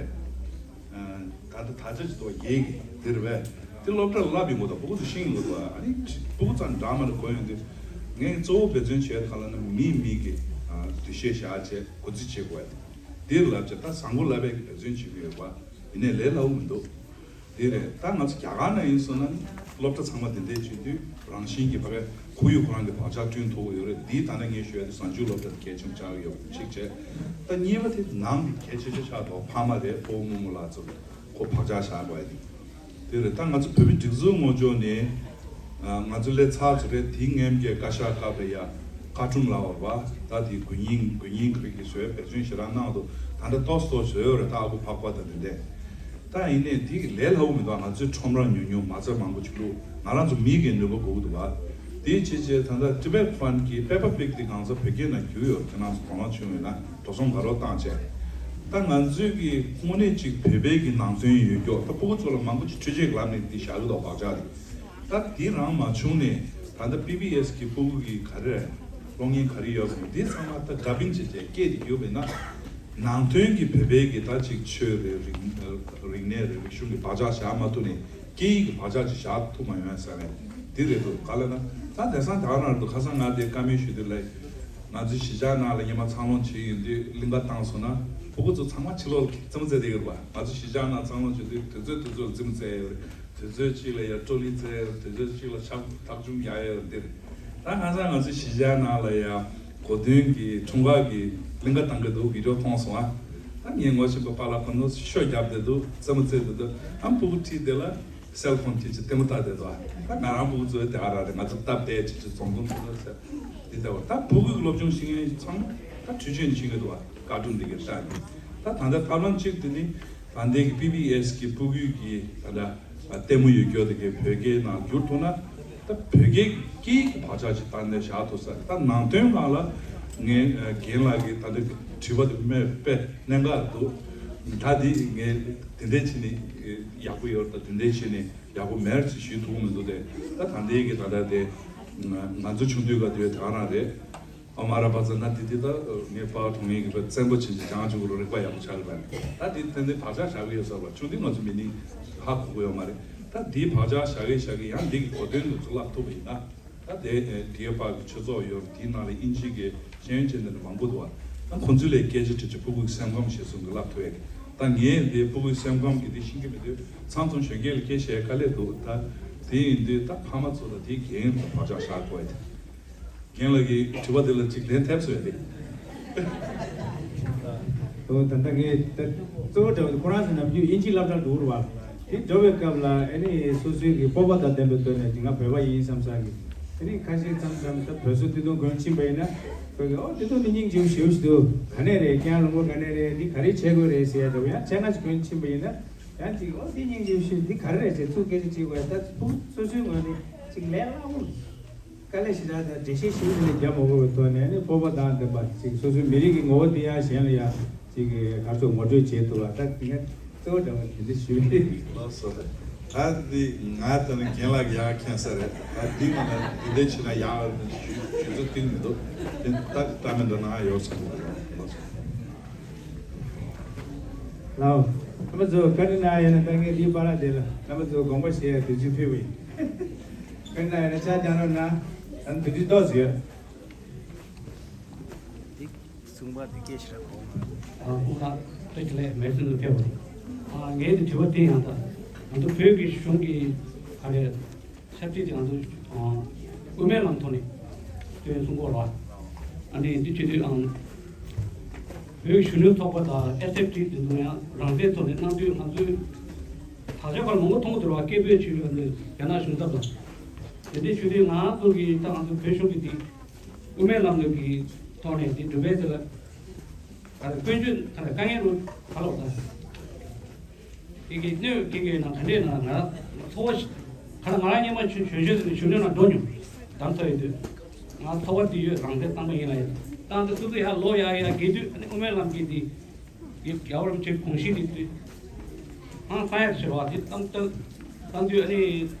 ད་ལྟ་ད་ཆ་ཅིག་ཏུ་ཡས་ཀྱི་དེ་རེད་པས། དེ་སློབ་གྲྭར་བསླབ་ཡོང་གི་འདུག་སྤུ་གུ་ཚོ་ཤེས་ཀྱི་འདུག་ཨ་ནི་སྤུ་གུ་ཙམ་འདྲ་མ་རེད་གོ་ཡོང་དུས། ངས་གཙོ་བོ་འབད་བརྩོན་བྱས་ག་ལབ་ན་མི་མི་གི་འདུ་ཤེས་བཞག་བྱས་གོ་རྩིས་བྱེད་དགོས་པ་དེ། འདིར་ལབ་བྱས་ད་བཟང་པོ་ལབ་པའི་འབད་བརྩོན་བྱེད་ཀྱི་ཡོད་པ་ཡིན་ནའི་ལས་སླ་པོ་མི་འདུག་དེ་རེད། ད་ང་ཚོ་རྒྱ་གར་ནང་ཡིན་སོང་ན་སློབ་གྲྭ་ཚང་མ་དེ་འདྲས་བྱེད་དུས་རང་བཞིན་གྱིས་ཕ་གའི་ཁོར་ཡུག་ཁོ་རང་གི་བག་ཆགས་བསྐྲུན་ཐུབ་ཀྱི་ཡོད་རེད། འདིའི་ད་ལྟ་ངས་ཞུ་ཡ་དེ་གཟའ་མཇུག་སློབ་གྲྭ་དེ་གལ་ཆེན་པོ་ཆགས་ཀྱི་ཡོད་པ་གཅིག་བྱས། ད་གཉིས་པ་དེ་ནང་གི་གལ་ཆེ་ཤོས་ཆགས་འདུག་ཕ་མ་རེད། སྤོ་བོ་རྨོ་མོ་ལགས་ཚོ་ཁོ་བག་ཆགས་བཞག་དགོས་ཡ་དེ། དེ་རེད། ད་ང་ཚོ་བོད་མི་སྒྲིག་འཛུགས་ངོས་ཕྱོགས་ནས་ང་ཚོ་སླེབས་ཚར་ཚོད་རེད། དེའི་སྔོན་གྱི་བཀའ་ཤག་སྐབས་ལ་ཡ་བཀའ་ཁྲོམ་ལབ་པ་རེད་པ། ད་དེ་དགོས་ཉེན་དགོས་ཉེན་ག་རེ་གི་བཟོས་འབད་བརྩོན་ཞེ་དྲག་གནང་འདུག་ད་ལྟ་ཏོག་ཙམ་བཟོས་ཡོད་རེད། ད་ཨ་ཁུ་འཕགས་པ་དང་དེ་འདྲས། ད་ཡིན་ནའི་དེ་གི་ལས་སླ་པོ་མི་འདུག་ང་ཚོའི་ཁྲོམ་རར་ཉུང་ཉུང་མ་རྩ་མང་པོ་ཅིག་བླུགས། ང་རང་ཚོ་མི་གི་ནུས་པ་དགོས་ཀྱི་འདུག་བ། དེའི་ཕྱིར་བྱས་ད་ལྟ་Tibet Fund གི་Peppa Pig དེ་གང་ཟག་བོད་སྐད་ནང་བསྒྱུར་ཡོད། ཁྱེད་རང་ཚོ་དོ་སྣང་བྱུང་ཡོད་ན་འགྲོ་སོང་དགའ་རོགས་བཏང་བྱས། ད་ང་ཚོས་ཀྱི་དངོས་གནས་ཅིག་བོད་པའི་གི་ནང་དོན་ཡོད་སྐྱོ། ད་སྤུ་གུ་ཚོ་ལ་མང་པོ་ཅིག་འཕྲུལ་ཆས་ལམ་ནས་འདི་བཞག་གི་འདུག་བག་ཆགས་རེད། ད་འདི་རང་མ་བྱུང་ནས་ད་ལྟ་པི་བི་ཨེས་གི་སྤུ་གུ་གི་ག་རེ་རེད། གློག་བརྙན་ག་རེ་ཡོད་པ་འདི་ཚང་མ་ད་dubbing བྱས་བྱས་སྐད་དེ་བསྒྱུར་བས་ན། ནང་དོན་གྱི་བོད་པའི་གི་ད་ཅིག་ཆོས་རེད། རིག་རིག་གནས་རེད། རིག་གཞུང་གི་བག་ཆགས་བཞག་མ་ཐུབ་ནས་སྐད་ཡིག་གི་བག་ཆགས་ཅིག་བཞག་ཐུབ་མ་ཡོང་ཟེར་ནས་འདི་རེད་འདུག་ག་ལ་ན་ད་དེང་སང་ད་ག་ན་རེད་འདུག་ཁ་སང་ང་དེ་བཀའ་མོལ་ཞུས་དུས་ལ། ང་ཚོའི་གཞིས་ཆགས་ནང་ལ་སྔོན་མ་འཚར་ལོངས་བྱེད་ཡོང་དུས་གླིང་ག་བཏང་སོང་ན་སྤུ་གུ་ཚོ་ཚང་མ་ཕྱི་ལོགས་ལ་རྩེད་མོ་རྩེ་བསྡད་ཡོད་རེད་པ། ང་ཚོ་གཞིས་ཆགས་ནང་འཚར་ལོངས་བྱེད་དུས་དུས་ཚོད་དུས་ཚོད་ལ་རྩེད་མོ་རྩེ་ཡོད་རེད། དུས་ཚོད་གཅིག་ལ་ཡར་ཀྲོ་ལི་རྩེ་ཡོད་རེད། དུས་ཚོད་གཅིག་ལ་ཤག་ཐག་ཆུང་རྒྱག་ཡོད་རེད་འདིར། ད་ཁ་སང་ང་ཚོ་གཞིས་ཆགས་ནང་ལ་ཡ་གོ་སྟོན་གྱི་འཁྲུངས་སྐར་གྱི་གླིང་ག་བཏང་གི་འདུག་བི་ཌིའོ་མཐོང་སོང་ཨ། ད་ངའི་ངོ་ཤེས་པ་པཱ་ལགས་ཁོ་ཚོ་ཤོ་རྒྱབ་བསྡད་འདུག་རྩེད་མོ་རྩེ་བསྡད་འདུག་ཨ་སྤུ་གུ་ཁྲིད་དེ་ལ་སེལ་ཕོན་ཁྱེར་ཅིག་ལྟད་མོ་ལྟ་བསྡད་འདུག་ཨ། ད་ང་རང་སྤུ་གུ་ཚོའི་དེ་ཨ་ར་རེད། ང་ཚོ་སྟབས་བདེ་ཅིག་ཅིག་འཛོམས་འཛོམས་ཐུབ་ན་ཟེར་འདི་ལྟ་བུ། ད་སྤུ་གུ་གི་སློབ་སྦྱོང་ཤེས་མཁན་ཚང་མ་ད་འཕྲུལ་ཆས་ནས་ཤེས་ཀྱི་འདུག་ཨ། ཀར་ཊུན་འདི་གའི་ལྟ་ནས། ད་ད་ལྟ་ཐབས་ལམ་གཅིག་དེ་ནི་ད་ལྟའི་གི་པི་བི་ཨེས་གི་ཕྲུ་གུའི་གི་ད་ལྟ་ལྟད་མོ་ཡོད་རྒྱུ་དེ་གའི་བོད་སྐད་ནང་བསྒྱུར་ཐུབ་ན། ད་བོད་སྐད་ཀྱི་བག་ཆགས་ཅིག་བཏང་ནས་བཞག་ཐུབ་ས་རེད། ད་ནང་དོན་སྒང་ལ་ངས་རྒན་ལགས་ཀྱིས་ད་ལྟ་དྲི་བ་དེ་དཔེ་དཔེ་གནད་འགག་འདུག་ད་འདི་ངས་དེ་འདྲས་བྱས་ནས་ཡག་པོ་ཡོད་རེད། ད་དེ་འདྲས་བྱས་ནས་ཡག་པོ་མེད་ཅེས་ཞུ་ཐུབ་ཀྱི་མི་འདུག་སྟེ། ད་ད་ལྟའི་གི་ད་ལྟ་དེ་ང་ང་ཚོ་ཆུང་དུས་སྐབས་དེ་ད་ག་རང་རེད། ཨ་མ་ར་པ་ཚ་ན་དེ་དེ་ད་ངས་པར་མཐོང་མཁན་གྱི་བཙན་པོ་ཆེན་ཆེ་བྱང་ཆུབ་རུ་རིག་པ་ཡག་པོ་ཆགས་པ་རེད། ད་དེ་ཏན་ཏན་བག་ཆགས་བཞག་གི་ཡོད་ས་རེད་པ། ཆུང་དུས་ང་ཚོ་མི་ནི་ཧ་གོ་གི་ཡོད་མ་རེད། ད་དེའི་བག་ཆགས་བཞག་གི་བཞག་གི་ཡང་འདི་གི་གོ་དོན་དུ་ཚུར་བསླབ་ཐུབ་པ་ཡིན་ན། ད་དེ་དེའི་པར་གྱི་ཆོས་ཚོགས་ཡོད་རེད། དེའི་ནང་ལ་དབྱིན་ཇི་གི་ཤེས་ཡོན་ཅན་དེ་འདྲ་མང་པོ་འདུག་བ། ད་ཁོང་ཚོ་ལས་སྐད་ཆ་དྲིས་ཅིག་ཕྲུ་གུ་གི་སེམས་ཁམས་ཤེས་སོང་གི་བསླབ་ཐུབ་ཡ་གི། ད་ངས་འདི་ཕྲུ་གུའི་སེམས་ཁམས་ཀྱི་འདི་ཤེས་ཀྱི་མི་འདུག་ཚང་ཚང་གཞོན་སྐྱེས་ལ་སྐད་བཤད་དཀའ་ལས་འདུག་ད་དེ་ཡིན་དུས་ད་ཕ་མ་ཚོ་ལ་དེའི་འགན་ལ་བག་ཆགས་བཞག་དགོས་ཡ་དེ། རྒན་ལགས་ཀྱིས་དྲི་བ་དེ་ལ་ཅིག་ལན་ཐེབས་སོང་ཡ་དེ། ཨོ་ད་ལྟ་ངས་ད་གཙོ་བོ་འདྲ་བོ་ཁོ་རང་ཚོ་ནམ་རྒྱུན་དབྱིན་ཇི་སློབ་གྲྭར་འགྲོ་རུ་བ། དེ་འགྲོ་བའི་སྐབས་ལ་ཨ་ནི་སོ་སོའི་གི་སྤོབས་པ་དང་ལྡན་པའི་ཐོག་ནས་དེ་སྔ་བོད་པ་ཡིན་བསམ་བསམ་གི། ཨ་ནི་ཁ་ཤས་མཚམས་མཚམས་ད་བོད་སོ་སྟོད་ཐུང་གོན་ཕྱིན་པ་ཡིན་ན། ཁོས་ཀྱིས་ཨོ་དེ་ཐུང་དེ་སྙིང་རྗེ་པོ་ཞེ་པོ་ཞིག་འདུག་ག་ནས་རེད། རྐྱང་ལུང་པ་ག་ནས་རེད། འདི་ག་རེ་བྱེད་དགོས་རེད་ཟེར་ཡ་འདྲ་བོ། ཡང་ཆེད་མངགས་ཅིག་གོན་ཕྱིན་པ་ཡིན་ན། ཡང་ཅིག་ཨོ་དེ་སྙིང་རྗེ་པོ་ཞིག་འདི་ག་རེ་རེད་ཟེར་ཚུར་སྐད་ཆ་དྲིས་དགོས་ཡ། ད་ཕུགས་སོ་སོའི་ངོས་ནས་ཅིག་ལས་སླ་པོ། དཀའ་ལས་ཞེ་དྲག་དང་འགྲེལ་བཤད་ཞིབ་ཏུ་ནས་རྒྱག་མ་དགོས་པའི་ཐོག་ནས་ནི་སྤོབས་པ་དང་ལྡན་པ་ཅིག་སོ་སོའི་མི་རིགས་ཀྱི་ངོ་བོ་དེ་ཡང་གཞན་ལ་ཡང་ཅིག་ག་ཚོད་ངོ་སྤྲོད་བྱེད་ཐུབ་པ། ད་ངས་གཙོ་བོ་འདྲ་བ་དེ་འདྲ་ཞུས་པ་རེད། ལགས་སོ། ད་འདི་ང་ལྟ་ན་རྒན་ལགས་ཡག་མཁྱེན་ས་རེད། ད་འདི་ང་ལ་འདི་འདྲ་བྱས་ན་ཡག་རེད་ཞུ་ཞུ་ཚོད་ཐིག་མི་འདུག་དེ་ད་ལྟ་མི་འདུག་ན་ཡོད་ས་མི་འདུག་ལགས་སོ། ལའོ། རྣམ་པ་ཚོ་བཀའ་དྲིན་གནང་ཡོད་ན་ད་ངས་འདིའི་བར་དེ་ལ་རྣམ་པ་ཚོ་དགོངས་པ་བཞེས་ཡ་དུས་ཚོད་ཕུལ་བ་ཡིན། དཔེར་ན་ཡང་ན་ཆ་རྐྱང་རོགས་གནང་། ད་དུས་ཚོད་ཏོག་ཙམ་ཡོད། འདི་གསུང་པ་འདི་སྐད་ཆ་རེད་གོ། ཨ་ཁོང་ད་ལྟ་ཅི་ལས་མེད་ཚུལ་དུ་ཕེབས་པ་རེད། ཨ་ངས་འདི་དྲི་བ་དེ་ཡང་ད་ང་ཚོ་བོད་ཀྱི་གཞུང་གི་ག་རེ་ཆབ་སྲིད་དེ་ང་ཚོ་ཨ་དབུ་མའི་ལམ་ཐོག་ནས་སྟོན་གསུང་གོ་ར། ཨ་ནི་འདི་བྱེད་དུས་ཨང་བོད་ཀྱི་གཞོན་ནུ་ཚོགས་པ་དང་ཨེས་ཨེཕ་ཊི་དེ་ཚོ་ཡང་རང་བཙན་ཐོག་ནས་གནང་དུས་ང་ཚོའི་ད་ཆ་བར་མང་པོ་མཐོང་གི་འདུག་ར། སྐད་འབོད་བྱེད་ཡོད་ནས་རྒྱ་ནག་གཞུང་ཚབ་དང་། དེ་འདྲའི་ཆུ་དེ་ང་ཚོ་གི་ད་ང་ཚོ་བོད་གཞུང་གི་དེ་དབུ་མའི་ལམ་ལུགས་ཀྱི་ཐོག་ནས་དེ་འགྲུབ་པའི་ཚེ་ལ་ད་ལྟ་སྐྱོན་བརྗོད་ད་ལྟ་དཀའ་ངལ་རུ་ག་ལོག་ད། དེ་གི་གནོད་སྐྱེལ་གྱི་ཡོད་ན་ག་འདྲས་ན་ང་རང་ཚོར་བ་ཞིག་ག་ལ་ང་རང་སྙེ་མ་ཆུ་ཆུ་ཆུ་ཆུ་ནས་འགྲོ་མྱོང་། དམ་ཚོ་ཡོད་དུས་ང་ཚོར་བ་དེ་ཡོད། རང་བཙན་བཏང་པ་ཡིན་ལ་ཡོད། ད་ལྟ་ཏུ་ཏུ་ཡར་ལོ་ཡར་ཡར་རྒས་དུས་ཨ་ནི་དབུ་མའི་ལམ་གྱི་དེ་ཡི་རྒྱལ་བ་རིན་པོ་ཆེའི་དགོངས་གཞི་དེ་དུས་ཧང་སང་ཡར་ཆེ་བ་དེ་གཏམ་གཏམ་གཏམ་དུས་ཨ་ནི་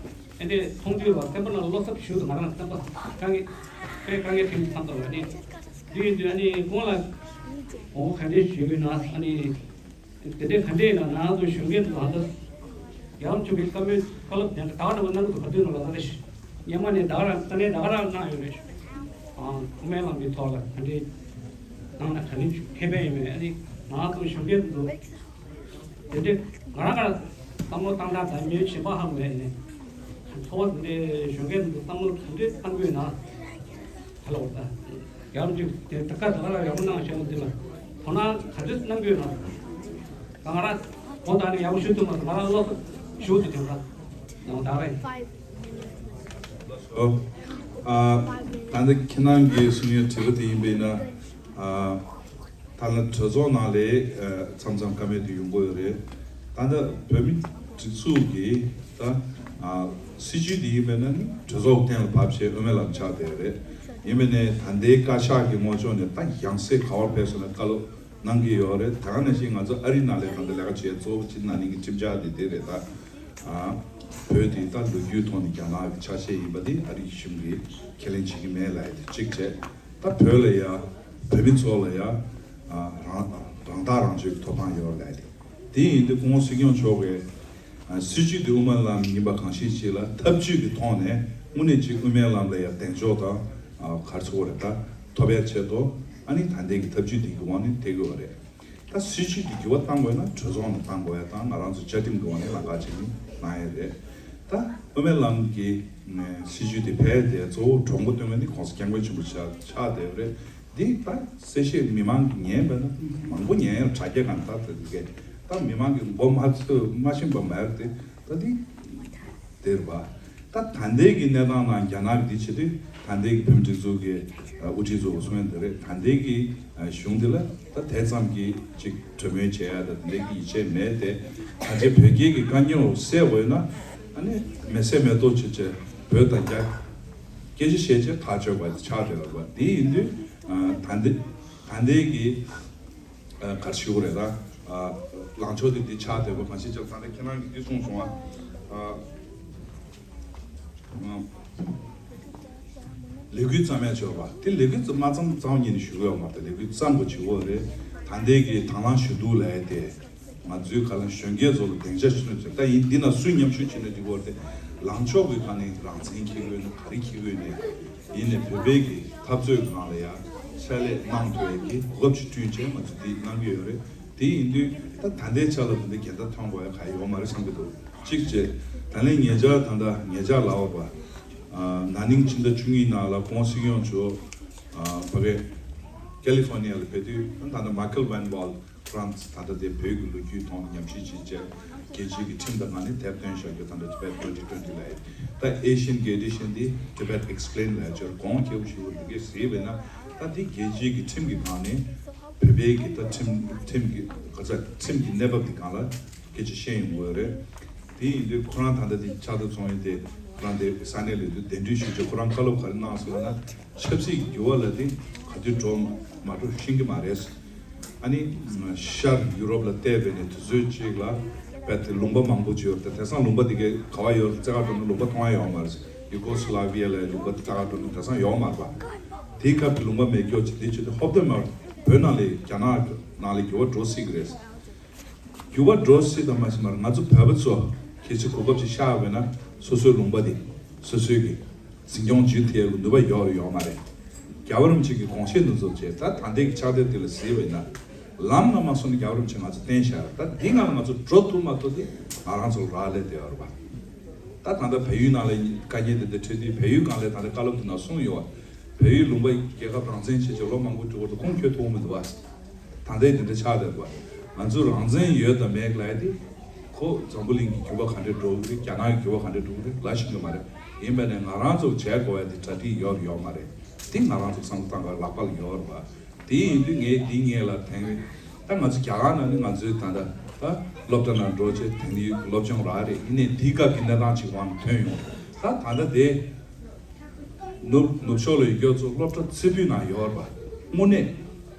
ཨ་འདྲས་མཐོང་དུས་ལ་སེམས་པ་ནང་བློ་འཚབ་ཞུ་དུ་ང་རང་སེམས་པ་དཀའ་ངལ་དཔེ་དཀའ་ངལ་འཕྲད་ཀྱི་མཚམས་དང་ཨ་ནི་དུས་ཡིན་དུས་ཨ་ནི་ཁོང་ལ་ངོ་བོ་ག་འདྲས་ཞུས་ཡོད་ན་ཨ་ནི། དེ་འདྲའི་ག་འདྲའི་ཡིན་ན་ང་ཚོ་གཞོན་སྐྱེས་ཚོ་ད་ལྟ་རྒྱལ་བ་ཚོ་གི་བཀའ་མོལ་བཀའ་སློབ་དེ་འདྲ་ད་ག་ནང་གནང་གི་འདུག་ག་དུས་ནང་ལ་ད་ལྟ་ཞིག་སྔོན་མ་ནས་ད་ག་རང་ད་ནས་ད་ག་རང་གནང་ཡོད་རེད། ཨ་དབུ་མའི་ལམ་གྱི་ཐོག་ལ་ག་འདྲའི་གནང་ན་ག་འདྲའི་ཁེ་ཕན་ཡོད་མེད། ཨ་ནི་ང་ཚོ་གཞོན་སྐྱེས་ཚོ་དེ་འདྲའི་ང་རང་ག་བསམ་བློ་བཏང་སྟངས་དང་མིའི་བྱེད་པ་ཧ་གོ་ཡ་ནས་འཚོ་བ་དེ་འདྲའི་གཞོན་སྐྱེས་ཚོ་བསམ་བློ་ག་འདྲའི་གཏང་དགོས་ན། ཧ་ལོ་ད། ཡང་ཅིག་དེ་ད་ཀ་ད་ལ་ཡག་པོ་གནང་བྱས་ན་དེ་ལ་དོ་སྣང་ག་ཚོད་གནང་དགོས་ན། ད་ང་རང་གོང་དང་ནི་ཡག་པོ་ཞུ་ཐུབ་མ་སོང་། ང་རང་བློ་ཞུ་ཐུབ་དེ་འདྲ་ནང་ད་རེད། ཨོ། ཨ། ད་ལྟ་ཁྱེད་རང་གིས་གསུང་ཡའི་དྲི་བ་དེ་ཡིན་པས་ན། ཨ། ད་ལྟ་གྲོས་ཚོགས་ནང་ལས་མཚམས་མཚམས་བཀའ་མོལ་དེ་ཡོང་གི་ཡོད་རེད། ད་ལྟ་བོད་མི་སྒྲིག་འཛུགས་ཀྱིས་ད་སྲིད་བྱུས་དེ་ཡིན་པས་ན་ནི་གྲོས་ཚོགས་གཏན་ལ་ཕབ་བྱས་དབུ་མའི་ལམ་ཆགས་བསྡད་རེད། ཡིན་པས་ནས་ད་ལྟའི་བཀའ་ཤག་གི་ངོས་ཕྱོགས་ནས་ད་ཡང་སེ་ག་བར་ཕེབས་སོང་ན་བཀའ་སློབ་གནང་གི་ཡོད་རེད། ད་ག་ནང་བཞིན་ང་ཚོ་ཨ་རི་ནང་ལས་ད་ལྟ་ལས་ཀ་བྱས་གཙོ་བོ་ཅིག་གནང་མཁན་གྱི་ཁྲིམས་འཆར་དེ་དེ་རེད། ད་བོད་དེ་ད་ལོ་རྒྱུས་ཐོག་ནས་རྒྱ་ནག་གི་ཆ་ཤས་ཡིན་པ་དེ་ཨ་རི་གཞུང་གིས་ཁས་ལེན་བྱེད་ཀྱི་མེད་ལབ་ཡ་དེ་གཅིག་བྱས། ད་བོད་ལ་ཡ། བོད་མི་ཚོ་ལ་ཡ། ཨ། རང་རང་ཐག་རང་གཅོད་ཀྱི་ཐོབ་ཐང་ཡོད་ལབ་དེ། དེ་ཡིན་དུས་སྐུ་ངོ་སྲིད་སྐྱོང་མཆོག་གིས། ཨ། སྲིད་བྱུས་དེ་དབུ་མའི་ལམ་ཡིན་པ་གང་ཞིག་ཅིག་ལ་ཐབས་ཇུས་ཀྱི་ཐོག་ནས་དངོས་གནས་ཅིག་དབུ་མའི་ལམ་ལ་ཡ་གདེང་འཇོག་དང་། ཨ། ག་རེ་ཟེར་དགོས་རེད། ད་ཐོབ་པའི་ཆེད་དུ་ཨ་ནི་ད་ལྟའི་གི་ཐབས་ཇུས་དེ་གི་དབང་ནས་དེ་དགོས་པ་རེད། ད་སྲིད་བྱུས་ཀྱི་འགྱུར་བ་གཏང་དགོས་ན་གྲོས་ཚོགས་ནང་གཏང་དགོས་ཡ་དང་། ང་རང་ཚོ་བཅའ་ཁྲིམས་ཀྱི་འོག་ནས་ལམ་ཁ་ཅིག་ནི་གནང་ཡ་རེད། ད་དབུ་མའི་ལམ་གྱི་ནས་སྲིད་བྱུས་དེ་ཕལ་དེ་གཙོ་བོ་གྲུ་འགོ་བཏོན་མཁན་ནི་༸གོང་ས་༸སྐྱབས་མགོན་ཆེན་པོ་ཆགས་ཆགས་བསྡད་པ་རེད། འདི་ད་གསལ་བཤད་མི་མང་གིས་ཉན་པ་ན་མང་པོ་ཉན་ཡ་དྲ་རྒྱ་སྒང་ད་དེ་གས་ད་མི་མང་གིས་མགོ་མ་ཚོས་མ་ཤེས་པ་མ་ཡོད་དེ། ད་འདི་དེ་རེད་པ། ད་ད་ལྟའི་གི་གནས་སྟངས་ནང་རྒྱ་ནག་གི་འདི་བྱེད་དུས་ད་ལྟའི་གི་བོད་མི་སྒྲིག་འཛུགས་ཀྱི་དབུ་ཁྲིད་ཚོ་གསུང་ཡ་འདི་རེད། ད་ལྟའི་གི་གཞུང་འདི་ལ་ད་དེ་ཙམ་གྱི་ཅིག་གྲོས་མོལ་བྱེད་ཡ་ད་ད་ལྟའི་གི་ཡིད་ཆེས་མེད་དེ། ད་ཆེ་བོད་རྒྱའི་གི་དཀའ་རྙོག་སེལ་དགོས་ན་ཨ་ནི་མེ་སེ་མེ་ཏོག་ཅིག་བྱས་བོད་དང་རྒྱ་སྐད་ཆ་བཤད་ཆེད་ཐག་ཆོད་པ་ཆགས་བསྡད་ཡོད་པ་འདི་ཡིན་དུས་ད་ལྟའི་ད་ལྟའི་གི་ག་རེ་ཞུ་དགོས་རེད་ད། ལངས་ཕྱོགས་དེ་འདི་ཆགས་བསྡད་པ་གང་ཞིག་ཅག་ད་ལྟ་ཁྱེད་རང་གིས་འདི་གསུངས་སོང་ཨ། ལས་འགུལ་བརྩམས་ཡ་བྱས་པ་དེ་ལས་འགུལ་མ་བརྩམས་ཙང་ཉིན་ཞུ་གི་ཡོད་མ་རེད། ལས་འགུལ་བརྩམས་དགོས་བྱེད་དགོས་རེད། ད་ལྟའི་གི་དང་བླངས་ཞུ་གཏུག་ལབ་ཡ་དེ་ང་ཚོའི་ག་ལ་གཞོན་སྐྱེས་ཚོ་ལ་སྡིངས་ཆ་ཞུ་ནས་ཚོད་ད་ཡིན་འདི་ན་སུས་མཉམ་ཞུགས་བྱེད་ན་འགྲིག་གི་རེད་དེ། ལངས་ཕྱོགས་ཀྱི་ག་ནས་རང་བཙན་འཁྱེར་དགོས་ན་ག་རེ་འཁྱེར་དགོས་ནས་ཡིན་ནས་བོད་པའི་གི་འཐབ་རྩོད་ཀྱི་ནང་ལ་ཡ་ཕྱག་ལས་གནང་ཐུབ་ཡ་གི་གོ་སྐབས་ཅིག་བསྐྲུན་བྱས་ང་ཚོ་འདི་གནང་གི་ཡོད་རེད། དེ་ཡིན་དུས་ད་ད་ལྟའི་ཆ་ལ་ད་ལྟ་འགལ་ཟླ་ཐོན་དགོས་ཡ་ག་ཡོད་མ་རེད་བསམ་གྱི་འདུག་གཅིག་བྱས་ད་ལན་ཉེ་ཆར་ད་ལྟ་ཉེ་ཆར་ལ་བར་བ་ན་ནིང་ཕྱི་ཟླ་བཅུ་གཉིས་ནང་ལ་ཁོང་སྲིད་སྐྱོང་མཆོག་ཕ་གི་ཀེ་ལི་ཧྥོར་ནི་ཡ་ལ་ཕེབས་དུས་ད་ལྟ་མ་ཁལ་ཝན་ཝལ་ཁོ་རང་ད་ལྟ་དེ་བོད་ཀྱི་ལོ་རྒྱུས་ཐོག་ཉམས་ཞིབ་བྱེད་བྱས་རྒྱལ་སྤྱིའི་གི་ཁྲིམས་དང་ང་ནི་དེབ་སྟོན་བཞག་རྒྱུ་ད་ལྟ་Tibet twenty twenty་ལབ་ཡོད། ད་Asian Gaedition འདི་Tibet Explained ལབ་ཡོད་གོང་ཁེ་པོ་ཞུ་བ་འདི་གས་ཟེར་བས་ན་ད་འདི་རྒྱལ་སྤྱིའི་གི་ཁྲིམས་ཀྱི་སྒང་ནས་བོད་པའི་གི་ད་ཁྲིམས་ཁྲིམས་ཀྱི་ག་ཚ་ཁྲིམས་ཀྱི་གནས་བབ་འདི་སྒང་ལ་སྐད་ཆ་བཤད་ཡོང་གི་ཡོད་རེད། དེ་ཡིན་དུས་ཁོ་རང་ད་ལྟ་འདི་ཕྱག་ཐོ་ཚོང་ཡིན་ཏེ་ཁོ་རང་དེ་ས་གནས་ལ་དུས་གདན་འདྲེན་ཞུ་རྒྱུ་ཁོ་རང་བཀའ་སློབ་ག་རེ་གནང་སོང་ན། ཆབ་སྲིད་ཀྱི་འགྱུར་བ་ལ་དེ་ག་དུས་འགྲོ་མ་འགྲོ་ཤེས་ཀྱི་མ་རེད། ཨ་ནི་ཤར་ཡུ་རོབ་ལ་བལྟས་པས་ནས་དུས་ཚོད་གཅིག་ལ་རྦད་དེ་ལུང་པ་མང་པོ་ཅིག་ཡོད་རེད། དེང་སང་ལུང་པ་དེ་གའི་ག་བ་ཡོད་རྩེ་ག་འགྲོ་ན་ལུང་པ་མཐོང་ཡ་ཡོད་མ་རེད། ཡུ་གོ་སི་ལ་བི་ཡ་ལ་ལུང་པ་དེ་རྩེ་ག་འགྲོ་ན་དེང་སང་ཡོད་མ་རེད་པ། དེའི་སྐབས་ཀྱི་ལུང་པ་མེད་སྐྱོ་ཅིག་དེ་ཅིག་དེ་ཧོབ་ཏེ་མ་བོད་ནང་ལ་རྒྱ་ནག་ནང་ལ་འགྱུར་བ་འགྲོ་སྲིད་ཀྱི་རེད། འགྱུར་བ་འགྲོ་སྲིད་དང་མ་ཤི་མར་ང་ཚོ་བོད་པ་ཚོ་གལ་སྲིད་གོ་སྐབས་ཅིག་ཤར་བས་ན་སོ་སོའི་ལུང་པ་དེ་སོ་སོའི་གི་འཛིན་སྐྱོང་བྱེད་ཐུབ་ཡག་གི་ནུས་པ་ཡོད་རེད་ཡོད་མ་རེད། རྒྱལ་བ་རིན་པོ་ཆེ་གི་དགོངས་བཞེད་འདི་ཚོ་བྱས་ད་ད་ལྟའི་གི་ཕྱག་དེབ་དེ་ལ་གཟིགས་བས་ན་ལམ་ལ་མ་སོང་ན་རྒྱལ་བ་རིན་པོ་ཆེ་ང་ཚོ་བསྟན་བཞག་ད་འདི་ང་ལ་ང་ཚོ་འགྲོ་ཐུབ་མ་ཐུབ་དེ་ང་རང་ཚོ་ལ་རག་ལས་བསྡད་ཡོད་རེད་པ། ད་ད་ལྟ་བལ་ཡུལ་ནང་ལ་དཀའ་ངལ་དེ་འདྲ་འཕྲད་དུས་བལ་ཡུལ་སྒང་ལ་ད་ལྟ་བཀའ་སློབ་དེ་ནང་གསུངས་ཡོད་པ། བལ་ཡུལ་ལུང་པ་རྒྱལ་ཁབ་རང་བཙན་བྱེད་ཆེད་ལོ་མང་པོ་འགྲོ་བར་དུ་ཁོང་ཁྱོད་ཐུབ་མི་འདུག་བ། ད་ལྟའི་དེ་འདྲ་ཆགས་བསྡད་པ། ང་ཚོ་རང་བཙན་ཡོད་དང་མེད་ལབ་ཡ་དེ་ཁོ་འཛམ་བུ་གླིང་གི་འགྱུར་བ་ག་འདྲ་འགྲོ་གི་རེད། རྒྱ་ནག་གི་འགྱུར་བ་ག་འདྲ་འགྲོ་གི་རེད་ལབ་ཤེས་ཀྱི་མ་རེད། ཡིན་པ་ནས་ང་རང་ཚོ་བྱེད་དགོས་ཡ་དེ་གྲ་སྒྲིག་ཡོད་ཡོད་མ་རེད། དེ་ང་རང་ཚོ་བསམ་བློ་བཏང་དགོས་ལག་པ་ལ་ཡོད་རེད་བ། དེ་ཡིན་དུས་ངས་འདི་ངས་ལ་དེང་རེད། ད་ང་ཚོ་རྒྱ་གར་ནང་ནས་ང་ཚོའི་ད་ལྟ་ད་སློབ་གྲྭ་ནང་འགྲོ་བྱས་དེང་དུས་སློབ་སྦྱོང་རག་རེད། ཡིན་ནའི་འདི་སྐབས་ཀྱི་གནས་སྟངས་ཅིག་དབང་ཐོན་ཡོང་། ད་ད་ལྟ་དེ་ནུབ་ནུབ་ཕྱོགས་ལ་ཡོད་མཁན་ཚོ་སློབ་གྲྭ་རྩེ་ཕུད་ནང་ཡོད་རེད་པ། དངོས་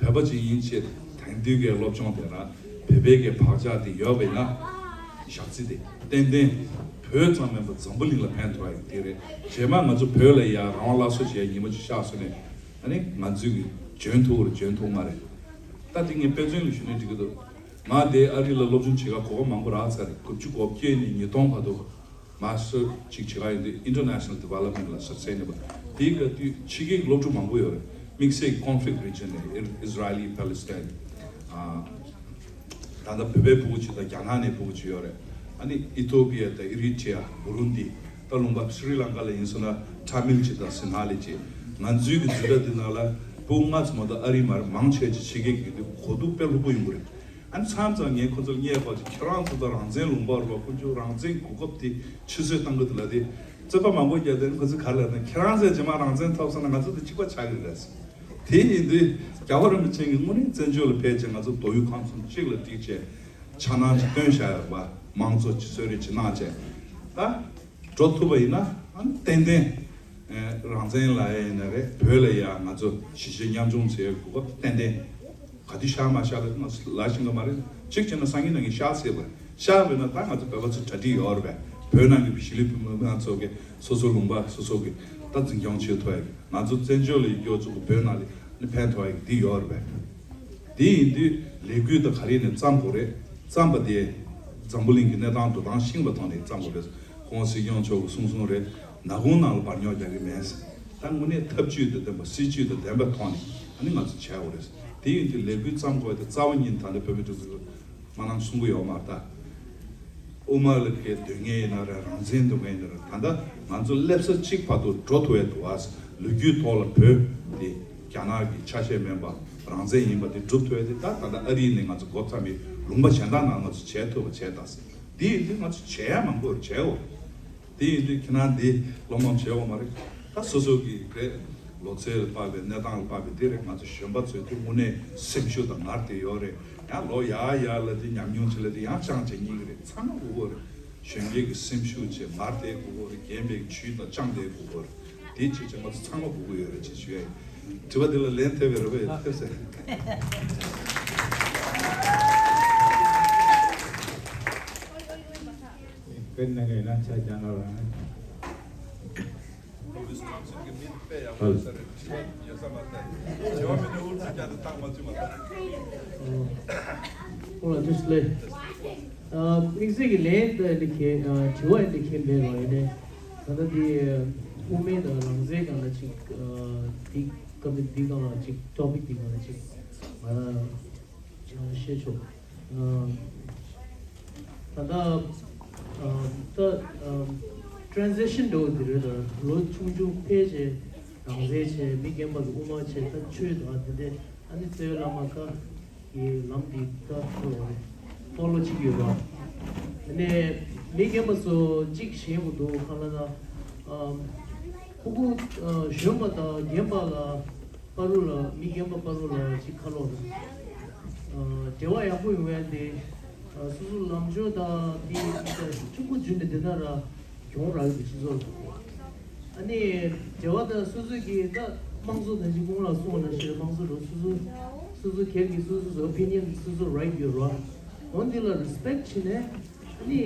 གནས་བོད་པ་ཅིག་ཡིན་ཕྱིར་དེང་དུས་ཀྱི་སློབ་སྦྱོང་དེ་རང་བོད་པའི་གི་བག་ཆགས་དེ་ཡོད་པས་ན་ཞག་རྩི་དེ་ཏན་ཏན་བོད་ཙམ་མིན་པ་འཛམ་བུ་གླིང་ལ་ཕན་ཐོགས་ཡག་དེ་རེད། རྗེས་མ་ང་ཚོ་བོད་ལ་ཡ་རང་དབང་སླར་གསོ་བྱེད་ཡ་ཉི་མ་ཅིག་ཤར་སོང་ནས་ཨ་ནི་ང་ཚོས་གི་འཇོན་ཐུབ་རེད་འཇོན་ཐུབ་མ་རེད། ད་དེ་ངས་དཔེ་མཚོན་ལ་ཞུ་ན་འགྲིག་གི་འདུག་ང་དེ་ཨ་རི་ལ་སློབ་སྦྱོང་བྱེད་ག་གོ་སྐབས་མང་པོ་རག་ཚར་རེད། དགུ་བཅུ་གོ་བརྒྱད་ནས་ཉིས་སྟོང་བར་དུ་མ་སི་ཊར་ཅིག་བྱེད་ག་ཡོང་དུས་International Development ལ་ཟུར་ཟའི་ནས་པ་དེའི་སྐབས་དུས་ཕྱི་རྒྱལ་གྱི་སློབ་ཕྲུག་མང་པོ་ཡོད་རེད། དམིགས་བསལ་གྱི་Conflict Region ནས་ཨི་ཨིས་ར་ཨེལ་པེ་ལི་སི་ཐན། ད་ལྟ་བོད་པའི་ཕྲུ་གུ་ཅིག་དང་རྒྱ་ནག་ནས་ཕྲུ་གུ་ཅིག་ཡོད་རེད། ཨ་ནི་ཨི་ཐོ་པི་ཡ་དང་ཨི་རི་ཊི་ཡ་བུ་རུན་དི་ད་ལུང་པ་སི་རི་ལང་ཀ་ལ་ཡིན་སོང་ན་ཊ་མིལ་ཅིག་དང་སིན་ཧ་ལི་ཅིག་ང་ཚོའི་གི་འཛིན་གྲྭ་འདི་ནང་ལ་ཕྲུ་གུ་ལྔ་ཙམ་མ་གཏོགས་ཨ་རི་མ་རེད། མང་ཆེ་ཅིག་ཕྱི་རྒྱལ་གྱི་འདི་གོ་རྟོགས་དཔེ་ལྷུག་པོ་ཡོང་གི་རེད། ཨ་ནི་མཚམས་མཚམས་ངས་ཁོ་ཚོར་བསྙད་པ་ཅིག་ཁྱེད་རང་ཚོ་ད་རང་བཙན་ལུང་པ་རུ་བ་ཁོ་ཚོ་རང་བཙན་གོ་སྐབས་དེ་ཕྱི་གསོད་བཏང་གི་འདུག་ལབ་དེ་རྩོད་པ་མང་པོ་བརྒྱབ་དེ་ཁོ་ཚོས་ག་རེ་ལབ་ན་ཁྱེད་རང་ཚོས་རྗེས་མ་རང་བཙན་ཐོབ་སོང་ན་ང་ཚོ་དེ་གཅིག་པ་ཆགས་ཀྱི་རེད། དེ་ཡིན་དུས་རྒྱལ་བ་རིན་པོ་ཆེ་གིས་དངོས་གནས་བཙན་བྱོལ་ལ་ཕེབས་བྱས་ང་ཚོ་མདོ་དབུས་ཁམས་གསུམ་གཅིག་ལ་བསྒྲིགས་བྱས་འཆར་སྣང་ཅིག་བཏོན་བཞག་ཡོད་པ། དམངས་གཙོ་ཅིག་གསོལ་རས་ཅིག་གནང་བྱས་ད་འགྲོ་ཐུབ་པ་ཡིན་ན་ཨ་ནི་ཏན་ཏན་རང་བཙན་ལབ་ཡ་ཡིན་ན་རེད། བོད་ལ་ཡ་ང་ཚོ་གཞིས་བྱེས་མཉམ་སྐྱོང་བྱེད་ཡ་གོ་སྐབས་ཏན་ཏན་ག་དུས་ཤར་མ་ཤར་ལ་ང་ཚོ་ལ་ཤེས་ཀྱི་མ་རེད། གཅིག་བྱས་ན་སང་ཉིན་གནངས་ཉིན་ཤར་སྲིད་པ་རེད། ཤར་བས་ན་ད་ང་ཚོ་བོད་པ་ཚོ་གྲ་སྒྲིག་ཡོད་རེད་པས། བོད་ནང་གི་གཞིས་ལུས་བོད་མི་མང་ཚོ་གི་སོ་སོ་ལུང་པ་སོ་སོ་གི་ད་འཛིན་སྐྱོང་བྱེད་ཐུབ་ཡ་གི་ང་ཚོ་བཙན་བྱོལ་ལ་ཡོད་ཚོ་གི་བོད་ནང་ལ་ནི་ཕན་ཐོགས་ཡ་གི་འདི་ཡོད་རེད་པས། དེ་ཡིན་དུས་ལས་འགུལ་དང་ག་རེ་ནས་བརྩམས་དགོས་རེད། བརྩམས་པ་དེ་འཛམ་བུ་གླིང་གི་གནས་སྟངས་འགྲོ་སྟངས་ཤེས་པ་ཐོག་ནས་བརྩམས་དགོས་རེད། ཁོང་སྲིད་སྐྱོང་མཆོག་གི་གསུང་སོང་རེད། ནག་ཁུང་ནང་ལ་བར་རྙོག་རྒྱག་གི་མེད་ཟེར། ད་དངོས་གནས་ཐབས་ཇུས་དང་ལྡན་པ་སྲིད་ཇུས་དང་ལྡན་པའི་ཐོག་ནས་ཨ་ནི་ང་ཚོ་བྱས་དགོས་རེད། དེ་ཡིན་དུས་ལས་འགུལ་བརྩམས་དགོས་དེ་རྩ་བ་ཉིད་ད་ལྟ་བོད་མི་སྒྲིག་འཛུགས་མ་གནང་གསུང་གི་ཡོད་མ་རེད་ད། དབུ་མ་ལ་གི་འདོད་མཁན་ཡིན་ན་རེད། རང་བཙན་འདོད་མཁན་ཡིན་ན་རེད། ད་ལྟ་ང་ཚོ་སླེབས་ས་གཅིག་བར་དུ་འགྲོ་ཐུབ་ཡ་འདུག་ཨ། ལོ་རྒྱུས་ཐོག་ལ་བོད་དེ་རྒྱ་ནག་གི་ཆ་ཤས་མིན་པ་རང་བཙན་ཡིན་པ་དེ་སྒྲུབ་ཐུབ་ཡ་དེ་ད་ད་ལྟ་ཨ་རི་ནས་ང་ཚོ་འགོ་བརྩམས་པའི་ལུང་པ་གཞན་དག་ནང་ང་ཚོ་བྱས་ཐུབ་པ་བྱས་ད་ཟེར། དེ་ཡིན་དུས་ང་ཚོ་བྱེད་ཡ་མང་པོ་བྱས་འོ། དེ་ཡིན་དུས་ཁྱེད་རང་འདི་སློབ་མ་བྱེད་དགོས་མ་རེད། ད་སོ་སོ་གི་རེད། ལོ་ཚད་ལ་དཔག་པའི་གནས་སྟངས་ལ་དཔག་པའི་དེ་རེད། ང་ཚོ་གཞོན་པ་ཚོས་དེ་དངོས་གནས་སེམས་ཤུགས་དང་ངར་དེ་ཡོད་རེད། ཡང་ལོ་ཡར་ཡར་ལ་དེ་ཉམས་མྱོང་ཆེ་ལ་དེ་ཡང་ཅང་བྱེད་སྙིང་གི་རེད། ཚང་མ་དགོས་ཀྱི་རེད། གཞོན་སྐྱེས་ཀྱི་སེམས་ཤུགས་བྱས་ངར་དེ་དགོས་ཀྱི་རེད། རྒན་པའི་ཇུས་དང་ཅང་དེ་དགོས་ཀྱི་རེད། དེ་ཅིག་ཅིག་ང་ཚོ་ཚང་མ་དགོས་ཀྱི་ཡོད་རེད་ཅེས་ཞུ་ཡ་ཡིན། དྲི་བ་འདི་ལ་ལན་ཐེབས་པའི་རེ་བ་ཡོད། ཐེབས་སྲིད། དཔེར་ན་ག་ཡིན་ན་ཆ་རྐྱང་ལ་རང་། ལོ་བིས་ཀོན་སིན་གྱི་མི་དཔེ་ཡག་པོ་ཡོད་ས་རེད། དྲི་བ་ཡོད་ས་མ་རེད། དྲི་བ་མེད་ན་ཨུ་ཚུགས་རྒྱག་ཏུ་བཏང་མ་བཅུག་མ་རེད། ཨོ་ལ་ཇུས་ལེ། དམིགས་བསལ་གྱི་ལན་དེ་འདི་ཁེ་དྲི་བ་འདི་ཁེ་མེད་རོགས་ཡིན་ནས། ད་ལྟ་འདི་དབུ་མའི་དང་རང་བཙན་སྒང་ལ་ཅིག་འདི་སྐབས་འདི་སྒང་ལ་ཅིག་ཊོ་པིག་འདི་སྒང་ལ་ཅིག་ང་རང་བཤད་ཆོག་ད་ལྟ་ད་ཊ་རན་སི་ཤན་འགྲོ་འདི་རེད། ད་ལོ་ཆུང་ཆུང་ཕལ་ཆེར་རང་བཙན་བྱས། མི་རྒན་པ་གི་དབུ་མ་བྱས། ད་ཆོས་དང་དེ་འདྲའི་ཨ་ནི་རྩ་བའི་བླ་མ་ཀ་གི་ལམ་འདི་ད་ཁོ་ལ་ཧྥོ་ལོ་བྱེད་ཀྱི་ཡོད་པ། དེ་ནས་མི་རྒན་པ་ཚོ་གཅིག་ཞེན་དགོས་འདུག་གང་ལ་ན། ཨམ། ཕྲུ་གུ་ཨ་གཞོན་པ་དང་རྒན་པ་ལ་བར་དུ་ལ། མི་རྒན་པ་བར་དུ་ལ་གཅིག་ཁ་ལོ་རེད། ཨ་འབྲེལ་བ་ཡག་པོ་ཡོང་ཡ་དེ། ཨ་སོ་སོ་ལམ་སྦྱོར་དང་དེ་ཕྲུ་གུ་བརྒྱུད་ནས་དེ་ན་ར་གྱོང་རག་གི་སྤྱི་ཚོགས་ལ། ཨ་ནི་འབྲེལ་བ་དང་སོ་སོ་གི་ད་དམངས་གཙོ་དང་གཅིག་གོང་ལ་སོང་ན་ཤེས། དམངས་གཙོ་རུ་སོ་སོ་སོ་སོ་སྒེར་གྱི་སོ་སོ་སོ་ཨོ་པི་ནི་ཡན། སོ་སོ་རའིཊ་ཡོད་ར། འོ་འདི་ལ་རི་སི་པེག་བྱེད་ནས། ཨ་ནི་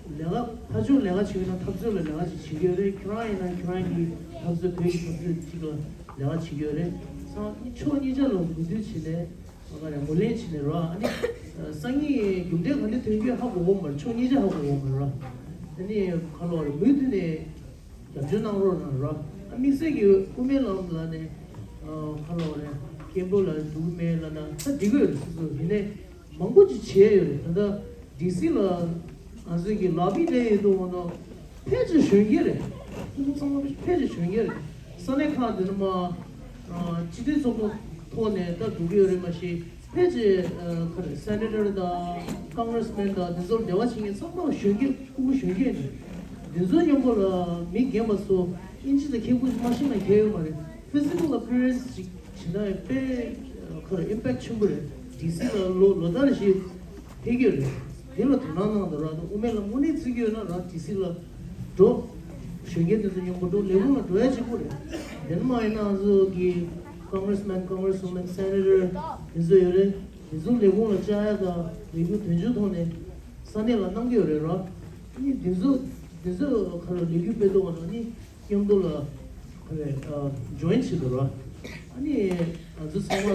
ལས་ཀ་ཕར་ཕྱོགས་ལས་ཀ་བྱེད་ཀྱི་ན་འཐབ་རྩོད་ལ་ལས་ཀ་ཅིག་བྱེད་ཀྱི་ཡོད་རེད། ཁྱོད་རང་ཡིན་ན་ཁྱོད་རང་གི་འཐབ་རྩོད་བོད་ཀྱི་འཐབ་རྩོད་ཅིག་ལ་ལས་ཀ་བྱེད་ཀྱི་ཡོད་རེད། ཚང་མ་ཕྱོགས་གཉིས་ཆ་ལ་མོས་མཐུན་བྱེད་ནས་ང་རང་ངོས་ལེན་བྱེད་ནས་རོགས། ཨ་ནི་སང་ཉིན་རྒྱུ་འབྲས་ག་འདྲ་ཐོན་རྒྱུ་ཧ་གོ་གོ་མ་རེད། ཕྱོགས་གཉིས་ཆ་ཧ་གོ་གོ་མ་རེད་རོགས། ཨ་ནི་ཁ་ལོ་རེ་མུ་མཐུད་ནས་རྒྱབ་སྐྱོར་གནང་རོགས་གནང་རོགས། ཨ་དམིགས་བསལ་གྱི་དབུ་མའི་ལམ་ལ་ནས་ཁ་ལོ་རེ་སྐད་འབོད་ལ་འདུག་མེད་ལ་ན་ད་འགྲིག་གི་ཡོད་རེད། སོ་སོ་ཡིན་ནས། མང་པོ་ཅིག་བྱས་ཡོད་རེད། ད་ལྟ་ཌི་སི་ལ་ང་ཚོའི་གི་ལོ་བི་ལས་ཡོད་དུ་འོང་ན་ཕལ་ཆེར་གཞོན་སྐྱེས་རེད། ཁོང་ཚང་མ་ཕལ་ཆེར་གཞོན་སྐྱེས་རེད། ས་གནས་ཁག་དེ་ནས་མ་སྤྱི་མཐུན་ཚོགས་པ་ཐོག་ནས་ད་འགྲོ་གི་ཡོད་རེད། མ་གཞི་ཕལ་ཆེར་ག་རེ་སེ་ནེ་ཊར་དང་ཀོང་གྷི་རེ་སི་མེན་དང་དེ་ཚོར་འབྲེལ་བ་བྱེད་མཁན་ཚང་མ་གཞོན་སྐྱེས། ཕྲུ་གུ་གཞོན་སྐྱེས་རེད། དེ་ཚོའི་མཉམ་པོ་ལ་མི་རྒན་པ་ཚོ་དབྱིན་ཇི་དང་ཁྱད་པར་མ་ཤེས་ན་གལ་ཡོད་མ་རེད། ཕི་ཛི་ཀལ་ཨ་པི་ཡ་རན་སི་ཅིག་བྱེད་ན་དཔེ་ཁོ་ར་ཨིམ་པེག་ཆེན་པོ་རེད། ཌི་སི་ལ་ལོ་ལོ་ལྟར་ཞིག་ཕེབས་ཀྱི་རེད། དེ་ལ་དོ་སྣང་གནང་དང་ར། དབུ་མའི་ལམ་དངོས་གནས་བརྩི་གི་ཡོད་ན་ར་ཌི་སི་ལ་འགྲོ། གཞོན་སྐྱེས་དེ་ཚོ་མཉམ་པོ་འགྲོ། ལས་ཁུངས་ལ་འགྲོ་ཡ་གཅིག་པོ་རེད། དེ་ནས་མ་ཡིན་ན་ང་ཚོ་གི་ཀོང་གྷི་རེ་སི་མེན། ཀོང་གྷི་རེ་སི་ཝུ་མེན། སེ་ནེ་ཊར་དེ་ཚོ་ཡོད་རེད། དེ་ཚོ་ལས་ཁུངས་ལ་བཅར་ཡ་དང་ལས་འགུལ་དོན་གཅོད་ཐོག་ནས་ས་གནས་ལ་གནང་གི་ཡོད་རེད་ར། ཨ་ནི་དེ་ཚོ་དེ་ཚོ་ཁ་ལ་ལས་འགུལ་སྤེལ་དུས་ང་ཚོ་ནི་མཉམ་དུ་ལ་ཨ་ནི་ཨ་ཇོ་ཡིན་བྱེད་དུ་ར། ཨ་ནི་ང་ཚོ་ཚང་མ་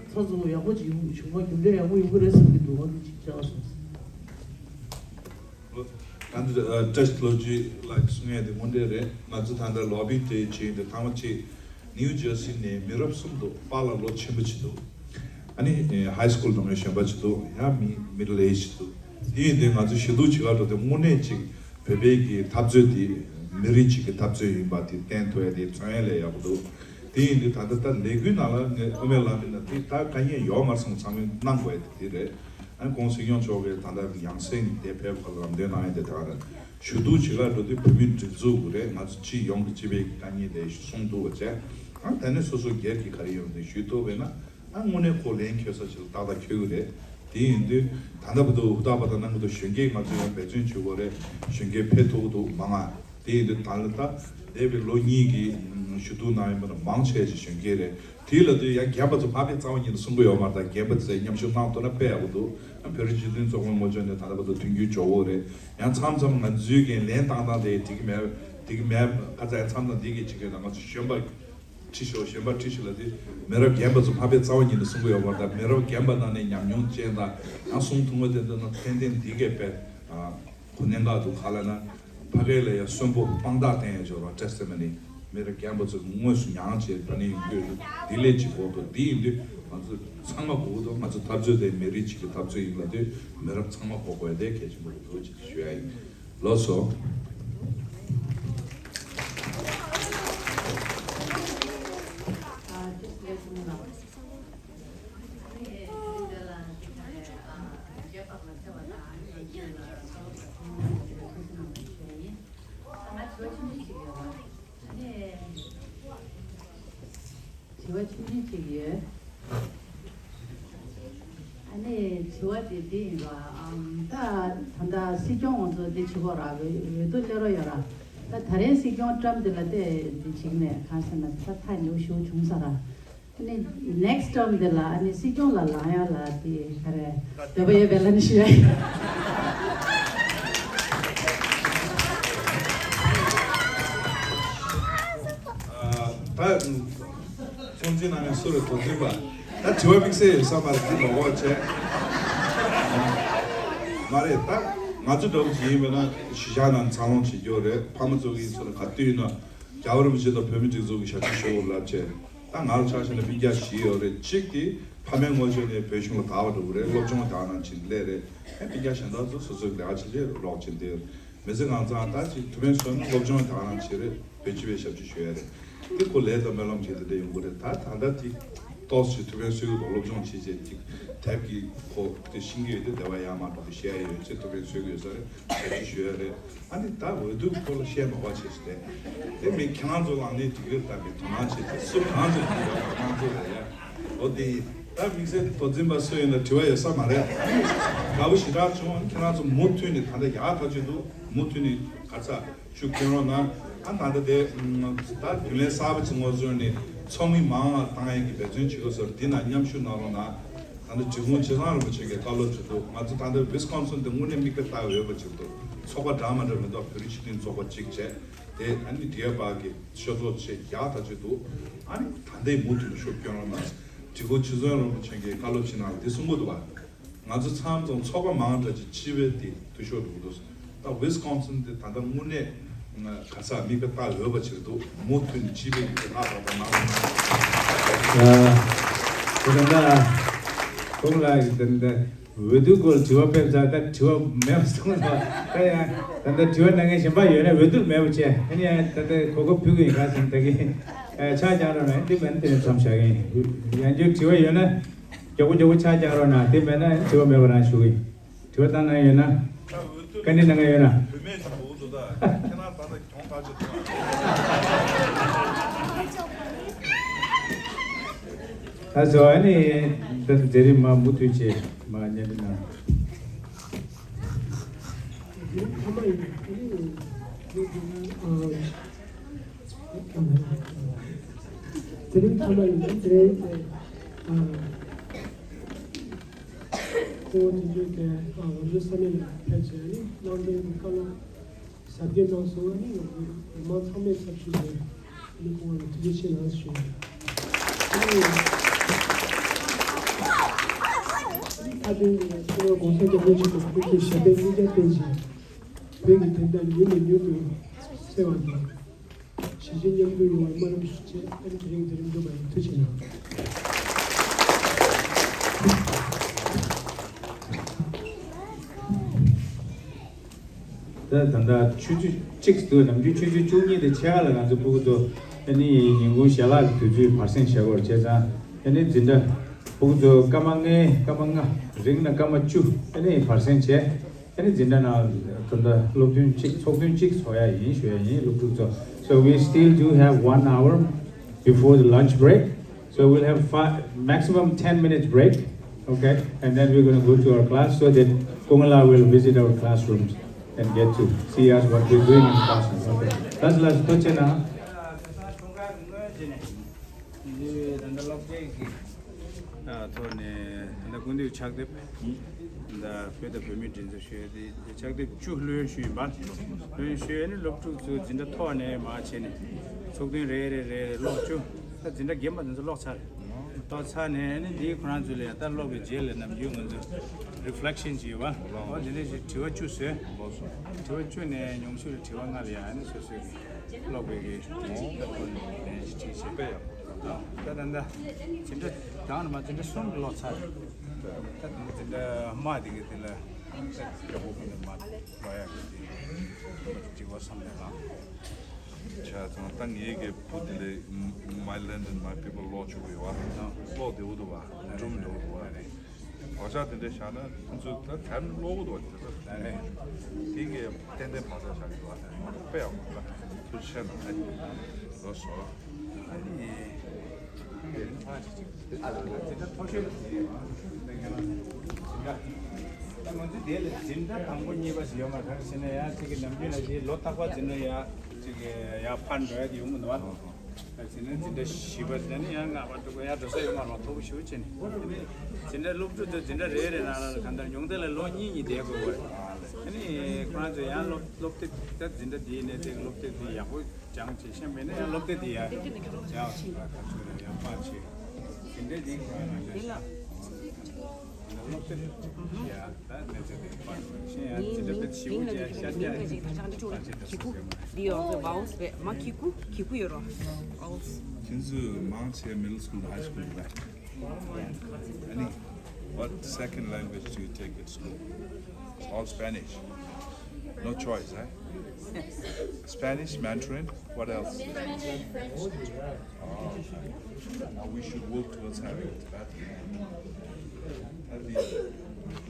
ཚགས་ཚུད་པོ་ཡག་པོ་ཅིག་ཡོང་བྱུང་བ་རྒྱུ་འབྲས་ཡག་པོ་ཡོང་གི་རེད་བསམ་གྱི་འདུག་ང་ཚོ་ཅིག་བཅར་སོང་། ད་འདི་ཨ་བཀྲ་ཤིས་ལོ་རྒྱུས་ལགས་གསུང་ཡས་དེ་དངོས་འབྲེལ་རེད། ང་ཚོ་ད་ལྟ་ལོ་བི་དེ་བྱས་ཏེ་ཐེངས་མ་གཅིག་ནིའུ་ཇར་སི་ནས་མི་རབས་གསུམ་འདུག་པཱ་ལགས་ལོ་ཆེན་པོ་ཅིག་འདུག་ཨ་ནི་ཧའི་སི་ཀུལ་འགྲོ་མཁན་གཞོན་པ་ཅིག་འདུག་ཡང་མི་མི་ཌལ་ཨེ་ཇི་ཅིག་འདུག་དེ་ཡིན་དུས་ང་ཚོ་ཞུ་གཏུག་བྱེད་ག་འགྲོ་དུས་དངོས་གནས་ཅིག་བོད་པའི་གི་འཐབ་རྩོད་དེ་མི་རིགས་གཅིག་གི་འཐབ་རྩོད་ཡིན་པ་དེ་བསྟན་ཐུབ་ཡ་དེ་མཚོན་ཡ་ལས་ཡག་པོ་འདུག་དེ་ཡིན་དུས་ད་ལྟ་ད་ལས་འགུལ་ནང་ལ་ངས་དབུ་མའི་ལམ་ཡིན་ན་དེ་ད་དཀའ་ངལ་ཡོད་མ་རེད་བསམ། ཚང་མས་གནང་དགོས་ཡ་དེ་དེ་རེད། ཨ་ཁོང་སྲིད་སྐྱོང་མཆོག་གིས་ད་ལྟ་ཡང་སེ་ནས་དེ་ཕེབས་ཁ་ལ་ལམ་སྟོན་གནང་ཡ་དེ་ད་ག་རེད། ཞུ་གཏུག་བྱེད་ག་འགྲོ་དུས་བོད་མི་སྒྲིག་འཛུགས་དགོས་རེད། ང་ཚོ་སྤྱི་ཡོངས་ཀྱི་སྤྱི་པའི་དཀའ་ངལ་དེ་གསུང་ཐུབ་པ་བྱས། ཨ་དེ་ནས་སོ་སོ་སྒེར་གྱི་ག་རེ་ཡོད་དེ་ཞུ་ཐུབ་པས་ན། ཨ་དངོས་གནས་ཁོ་ལན་འཁྱོལ་ས་ཞིག་ལ་ཏག་ཏག་འཁྱོལ་གི་རེད། དེ་ཡིན་དུས་ད་ལྟ་བར་དུ་ཧུར་ཐག་པ་དང་གནང་གི་འདུག་གཞོན་སྐྱེས་ང་ཚོ་ཡང་འབད་བརྩོན་བྱེད་དགོས་རེད། གཞོན་སྐྱེས་ཕེབས་ཐུབ་ཀྱི་འདུག་མང་ང་། དེ་ཡིན་དུས་ད་ལྟ་འདས་པའི་ལོ་གཉིས་ཀྱི་ཞུ་གཏུག་གནང་ཡོད་པ་ན་མང་ཆེ་ཞིག་གཞོན་སྐྱེས་རེད། དེ་ལ་དུས་ཡང་རྒན་པ་ཚོ་ཕ་ཕེབས་རྩ་བ་ཉིད་ནས་གསུང་གི་ཡོད་མ་རེད། ད་རྒན་པ་ཚོས་མཉམ་ཞུགས་གནང་ཐུབ་ན་དཔེ་ཡག་པོ་འདུག་ཨ་བོད་རིགས་སྤྱི་མཐུན་ཚོགས་པའི་ངོས་ཕྱོགས་ནས་ད་ལྟ་བར་དུ་མཐུན་འགྱུར་འཇོག་གི་རེད། ཡང་མཚམས་མཚམས་ང་ཚོའི་གི་ལན་བཏང་སྟངས་དེ་འགྲིག་གི་མེད་འགྲིག་གི་མེད་ཁ་ཚ་ཡང་མཚམས་མཚམས་འདི་གི་བྱེད་མཁན་དང་ང་ཚོ་གཞོན་པ་ཁྲི་ཤོ་གཞོན་པ་ཁྲི་ཤོ་ལ་དེ་མི་རབས་རྒན་པ་ཚོ་ཕ་ཕེབས་རྩ་བ་ཉིད་ནས་གསུང་གི་ཡོད་མ་རེད། ད་མི་རབས་རྒན་པ་ནང་ནས་ཉམས་མྱོང་ཅན་དང་ཡང་གསུང་ཐུབ་ངོ་དེ་འདི་ན་ཏན་ཏན་འདི་གས་དཔེ་གོ་གནད་འགག་འདུག་ག་ལ་ན་ཕ་གི་ལ་ཡང་གསོན་པོ་དཔང་རྟགས་བསྟན་ཡ་ཅོ་ར་ཏྲེ་སེ་མ་ནི། མི་རབས་རྒན་པ་ཚོ་དངོས་སུ་མྱངས་བྱས་ད་ནི་ཡོང་གི་ཡོད་འདུག་འདི་ལས་ཅིག་གོ་འདུག་འདི་ཡིན་དུས་ང་ཚོ་ཚང་མ་གོ་གི་འདུག་ང་ཚོ་འཐབ་རྩོད་དེ་མི་རིགས་གཅིག་གི་འཐབ་རྩོད་ཡིན་ལབ་དུས་མི་རབས་ཚང་མ་གོ་དགོས་ཡ་དེ་གལ་ཆེན་པོ་རེད་འདུག་ཅེས་ཞུ་ཡ་ཡིན། ལགས་སོ། དྲི་བ་ཆུང་ཆུང་ཅིག་ཡོད། ཨ་ནི་དྲི་བ་དེ་འདི་ཡིན་པ། ཨམ། ད་ད་ལྟ་སྲིད་སྐྱོང་ང་ཚོ་འདི་བྱེད་དགོས་ར། འོས་འོས་བསྡུ་སླེབས་རོགས་ཡོད་ར། ད་ད་རེས་སྲིད་སྐྱོང་ཊརམ་འདི་ལ་བལྟས་འདི་བྱེད་ཀྱི་མེད། གང་ཟེར་ན་ད་ཐག་ཉེ་པོ་ཞེ་པོ་བྱུང་ས་ར། ཨ་ནི་ནེག་སི་ཊརམ་འདི་ལ་ཨ་ནི་སྲིད་སྐྱོང་ལ་ལངས་ཡག་ལ་དེ་ག་རེ་འདོད་པ་ཡོད་པས་ལབ་ནས་ཞུ་ཡ་ཡིན། ཨ། ད་ཚོགས་འཛིན་ནང་ནས་སུ་རེད། ཐོག་འཛིན་པ། ད་དྲི་བ་དམིགས་བསལ་ཡོད་ས་མ་རེད། འདི་ལོག་འོག་བྱས། མ་རེད། ད་ང་ཚོ་འདྲ་བོ་ཅིག་ཡིན་པ་ན་གཞིས་ཆགས་ནང་འཚར་ལོངས་བྱེད་རྒྱུ་རེད། ཕ་མ་ཚོ་གིས་ཚོ་ལ་ག་དུས་ཡིན་ན་རྒྱལ་བ་རིན་པོ་ཆེ་དང་བོད་མིའི་སྒྲིག་འཛུགས་ཀྱི་ཞབས་ཕྱི་ཞུ་དགོས་ལབ་བྱས། ད་ང་རང་ཆ་བཞག་ན་སྤུན་ཀྱག་བཞི་ཡོད་རེད། གཅིག་དེ་ཕ་མའི་ངོ་ཕྱོགས་ནས་བོད་གཞུང་ལ་དགའ་བ་འདྲ་བོ་རེད། སློབ་སྦྱོང་དེ་ནང་བྱེད་སླད་རེད། ཨེ། སྤུན་ཀྱག་གཞན་དག་ཚོ་སོ་སོའི་ལས་ཀ་བྱེད་ལས་རོགས་བྱེད་འདོད། མི་ཚེ་གང་ཚང་ད་ཅིག་ཐུགས་ཕན་གསོས་ན་སློབ་སྦྱོང་དེ་ག་རང་བྱེད་རེད། བོད་སྤྱི་པའི་ཞབས་ཕྱི་ཞུ་ཡ་རེད། དེ་ཁོ་ལས་དང་སྨོན་ལམ་བྱེད་དེ་འདྲ་ཡོང་གི་རེད། ད་ད་ལྟ་དེ་ཏོག་ཙམ་ཐུགས་ཕན་གསོས་ཀྱི་འདུག་སློབ་སྦྱོང་བྱེད་བྱེད་ཅིག་དེབ་ཀྱི་ཁོ་དེ་ཤེས་ཀྱི་ཡོད་དེ། སྡེ་བ་ཡར་མར་འགྲོ་དུས་བཤད་ཡ་ཡོད་ཚེ་ཐུགས་ཕན་གསོས་ཀྱི་ཡོད་ས་རེད། ཞབས་ཕྱི་ཞུ་ཡ་རེད། ཨ་ནི་ད་འོས་བསྡུ་སྐོར་ལ་བཤད་མ་དགོས་བྱས་ཏེ། དེ་མིན་ཁྱེད་རང་ཚོ་ལངས་ནས་དེ་ག་རེ་ལྟ་གི་དོ་སྣང་བྱེད་དེ་སུ་གང་ཚོ་དེ་ཡོད་པ་ཁྱེད་རང་ཚོ་རེད་ཡ། འོ་དེ་ཡིན། ད་དམིགས་བསལ་དོ་འཛིན་པ་སུ་ཡིན་ན་དྲི་བ་ཡོད་ས་མ་རེད། དགའ་པོ་ཞེ་དྲག་བྱུང་། ཁྱེད་རང་ཚོ་མུ་མཐུད་ནས་ད་ལྟ་ཡག་ཐག་ཆོད་འདུག་མུ་མཐུད་ནས་ག་ཚ་ཤུགས་སྐྱོན་རོགས་གནང་། ཨ། ད་ལྟ་དེ་ད་རྒྱུན་ལས་གསར་པ་ཅིག་ངོ་སོ་ནས་ཚོགས་མི་མང་བ་བཏང་ཡས་ཀྱི་འབད་བརྩོན་བྱེད་དགོས་ཟེར། འདི་ན་མཉམ་ཞུགས་གནང་རོགས་གནང་། ད་ལྟ་འབྲི་གུང་ཆོས་བཟང་རིན་པོ་ཆེ་གིས་བཀའ་སློབ་ཅིག་འདུག་ང་ཚོ་ད་ལྟ་ཝི་སི་ཀོན་སིན་དེ་དངོས་གནས་དམིགས་པ་ལྟ་འོས་པ་ཅིག་འདུག་ཚོགས་པ་འདྲ་མ་འདྲ་མི་འདུག་བོད་རིགས་སྤྱི་མཐུན་ཚོགས་པ་གཅིག་བྱས། དེ་ཨ་ནི་འབྲི་གཡག་པ་གི་ཤོག་ཚོགས་བྱས་ཡག་ཐག་ཆོད་འདུག་ཨ་ནི་ད་ལྟའི་མུ་མཐུད་ནས་ཤུགས་སྐྱོན་རོགས་གནང་། འབྲི་གུང་ཆོས་བཟང་རིན་པོ་ཆེ་གིས་བཀའ་སློབ་ཅིག་གནང་བ་འདི་གསུང་གི་འདུག་བ། ང་ཚོ་མཚམས་མཚམས་ཚོགས་པ་མང་དྲགས་ཀྱི་སྤྱི་པའི་དེ་འཐུས་ཤོར་འགྲོ་གི་འདུག་ད་ཝི་སི་ཀོན་སིན་དེ་ད་ལྟ་དངོས་གནས་ང་ག་ས་དམིགས་པ་ལྟ་འོས་པ་ཅིག་འདུག་མུ་མཐུད་ནས་སྤྱི་པའི་གི་ལྷག་པ་དང་ནང་། ཨ། དེ་ད་ལྟ་ཁོང་ལ་ད་ལྟ་འོས་བསྡུ་སྐོར་དྲི་བ་ཕེབས་ཚར། ད་དྲི་བ་མེད་པ་སོང་ལ། ད་ཡང་ད་ལྟ་དྲི་བ་གནང་མཁན་གཞན་པ་ཡོད་ན། འོས་བསྡུ་མེད་པ་བྱས། ཨ་ནི་ཡང་ད་ལྟ་གོ་སྐབས་ཕུལ་གི་ཡིན། ག་ཟེར་ན་ད་གིན་ཨ་ཕྱག་བརྐྱངས་རོགས་གནང་། འདི་མེད་ན་དེ་ནས་མཚམས་བཞག་གི་ཡིན། ཡང་བསྐྱར་དྲི་བ་ཡོད་ན། མགྱོགས་པོ་མགྱོགས་པོ་ཕྱག་བརྐྱངས་རོགས་གནང་། དེ་མེད་ན་དྲི་བ་མེད་པ་རང་ཞུ་གི་ཡིན། དྲི་བ་བཏང་གནང་ཡོད་ན། བཀའ་འདྲི་གནང་གནང་ཡོད་ན། བུད་མེད་ཞིག་འདུག་འདུག་ད་ཁྱེད་རང་ད་ལྟ་གྱོང་ཐག་ཆོད་འདུག་ད་བཟོ་ཨ་ནི་ད་མཛད་རིམ་མ་མུ་མཐུད་བྱས་མ་ཉན་པ་ན། དེ་རིང་མཐའ་མ་ཡིན་ན་དེ་རིང་ཨ། ཁོང་དེ་འདྲའི་གི་ཨ་ང་ཚོའི་ས་གནས་ལ་ཕེབས་བྱས་ནི་གནང་དོན་གྱི་བཀའ་སློབ་ཟབ་རྒྱས་གནང་སོང་བ་ནི་ང་ཚོ་མི་མང་ཚང་མའི་ཚབ་ཞུས་ནས་ནི་ཁོང་ལ་ཐུགས་རྗེ་ཆེ་གནང་ཞུ་ཡ། ཨ་ནི་ཁ་ཏོན་གྱི་ལ་ཁྱེད་རང་གོང་ས་སྐྱབས་མགོན་ཆེན་པོ་མཆོག་གི་ཞབས་པད་སྙིང་རྗེ་བསྟན་ཅིང་བོད་ཀྱི་བདེན་མཐའ་མྱུར་ནས་མྱུར་དུ་གསལ་བ་དང་། གཞིས་བྱེས་མཉམ་འདུས་ཡོང་བར་སྨོན་ལམ་ཞུ་ཆེད་ཨ་ནི་དེ་རིང་འཛིན་རིམ་འགྲུབ་པ་ཡིན། ཐུགས་རྗེ་གནང་། ད་ད་ལྟ་ཆུ་ཚོད་གཅིག་འདུག་ནམ་རྒྱུན་ཆུ་ཚོད་བཅུ་གཉིས་དང་ཕྱེད་ཀ་ལ་ང་ཚོ་སྤུ་གུ་ཚོ་ཨ་ནི་ཉིན་གུང་ཞལ་ལག་གི་དུས་ཚོད་བར་སེང་བྱེད་དགོས་རེད། བྱས་ཙང་ཨ་ནི་འཛིན་གྲྭ་སྤུ་གུ་ཚོ་སྐར་མ་ལྔའི་སྐར་མ་ལྔ་རིང་ན་སྐར་མ་བཅུ་ཨ་ནི་བར་སེང་བྱས། ཨ་ནི་འཛིན་གྲྭ་ནང་ད་ལྟ་སློབ་ཐུན་གཅིག་ཚོགས་ཐུན་གཅིག་ཚོགས་ཡ་ཡིན་ཞུ་ཡ་ཡིན། སློབ་ཕྲུག་ཚོ། So we still do have one hour before the lunch break. So we'll have five, maximum ten minutes break. Okay? And then we're going to go to our class so that Kongala will visit our classrooms and get to see us what we're doing in classroom. Okay. That's the last question. ད་ལྟ་སློབ་གྲྭའི་གི་ཐོག་ནས་ད་ལྟ་སྐུ་མདུན་ཕྱག་དེབ་ད་བོད་དང་བོད་མིའི་མགྲིན་ཚབ་ཞུ་ཡས་དེ་ཕྱག་དེབ་བཅུ་ལོན་ཞུས་ཡིན་པ། ལོན་ཞུས་ཡས་ནི་སློབ་ཕྲུག་ཚོ་འཛིན་གྲྭ་ཐོག་ནས་མར་བྱས་ནས་ཚོགས་ཐུན་རེ་རེ་རེ་རེ་ཀློག་བཅུག་ད་འཛིན་གྲྭ་རྒན་པ་དེ་ཚོ་ཀློག་ཚར་རེད། ཀློག་ཚར་ནས་ནི་འདིའི་ཁོ་རང་ཚོ་ལ་ཡང་ད་ཀློག་པའི་རྗེས་ལ་ནམ་རྒྱུན་ང་ཚོ་རི་ཕི་ལེག་ཤན་ཅིག་ཡོད་པ། འོ་འདི་འདྲ་ཞིག་དྲི་བ་བཅུ་བཟོས། དྲི་བ་བཅུ་ནས་ཉུང་ཤོས་ལ་དྲི་བ་ལྔ་ལ་ཡང་ནི་སོ་སོའི་གི་ཀློག་པའི་གི་ལན་ཞིག་བྲིས་བྱས། དཔེ་ཡག་པོ་འདུག་ད་ད་ལྟ་འཛིན་གྲྭ་དང་ནི་མ་འཛིན་གྲྭ་གསུམ་གྱི་ཀློག་ཚར་རེད། ད་ད་འཛིན་གྲྭ་དམའ་དེ་གི་དེ་ལ་ད་མགྱོགས་པོ་ཀུན་ནས་མ་ཀློག་ཡག་གི་དེ་འགྲིག་པ་བསམ་པའི་ལ། བྱས་ཙང་ད་ངའི་གི་བུ་དེ་ལས་My Land and My People ཀློག་ཆོག་གི་ཡོད་བ། ཀློག་བདེ་བོ་འདུག་བ། འགྲོ་མི་འགྲོ་འདུག་བ་རེད། བག་ཆགས་དེ་འདྲ་བཞག་ན་ཁོང་ཚོས་ད་དེབ་ཀློག་གི་འདུག་བ། དེ་ཚོ་དེ་གི་ཏན་ཏན་བག་ཆགས་བཞག་གི་འདུག་བ། དཔེ་ཡག་པོ་འདུག་ཐུགས་རྗེ་ཆེ་གནང་། ལགས་སོ། ཨ་ནི། ད་ང་ཚོ་དེ་ལ་འཛིན་གྲྭ་དང་པོ་གཉིས་པ་ཞིག་ཡོད་མ་རེད། ག་རེ་ཟེར་ན་ཡ་གཅིག་གི་ནམ་རྒྱུན་ལ་ཞིག་ལོ་རྟག་པར་འཛིན་གྲྭ་ཡ་གཅིག་གི་ཡ་ཕར་འགྲོ་ཡ་དེ་ཡོང་གི་འདུག་བ། འཛིན་གྲྭ་འཛིན་གྲྭ་བཞི་པ་ཟེར་ནས་ཡང་ལྔ་པ་དྲུག་པ་ཡང་འགྲོ་ས་ཡོད་མ་རེད། མཐོ་པོ་ཞེ་པོ་བྱས་ནས་འཛིན་གྲྭ་སློབ་ཕྲུག་ཚོ་འཛིན་གྲྭ་རེ་རེ་ནང་ལ་གང་ལྟར་ཉུང་མཐའ་ལ་ལོ་གཉིས་གཉིས་བསྡད་དགོས་པ་རེད། ཨ་ནི་ཁོ་རང་ཚོ་ཡང་སློབ་སློབ་དེབ་ད་འཛིན་གྲྭ་འདིའི་གནས་ཚད་སློབ་དེབ་འདི་ཡག་པོ་སྦྱངས་བྱས་ཤེས་མེད་ན་ཡང་སློབ་དེབ་འདི་ཡང་ཡག་ཡག་པ་བྱས་འཛིན་གྲྭ་འདི་ཁོ་རང་རང་ཤ་སློབ་དེབ་ཡ། ད་གནས་ཚད་དེ་པར་ཤེས་ཡ་ཅི་འདྲ་བེད་ཤེས་བྱ་ཤ་རྒྱ་ཡི་པར་ཆེ་ཆེ་འདི་ཡོད་ཟེར་vowels་རེད་མ། ཁི་ཀུ་ཁི་ཀུ་ཡོད་རོ། Vowels། ཁྱེད་ཚོས་མང་ཆེ་middle school high school་རེད། ཨ་ནི། What second language do you take at school? It's all Spanish. No choice, eh? Spanish, Mandarin, what else? French. Oh, okay. Now we should work towards having Tibetan. That'd be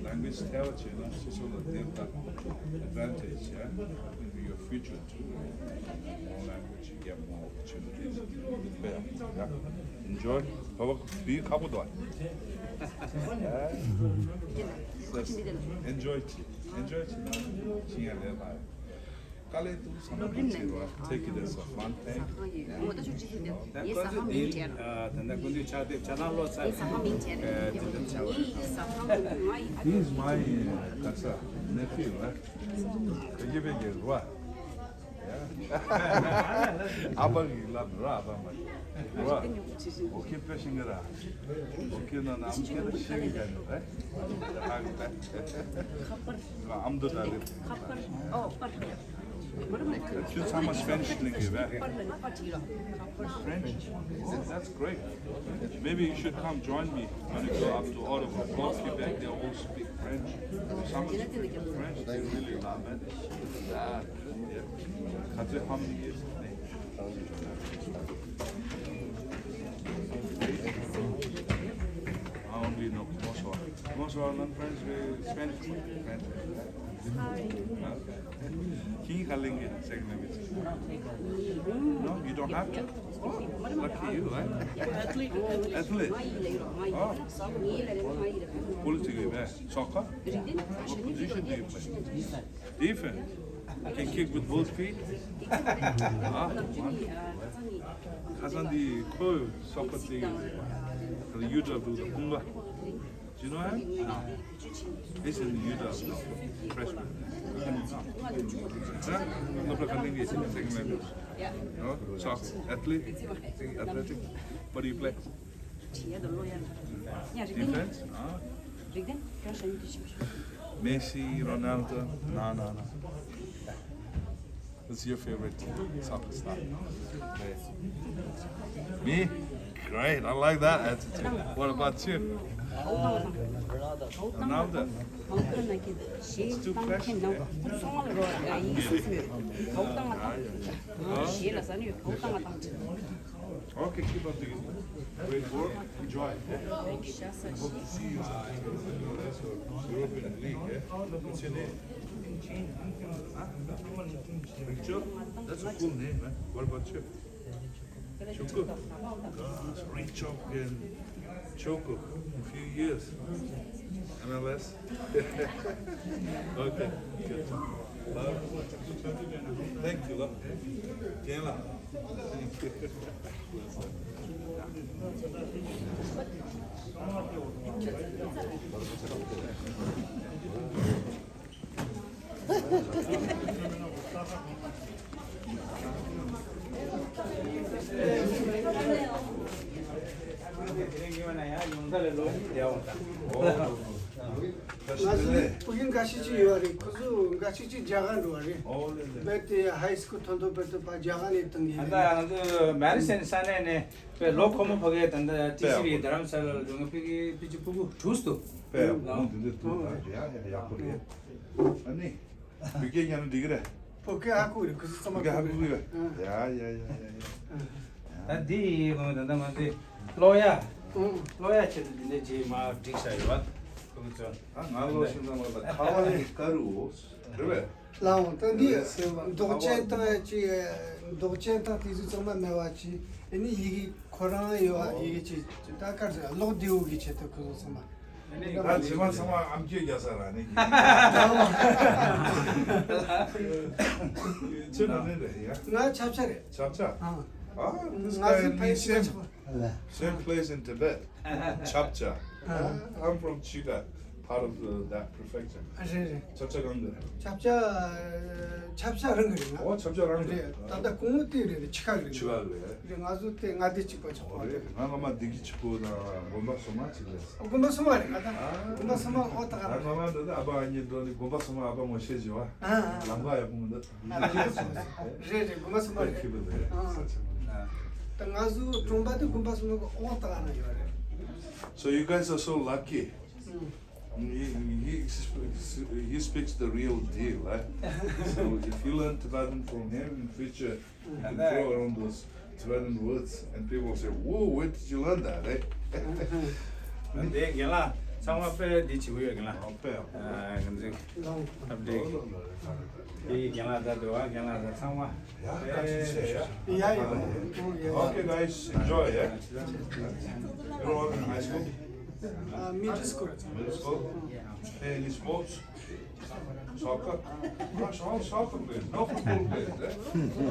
language tell you know, so, so that they've got advantage, yeah? In your future too. More language, you get more opportunities. Yeah. Enjoy. How about you? How about that? Enjoy. Enjoy. དཀའ་ལས་ཐུག་ས་མ་ཐུག་ཆེ་བ། Take it as a fun thing. ད་ཁོ་ཚོ་དེ་ད་ལྟ་ཀུན་འདུས་ཕྱག་དེབ་ཆ་ཚང་ཀློག་ཚར་དེ་འདྲ་ཆགས་པ་རེད། This is my ག་ས་nephew, eh? བེ་ཀེ་བེ་ཀེ་རུ་བ། ཨ་ཕ་གི་ལབ་ར། ཨ་ཕ་མ་ར། ཨོ་ཁེ་པེ་ཤིང་ག་ར། ཨོ་ཁེ་ན་ན་ཨམ་ཁེ་ན་ཤེ་གི་ག་ནི་རེད། ཨ་ཁེ་ཨམ་དུ་ད་རེད། ཁྱོད་ཚང་མ་Spanish གླེང་གི་རེད། French? Oh, that's great. Maybe you should come join me when you go up to Ottawa. Most people, they all speak French. Some speak French, they really love it. Yeah. How many years? Only no, bonsoir. Bonsoir, learn French, uh, Spanish, French. Huh? Can you handle second language? No, you don't have to. Oh, lucky you, eh? Athlete. Athlete. Oh. Political, eh? Soccer? What position do you play? Defense. You can kick with both feet? Ah, wonderful. ཁ་སང་འདི་ཁོ་soccer team. ཡུ་ཌབ་ལིའུ་དང་ཀུན་དགའ། Do you know him? No. He's in the U W now, freshman. Huh? Look at the second language. No? Soccer. Athlete? Athletic? What do you play? Defense? Huh? Messi, Ronaldo? No, no, no. Who's your favorite soccer star? Me? Great, I like that attitude. What about you? Ronaldo. It's too flashy, eh? Okay, keep up the great work. Enjoy. Hope to see you sometime. European League, eh? What's your name? Huh? Rachel? That's a cool name, eh? What about you? Chuku? Gosh, Rachel and Chuku. A few years. M L S? Okay. Good. Love. Thank you, love. Thank you. ང་ཚོ་ཕ་གི་འགའ་ཤས་ཅིག་ཡོད་རེད། ཁོ་ཚོ་འགའ་ཤས་ཅིག་རྒྱ་གར་འགྲོ་བ་རེད། རྦད་དེ་ཧའི་སི་ཀུལ་ཐོན་ཐོན་རྦད་དེ་ཕར་རྒྱ་གར་ནས་བཏང་གི་ད་ཡོད་རེད། ང་ཚོ་མེ་རི་སན་ས་གནས་ནས་པའི་ལོ་ཁོ་མོ་ཕ་གིའི་ད་ལྟ་ཊི་སི་ཝི་རྡ་རམ་ས་ལ་ལ་འགྲོ་ང་ཕ་གི་ཕི་ཅི་ཕྲུ་གུ་དྲུག་འདུག་དཔེ་བོ་འདི་འདྲ་འདུག་ད་ཡག་ཡག་པོ་རེད། ཨ་ནི་བོད་སྐད་ཉན་ན་འགྲིག་གི་རེད། བོད་སྐད་ཧ་གོ་རེད། ཁོ་ཚོ་ཚང་མ་བོད་སྐད་ཧ་གོ་གི་རེད། ཡ་ཡ་ཡ་ཡ་ཡ། ད་འདི་ཡིན་ད་ལྟ་ང་ཚོའི་ཀློག་ཡ། ཀློག་ཡ་ཆེད་དུ་འདི་འདྲ་བྱས་མར་བསྒྲིགས་བཞག་ཡོད་པ། ཁོ་ཚོ། ད་ང་ཀློག་ཤེས་ཙང་ལ་ད་ཁ་བ་ནི་ཀ་རུ། རེད་པས། ལའང་ད་འདི་མདོག་ཅན་དང་ཅི་མདོག་ཅན་དང་དེ་ཚོ་ཚང་མ་མེད་པ་ཅི་ཨ་ནི་ཡི་གེ་ཁོ་རང་ཡོད་པ་ཡི་གེ་ཅི་ད་གར་ཟེར་ཀློག་བདེ་བོ་གི་ཆེད་དུ་ཁོ་ཚོ་ཚང་མ། ད་རྗེས་མ་ཚང་མ་ཨམ་སྐད་རྒྱག་ས་ར་ནི་གི། ཁྱོད་ནང་ནས་རེད་ཡ། ང་ཆབ་ཆ་རེད། ཆབ་ཆ། ཨ། ཨ། ང་ཚོའི་ཕ་ཡུལ་ཆབ་ཆ། Same place in Tibet. Chapcha. Uh, I'm from Chiga, part of the, that prefecture. རེད་རེད། ཆབ་ཆ་གང་གི་རེད། ཆབ་ཆ་ཆབ་ཆ་རང་གི་རེད་ང་། ཨོ་ཆབ་ཆ་རང་གི་རེད། ད་ལྟ་གོང་བུ་དེ་རེད་ཆི་ཁ་གི་རེད། ཆི་ཁ་གི་རེད། རེད་ང་ཚོ་དེ་མངའ་སྡེ་གཅིག་པ་ཆགས་པ་རེད། ང་སྔ་མ་བདེ་སྐྱིད་ཆོས་འཁོར་དང་དགོན་པ་སོ་མ་གཅིག་རེད། དགོན་པ་སོ་མ་རེད་ང་ད། དགོན་པ་སོ་མ་ཨོ་ད་ག་རེད། ང་སྔ་མ་འདི་ད་ཨ་ཕ་ཨ་མྱེས་འགྲོ་ནི་དགོན་པ་སོ་མ་ཨ་ཕ་ངོ་ཤེས་བྱེད་བ། ལམ་ཁ་ཡག་པོ་མི་འདུག་རེད་རེད། དགོན་པ་སོ་མ་རེད། ཁྱི་པ་རེད། ད་ང་ཚོ་གྲོང་པ་དེ་དགོན་པ་སོ་མ་གི་ཨོ་ཏ་ན་ཡོད་རེད། So you guys are so lucky. He, he, he speaks the real deal, eh? So if you learn Tibetan from him in future, you can throw around those Tibetan words and people say, "Whoa, where did you learn that, eh?" འདི་རྒན་ལགས་ཚང་མ་དཔེ་འདི་བྱེད་ཀྱི་ཡོད་རྒན་ལགས། ཨ་དཔེ། ང་ཚོའི་ཨབ་ཌེ་ཊི། འདི་རྒན་ལགས་ད་འདུག་ཨ་རྒན་ལགས་ད་ཚང་མ། ཡ་ཡ་ཡ། Okay, guys, enjoy, yeah? You're all in high school? Uh, middle school. Middle school? Play any sports? Soccer? Gosh, all soccer players, no football players, eh?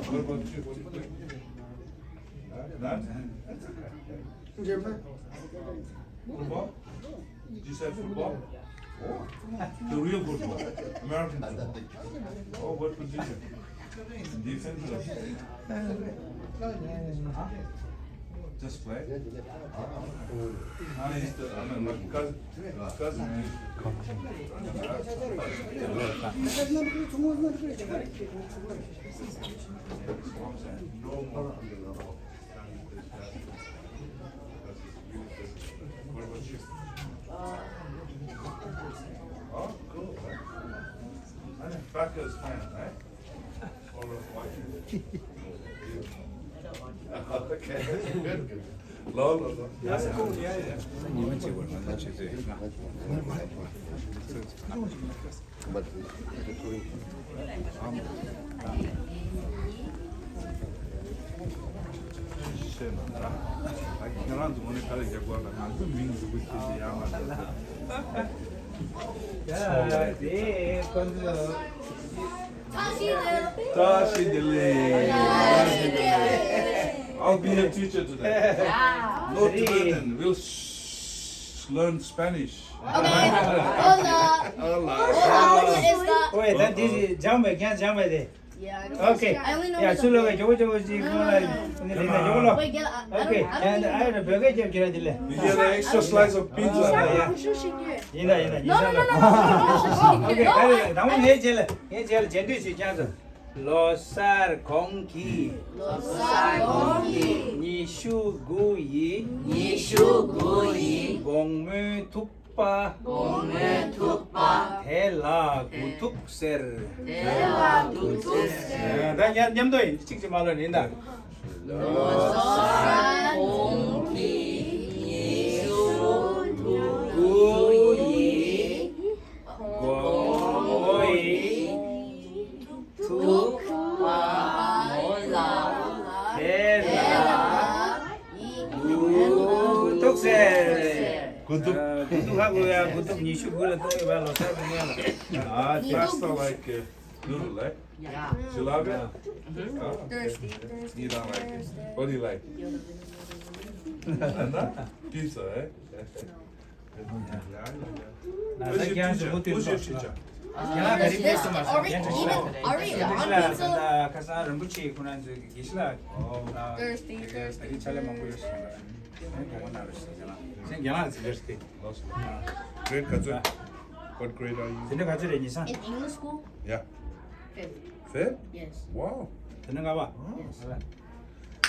What about you? What do you play? Huh? None? Football? You said football? Oh, the real football, American football. Oh, what position? Defense. Huh? Just play. I used to, I mean, my cousin, cousin. No more. Oh, cool. I'm a Packers fan, eh? Or a Vikings. Okay, good, good. ལོ་ལོ་ལོ། ཉི་མ་གཅིག་བར་ང་ཚོ་ཆུ་ཚོད་ལྔ། ཁྱེད་རང་ཚོ་ངོ་ནས་ག་ལ་རྒྱབ་དགོས་ལ་ང་ཚོ་མིང་འཛུགས་པ་ཁྱེད་ཀྱི་ཡང་མ་འདོད་ཚོ་ལ། ད་ཤི་དེ་ལེ། I'll be your teacher today. No Tibetan. We'll sh- learn Spanish. Okay. Hola. Hola. Hola. ཨོ་ད་འདི་སྦྱངས་པས་ཀྱང་སྦྱངས་པས་དེ། Okay. ཡ་སུ་ལོ་ག་ཇོ་བོ་ཇོ་བོ་ཞིག་ཁོང་ལ་འདི་ལ་ཇོ་བོ་ལོ། Okay. ཡ་འདི་ཨ་ཡ་ན་བོད་སྐད་རྒྱབ་ཁྱེད་རང་འདི་ལས། You get an extra slice of pizza. ཡིན་ད་ཡིན་ད་ཉིན་ཤར་ལ། Okay. ཨ་རེ་དང་པོ་ངའི་རྗེས་ལ་ངའི་རྗེས་ལ་རྗེས་ཟློས་ཞིག་བསྐྱངས་སོང་། ལོ་གསར་གོང་གི། ལོ་གསར་གོང་གི། ཉི་ཤུ་དགུ་ཡི། ཉི་ཤུ་དགུ་ཡི། དགོང་མོའི་ཐུག་པ། དགོང་མོའི་ཐུག་པ། དེ་ལ་དགུ་ཐུག་ཟེར། དེ་ལ་དགུ་ཐུག་ཟེར། ད་མཉམ་མཉམ་དུ་ཡིན་གཅིག་གཅིག་མ་ལོས་ཡིན་ད། ལོ་གསར་གོང་གི། ཉི་ཤུ་དགུ་ཡི། དགོང་མོའི། ཐུག་པ། མོ་ལ། དེ་ལ། དགུ་ཐུག་ཟེར། དགུ་ཐུག་དགུ་ཐུག་ཧ་གོ་ཡ། དགུ་ཐུག་ཉི་ཤུ་དགུ་ལ་གཏོང་ཡོད་པ་ལོ་གསར་དགུ་ཉག་ལ། Ah, pasta like uh, noodle, eh? Yeah. You love it? Mm-hmm. Ah, okay. Thirsty, thirsty. You don't like it. What do you like? Pizza, eh? ཁ་སང་རིན་པོ་ཆེ་ཁོ་རང་ཚོའི་དགེ་བཤེས་ལགས་Thursday, Thursday. ད་རིང་ཕྱག་ལས་མང་པོ་ཡོད་ཟེར་ལ། ཨ་ནི་དགོངས་པ་གནང་རོགས་ཞེས་ལ། ཨ་ནི་རྒན་ལགས་ཚེ་འདིར་སྟེ། Grade ག་ཚོད། What grade are you? དེ་འདྲ་ག་ཚོད་རེད་ཉི་ཤང་། In English school? Yeah. Fifth. Fifth? Yes. Wow. དེ་འདྲ་ང་བ། Yes.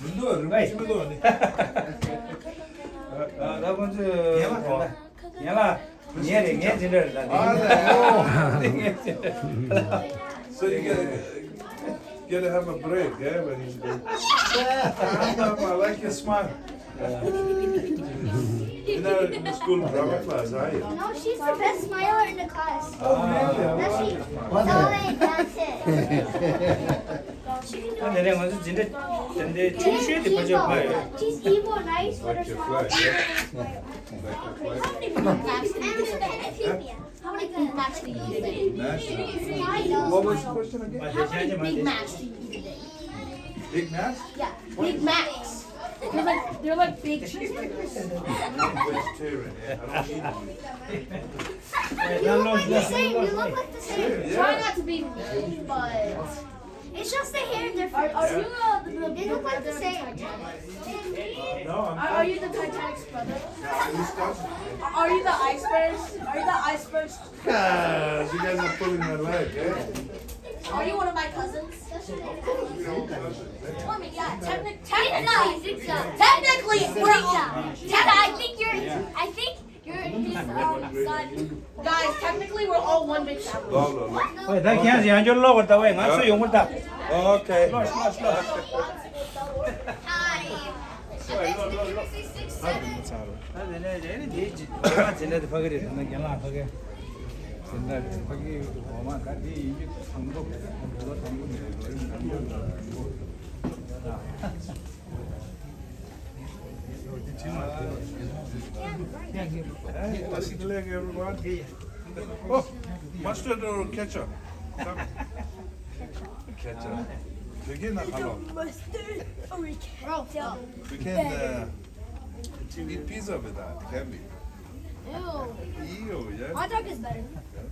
མི་འདུག་རིན་པོ་ཆེ་མི་འདུག་ནི། ད་ཁོང་ཚོས་ཡན་ལག་ངས་རེད། ངས་འཛིན་གྲྭ་རེད། ད་ཨ་ལས། ངས་འཛིན་གྲྭ། So you gotta, gotta have a break, eh, when you go. I like your smile. You know, in the school drama class, are you? No, she's the best smiler in the class. Oh, really? That's all I, that's it. ཨ་ནི་རེད། ང་ཚོ་འཛིན་གྲྭ་དེ་འདྲའི་ཆུང་ཤོས་དེ་ཕལ་ཆེར་ཕ་ཡོད། She's evil, nice, with her smile. Like your flag, yeah? Like your flag. How many big macs do you eat a day? What was the question again? How many big macs do you eat a day? Big macs? Yeah, big macs. They're like, they're like big cheeseburgers. I'm vegetarian, yeah. I don't eat meat. You look like the same. You look like the same. Try not to be mean, but it's just the hair difference. Are, are you the, the, they look like the same. No, I'm are, are you the Titanic's brother? Yeah, I'm his cousin. Are you the iceberg's? Are you the iceberg's? Ah, you guys are pulling my leg, eh? Are you one of my cousins? Of course, we're all cousins, eh? Well, I mean, yeah, technic-, technically, technically, we're all, I think you're, I think you're his, um, son. Guys, technically, we're all one big family. ལོ་ལོ་ལོ། ཨོ་ད་ཁྱེད་ཡང་བསྐྱར་ལོག་གོ་ད། ཝེ་ང་ཚོ་ཡོང་གོ་ད། Okay. ལོག་ལོག་ལོག Hi. ད་དེ་ནས་དེ་ནས་དེ་ཇི་ང་འཛིན་གྲྭ་དེ་ཕ་གི་རེད། ད་ན་རྒན་ལགས་ཕ་གི་འཛིན་གྲྭ་ཕ་གི་འོ་མ་ད་དེ་ཡིན་གྱི་དང་པོ་ལོ་དང་པོ་ནས་ལོ་རིམ་དང་པོ་ལོ་རིམ་དང་པོ། Hey, let's play, everyone. Oh, mustard or ketchup? Ketchup. Ketchup. Begin, hello. Mustard or ketchup? We can, uh, eat pizza with that, can we? Ew. Ew, yeah? Hot dog is better. Yeah.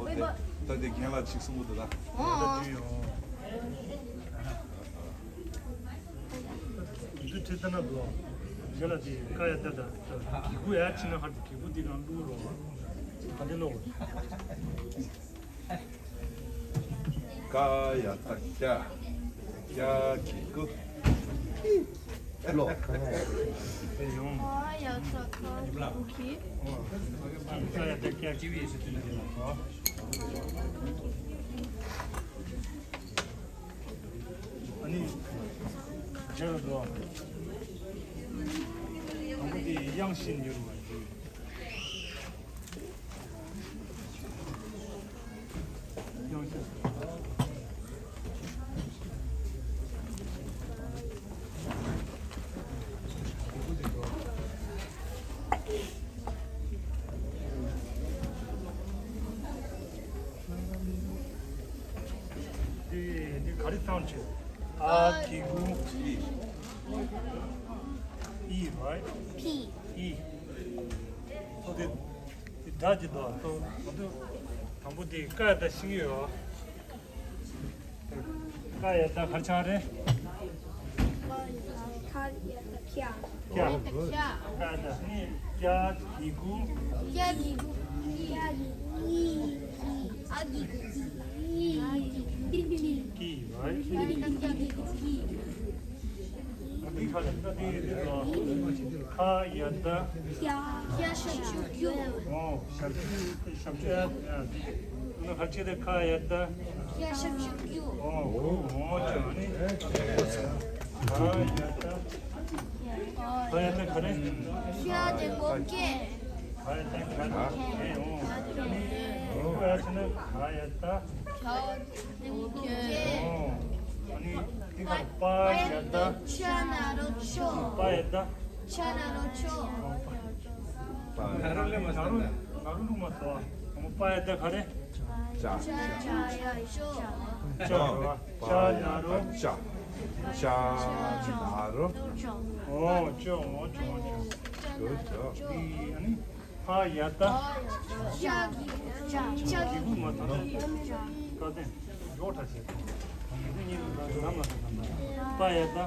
Wait, but ད་དེ་རྒན་ལགས་ཅིག་གསུང་གི་འདུག་ད། འདི་ཁྲིད་ད་ན་འདུག་ཞེ་ལ་དེ་ཀ་ཡ་ད་ད་གི་གུ་ཡ་ཕྱིན་ན་ཧར་གི་གུ་འདི་གང་བླུག་རོགས། ག་འདི་བླུག་ཀ་ཡ་ད་ཀྱ་ཀྱ་གི་གུ་བླུག་ཡོང་། ཀ་ཡ་ད་ཀ་གི་གུ་ཀྱི་ཀ་ཡ་ད་ཀྱ་གི་བི་ཡེ་སི་དུ་ན་དེ་ལ་ཨ་ནི། རྒྱལ་རབས་འགྲོ་བ། དང་པོ་དེ་དབྱངས་བཞི་འགྱུར་བ་ཞིག་དབྱངས་བཞི། འདི་འདི་ག་རེ་བཏང་བྱས། ཨ་གི་གུ་ཨི། ཨི་རའིཊ། ཕི། ཨི། ཨོ་དེ་དེ་སྒྲ་ཅིག་འདུག་ཨ་ཏོ་ང་ཚོ་དང་པོ་དེ་ཀ་ཡ་ད་ཤེས་ཀྱི་ཡོད། ཀ་ཡ་ད་ག་རེ་ཆགས་རེད། ཀ་ཡ་ད་ཁྱ། ཁྱ། ཀ་ཡ་ད་ནི་ཀྱ་གི་གུ། ཀྱ་གི་གུ། ཀྱ་གི་གུ། ཨི། ཨི། ཁ་ཡ་ད། ཡ་ཞབས་ཀྱུ་ཡོ། ཨོ། ཞབས་ཀྱུ་ཞབས་ཀྱུ་ཡ། ཨ་ཁ་ཅི་དེ་ཁ་ཡ་ད། ཡ་ཞབས་ཀྱུ་ཡོ། ཨོ་ཨོ་ཅོ་ནི། ཁ་ཡ་ད། ཁ་ཡ་ད་ག་རེ། ཡ་དེ་མོ་སྐད། ཁ་ཡ་ད་ག་རེ། ཨོ་ཨོ་ཡ་ཆ་ན་ཁ་ཡ་ད། ཨོ། ཨ་ནི་འདི་ག་པ་ཡ་ད། ཆ་ན་རོ་ཆོ། པ་ཡ་ད། ཆ་ན་རོ་ཆོ། ཨོ་པ། ང་རང་ལས་མ་ང་རང་ང་རང་ལུགས་མ་ཐོ། ཨོ་པ་ཡ་ད་ག་རེ། ཅ། ཅ་ཡ་ཆོ། ཅ་རོ། ཅ་ན་རོ། ཅ། ཅ་ན་རོ། ཨོ་ཅོ་ཨོ་ཅོ་ཨོ་ཅོ། ཅོ་ཅོ། འདི་ཨ་ནི། ཕ་ཡ་ད། ཤ་གི་ཤ་གི་གུ་མ་ཐོན་ན། ཀ་ཏན་ཡོ་ཁྲ་ཆེ། འདི་གཉིས་ལ་ནམ་ལ་ཐོན་ན། པ་ཡ་ད།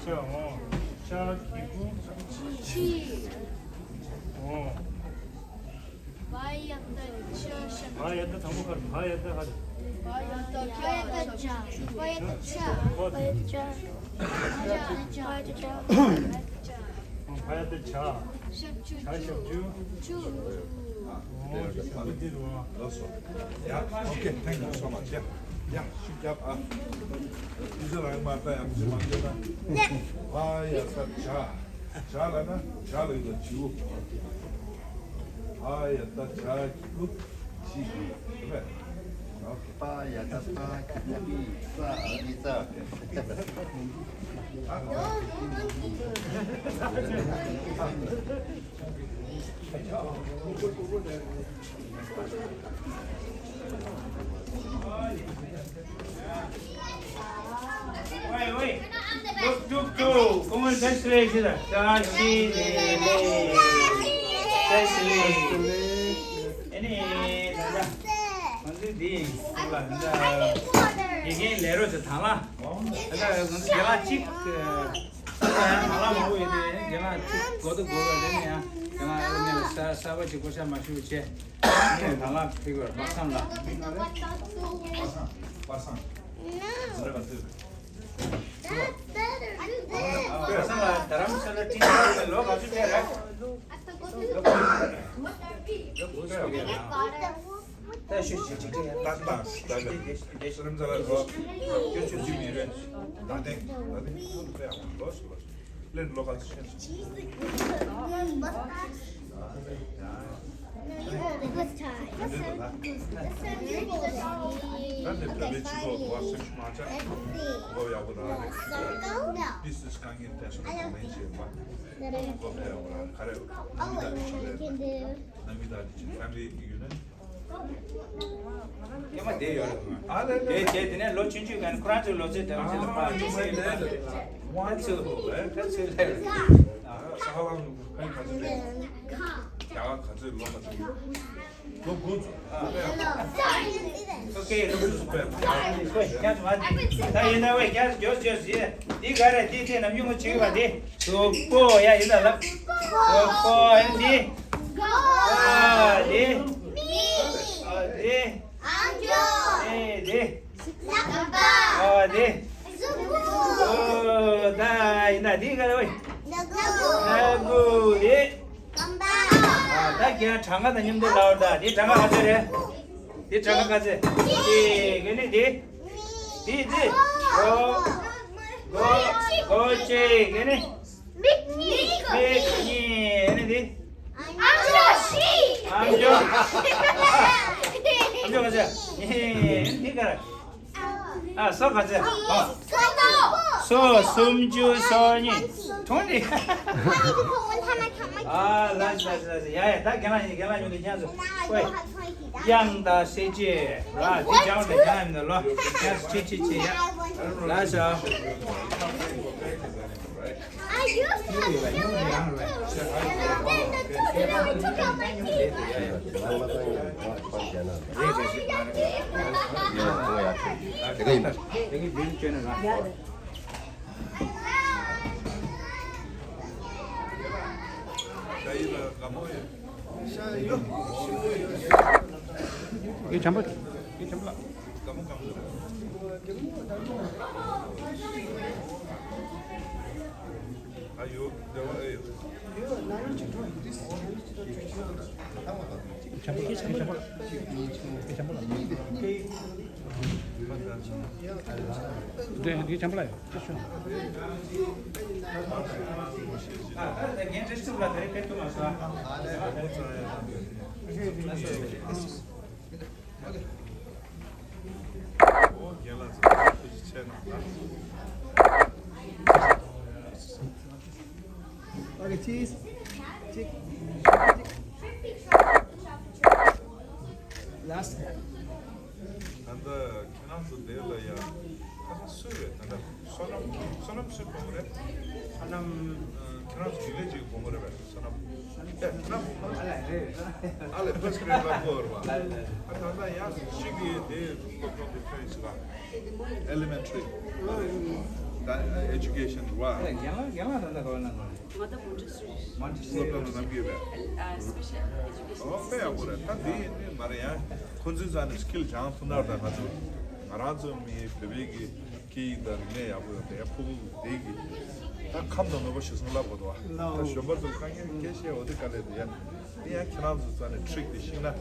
ཤ་འོ། ཤ་གི་གུ་ཤི། འོ། བ་ཡ་ད་ཤ་ཤ། བ་ཡ་ད་དང་པོ་ཁར་བ་ཡ་ད་ཧ། བ་ཡ་ད་ཇ། བ་ཡ་ད་ཇ། བ་ཡ་ད་ཇ། བ་ཡ་ད་ཇ། བ་ཡ་ད་ཇ། ཕ་ཡ་ད་ཇ། ཞབས་ཀྱུ་ཇ། ཞབས་ཀྱུ་ཇུ། ཨོ་ཞབས་ཀྱུ་འདི་རུ་ཨ། ལགས་སོ། ཡ། ཨོ་ཁེ། Thank you so much. ཡ། ཡ། ཤུགས་རྒྱབ་ཨ། དུས་ཚོད་རང་མ་ལྟ་ཡ་དུས་ཚོད་མ་ལྟ་ན། ཕ་ཡ་ད་ཇ། ཇ་ལ་ན་ཇ་ལ་ཡོད་ད་ཇུ། ཕ་ཡ་ད་ཇ་གི་གུ་ཇི། རེད་པས། ཨོ་ཁེ། པ་ཡ་ད་པ་གི་གུ་པི་ས་མི་ས།喂喂，ལོ་ལོ་ལོ། ཁོང་ཚོ་བཀྲ་ཤིས་བདེ་ལེགས། བཀྲ་ཤིས་བདེ་ལེགས། བཀྲ་ཤིས་བདེ་ལེགས། ཨ་ནི་ད་ལྟ་ང་ཚོའི་འདི་ཡིན་ཟེར་ལ། ད་ལྟ་དགེ་རྒན་ལས་རོགས་ཚོ་དང་ལ། ད་ལྟ་ང་ཚོ་རྒན་ལགས་གཅིག་དང་ལ་མང་པོ་ཡོད་དེ། རྒན་ལགས་གཅིག་གོ་ཐུབ་དགོས་པ་རེད། ཡང་རྒན་ལགས་ཨ་ལ་ངས་ལ་གསར་གསར་པ་ཅིག་བསྐོ་བཞག་མ་ཞུ་བྱས། ངས་དང་ལ་ཕེབས་པར་པ་སངས་ལ། པ་སངས། པ་སངས། ཟེར་བ་ཚོས། པ་སངས་ལ་རྡ་རམ་ས་ལ་ཁྲིད་ལོ་ག་ཚོད་སྤྲད་རེད། ད་ཞུ་ཞུ་ཅིག་ཅིག་ཡ། ད་ད་ད་དེ་དེ་རིམ་ས་ལ་ལོ་ཡོ་ཆུ་ཅི་མི་རེད། ད་དེ་ད་དེ་ད་དེ་ལོ་སུ་ལོ་སུ་ལེན་ལོ་ག་ཚོད་ཤེས་སོང་། ད་དེ་བོད་པའི་སྤྱི་ཚོགས་འགོ་སེམས་ཤུགས་མ་ཆག་འགོ་ཡག་པོ་རང་རེད། དེ་སུ་དཀའ་ངལ་འཕྲད་སོང་ན་གོ་མིན་བྱེད་པ། འགོ་ཡག་པོ་རང་ག་རེ་ནང་མི་དང་དེ་བྱེད་པ་ནང་མི་དང་དེ་བྱེད་ཕན་རེད་ཡོད་ན། ཀྱེ་མ་དེ་ཡོད་རེད། ཨ་ལེ་ལེ། དེ་དེ་དེ་ནས་ལོ་ཆུང་ཆུང་གན་ཁོ་རང་ཚོའི་ལོ་ཚོད་དེ་རང་ཚོ་ལ་ཕར་ཨ་ཅི་ཟེར་ཡོད་པ། ད་ཚོད་ད་ཚོད་ལ་ཡོད། ས་ཧ་ལམ་ཕན་ག་ཚོད་རེད། རྒྱ་གར་ག་ཚོད་ལོ་ག་ཚོད་ལོ་དགུ་ཚོད། ཨོ་ཁེ། ལོ་དགུ་ཚོད་པས། ད་ཡིན་ན་ཝེ་རྒྱ་ཇོ་ཇོ་ཟེར། འདི་ག་རེད། འདི་དེ་ནམ་ཡོང་གི་བྱེད་པ་དེ། གཟུགས་པོ་ཡ་ཡིན་ད་ལབ། གཟུགས་པོ་ཡིན་འདི། ཨ་འདི། ཨ་འདི། ཨེ་འདི། ཨ་འདི། ཨོ་ད་ཡིན་ད་འདི་ག་རེ་བས། སྣ་ཁུག་འདི། ཨ་ད་ཁྱེད་གྲངས་ཀ་དང་མཉམ་དུ་ལབ་ད། འདི་གྲངས་ཀ་ག་ཚོད་རེད། འདི་གྲངས་ཀ་ག་ཚོད། འདི་ག་ནི་འདི། འདི་འདི། གོ་གོ་གོ་གཅིག་ག་ནི། མིག་གཉིས། མིག་གཉིས་ཨ་ནི་འདི། ཨམ་ཅོག་བཞི། ཨམ་ཅོག་ཨམ་ཅོག་ག་ཚོད། འདི་ག་རེ། ཨ་སོ་ག་ཚོད། ཨ་སོ་སུམ་ཅུ་སོ་གཉིས། ཐོན་ནི། ཨ་ལ་ལ་ལ་ལ་ཡ་ཡ། ད་རྒན་ལགས་ཡིན། རྒན་ལགས་ཡོང་དུས་ཁྱེད་ཚོ་ཨོའི། དབྱངས་དང་གསལ་བྱེད་ར་འདི་སྦྱང་དང་རྒན་ལགས་ཡིན་ད་ལོ། ཁྱེད་ཚོ་ཁྲིད་ཁྲིད་བྱེད་ཡ། ལ་ཤ། I used to have a silver tooth, and then the tooth fairy took out my teeth. ཨ་ཡོ། དེ་བ་ཨེ་ཡོ། དེ་དེ་ཆམ་པ་ལ་ཡོད། དེ་ཤོད། རྒན་ལགས་ཚོ་ཐུགས་རྗེ་ཆེ་གནང་། Okay, cheese. Check. Last. ད་ལྟ་ཁྱེད་རང་ཚོ་དེ་ལ་ཡ། ད་ལྟ་སུ་རེད། ད་ལྟ་བསོད་ནམས། བསོད་ནམས་སུའི་བུ་མོ་རེད། བསོད་ནམས། ཁྱེད་རང་ཚོ་རྒྱུན་ལས་ཅིག་བུ་མོ་རེད་པས། བསོད་ནམས། ཨེ། ཁྱེད་རང་བུ་མོ་རེད། ཨ་ལས། first grade ལ་སློབ་གོ་རེད་པ། ཨ། ད་ལྟ་ཡང་གཅིག་གིས་དེ་སློབ་སྦྱོང་དེ་ཐོན་ཡིན་ཟེར་བ། elementary། ད་education རེད་པ། རྒན་ལགས། རྒན་ལགས་ད་ལྟ་ག་པར་གནང་གི་རེད། ང་ད་Montessori། Montessori། སློབ་གྲྭ་ནང་གནང་གི་ཡོད་པས། ཨ། special education། ཨོ། དཔེ་ཡག་པོ་རེད། ད་དེ་ཡིན་ནི་མ་རེད། ཡང་ཁོ་ཚོའི་རྩ་ནས་skill སྦྱང་ཐུབ་ན། ད་ང་ཚོ། ང་རང་ཚོ་མི་བོད་པའི་གི་སྐད་ཡིག་དང་རིག་གནས་ཡག་པོ་ཡོད་དེ། ཕྲུ་གུ་དེ་གི་ད་ཁམས་དང་ནུས་པ་གཞིར་བཟུང་བསླབ་དགོས་འདུག་བ། ད་གཞོན་པ་ཚོ་དཀའ་ངལ་སྐད་ཆ་འོ་དེ་དཀའ་ལས་དེ་ཡ། དེ་ཡང་ཁྱེད་རང་ཚོ་རྩ་ནས་trick དེ་ཤེས་ན། ད་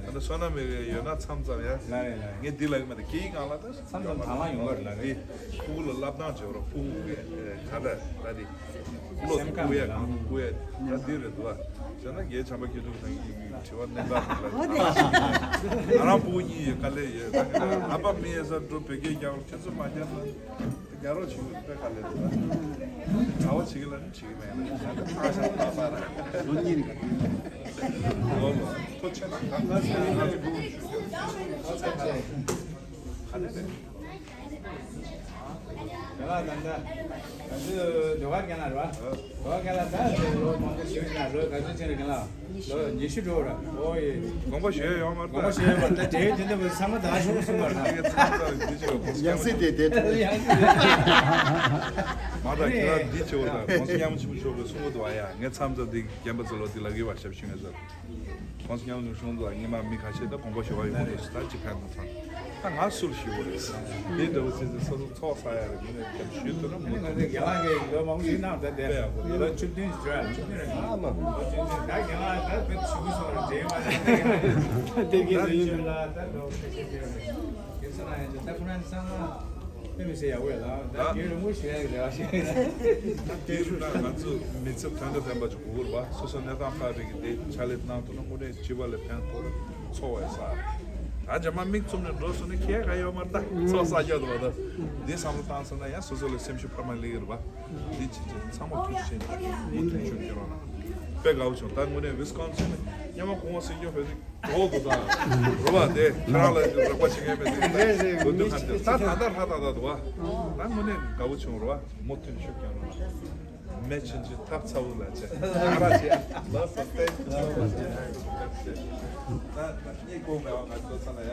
ལྟ་བསོད་ནམས་མེད་པའི་ཡོད་ན་མཚམས་མཚམས་ཡ། ལགས་རེད། ལགས་རེད། ངས་འདི་ལབ་ཀྱི་མ་རེད། སྐད་ཡིག་སྒང་ལ་ད་མཚམས་མཚམས་དང་བླངས་ཡོང་གི་རེད། ལགས་རེད། ཕྲུ་གུ་ལ་བསླབ་སྟངས་བྱེད་རོགས། ཕྲུ་གུ་གི་ག་རེ་ད་དེ་བློ་སེམས་ཁམས་བསྐུལ་ཡ། ལ་གང་བསྐུལ་ཡ་ད་དེ་རེད་འདུག་བ། བྱས་ན་རྒན་བྱམས་པ་མཁས་གྲུབ་ནང་གི་དྲི་བ་གནད་འགག་རེད་ལ། ང་རང་ཕྲུ་གུ་གཉིས་ཡོད། དཀའ་ལས་ཡོད། ད་ཨ་ཕ་མི་ཡས་ས་འགྲོ་བོད་སྐད་རྒྱག་རོགས། ཁྱེད་ཚོ་མ་རྒྱག་ན། རྒྱག་རོགས་བྱེད་དགོས། དཔེ་དཀའ་ལས་འདུག་ན། གྲྭ་པ་བྱེད་ཀྱི་ལ་ནི་བྱེད་ཀྱི་མེད་ལ། ང་ཚོ་ཁ་ཤ་ཁ་ས་ར། ལོ་གཉིས་རིང་། ལོ་ལོ་ཐོ་ཆེ་ན་ང་ཚོ་ང་ཚོ་སྒུག་ཞུ་གི། ཁ་ནས་རེད། རྒན་ལགས་ད་ལྟ་ང་ཚོ་ཟློས་གར་རྒན་ལགས་རེད་པ། ཟློས་གར་རྒན་ལགས་ད་ལོ་མང་པོ་ཞིག་ཡིན་ན། ལོ་ག་ཚོད་ཕྱིན་རེད་རྒན་ལགས། ལོ་ཉི་ཤུ་འགྲོ་ར། ཨོ་ཡེ། དགོངས་པ་ཞུ་ཡ་ཡོད་མ་རེད། དགོངས་པ་ཞུ་ཡ་ཡོད་མ་རེད། ད་དེ་དེ་འདྲ་བོ་ཚང་མ་ད་ཞུ་གསུངས་པ་རེད། ངས་མཚམས་མཚམས་འདི་བྱས་པ་གོང་ས་ཡང་སྲིད་དེ་དེ་ཡང་སྲིད། མ་ད་ཁྱེད་རང་འདི་བྱས་པ་ད་གོང་ས་སྐྱབས་མགོན་ཆེན་པོ་མཆོག་གིས་གསུང་གི་འདུག་ཨ། ཡ། ངས་མཚམས་མཚམས་འདི་རྒན་པ་ཚོ་ལ་འདི་ལབ་ཀྱི་ཡོད་པ་ཞབས་ཞུ་ངེས་ཟེར། གོང་ས་སྐྱབས་མགོན་ཆེན་པོ་མཆོག་ལ་སྔོན་མ་མི་ཁ་ཤས་ད་དགོངས་པ་ཞུ་བ་ཡོང་གི་འདུག་ཟེར། ད་ཅི་ཕན་གོ་ཚང་། ད་ང་སུར་ཞུ་བ་རེད། འདི་འདྲ་བོ་ཚེ་ཚེ་སོ་སོ་ཚོགས་བསགས་ཡ་རེད། མི་ནས་ཀྱང་ཞུས་ཐུབ་ན་མོ། ང་ཚོ་རྒན་ལགས་ཀྱིས་ལོ་མང་པོ་ཞིག་གནང་ད་དེ། དཔེ་ཡག་པོ་རེད། ལོ་བཅུ་བདུན་ཞིག་བྱོས་ཡ། བཅུ་བདུན་རེད། ཨ་མ། ལོ་བཅུ་བདུན། ད་རྒན་ལགས་ད་དཔེ་ཞུ་གི་སོང་རེད། འདྲེས་མ་ད་དེ་གའི་ད་ལོ་ཡུན་ལ་ད་ལོ་ཁ་ཤས་ཀྱི་རེད། དེ་ཚོ་ན་ཡང་ད་ཁོ་རང་ཚང་མ་དཔེ་མི་སྲིད་ཡག་པོ་ཡོད་ལ། ད་ད་རྒན་རིང་པོ་ཞུ་ཡ་གི་རེ་བ་ཞིག་རེད། ད་དེ་རུ་ད་ང་ཚོ་མི་ཚེ་ཐོན་ད་ཐོན་པ་ཅིག་དགོས་ཀྱི་རེད་པ། སོ་སོ་གནས་སྟངས་འཕར་བའི་གི་དེ་ཕྱག་ལས་གནང་ཐུབ་ན་དངོས་གནས་སྤྱི་པ་ལ་ཕན་ཐོགས། ཚོགས་པའི་ས། ད་རྗེས་མ་མིག་བཙུམ་ནས་འགྲོ་སོང་ན་ཁྱད་ག་ཡོད་མ་རེད། ད་ཚོགས་བསགས་རྒྱུ་འདུག་པ། ད་འདི་བསམ་བློ་བཏང་སོང་ན་ཡང་སོ་སོ་ལ་སེམས་ཤུགས་འཕར་མ་སླེབས་ཀྱི་རེད་པ། འདི་ཅི་ཅི་ཚང་མ་ཐུགས་རྗེ་ཆེ། མུ་མཐུད་ཤུགས་རྒྱག་རོགས་གནང་། དཔེ་དགའ་པོ་བྱུང་། ད་དངོས་གནས་ཝི་སི་ཀོན་སིན་ནས་སྔོན་མ་གོང་མ་སྲིད་སྐྱོང་བོད་རིགས་འགྲོ་འདུག་ད་རེད་པ། དེ་ཁྱེད་རང་ལ་རོགས་པ་བྱེད་མཁན་མེད་དེ། ད་གོ་དུས་ཁ་དེ་ད་ད་ད་ཧ་ད་ད་འདུག་པ། ད་དངོས་གནས་དགའ་པོ་བྱུང་རེད་པ། མུ་མཐུད་ཤུགས་རྒྱག་རོགས་གནང་། མེ་ཆུང་ཆུང་ཐབ་ཚ་བོ་ལ་ཆེ། ང་ར་ཆེ། ལགས་སོ། ཐེངས་ཀྱི་ཚོགས་པ་ཆེ། ད་ད་གཉིད་ཁུག་མེད་པ་ང་ཚོ་ཚ་ན་ཡ།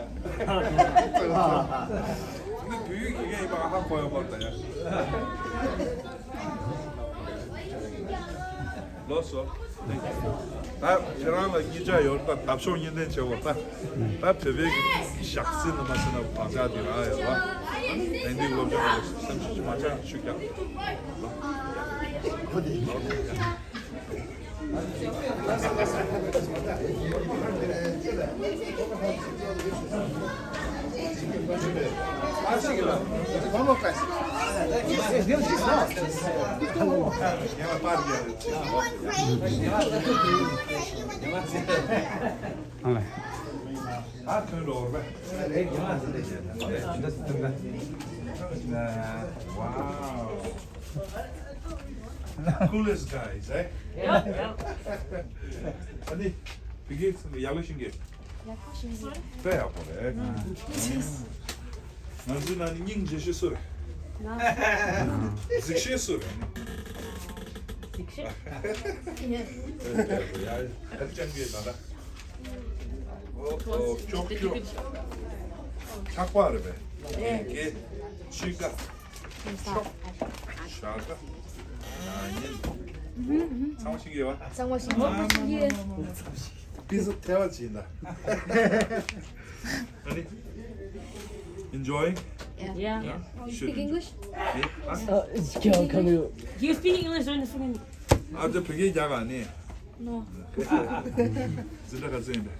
འདི་བོད་ཡིག་གི་ཡིན་པ་ཧ་གོ་ཡོད་མ་རེད་ད་ཡ། ལགས་སོ། ད་ཁྱེད་རང་ལ་གཉིས་ཆ་ཡོད། ད་འདབ་གཤོག་གཉིས་ལྡན་བྱེད་པ། ད་ད་བོད་པའི་ཞག་རྩི་ནི་མ་ཟིན་ན་བག་ཆགས་དེ་རང་ཡོད་པ། དེང་དུས་སློབ་སྦྱོང་ལ་སེམས་ཤུགས་མ་ཆག་ཤུགས་རྒྱག་ཨ་ལས། Wow. Coolest guys, eh? ཨ་ནི་བི་གེ་ཡག་ལོས་ཤིང་གེ། ཡག་པོ་ཞིག་རེད། དཔེ་ཡག་པོ་རེད། ང་ཚོའི་ནང་ནས་སྙིང་རྗེ་ཤོས་སུ་རེད། ང་། གཟིགས་ཤོས་སུ་རེད། གཟིགས་ཤོས། ཡ་ཡ་ཅང་གི་ད་ད། ཨོ་ཨོ་ཅོག་ཅོག་ཆག་པ་རེད་པས། ཀེ་ཆི་ཀ་ཤོག་ཤ་ཀ་ན་ཉིན། ཚང་མ་ཤེས་ཀྱི་ཡོད་པ། ཚང་མ་ཤེས་ཀྱི་ཡོད། ཚང་མ་ཤེས་ཀྱི་ཡོད། པི་ཛ་ཐལ་བ་ཅིག་ཡིན་ད། ཨ་ནི། Enjoy. Yeah. You speak English? ཨ་ཁྱོད་ཁ་མི་རུ། Do you speak English or anything? ཨ་ད་བོད་སྐད་རྒྱག་ག་ནི། No. འཛིན་གྲྭ་ག་ཚོད་ཡིན་པས།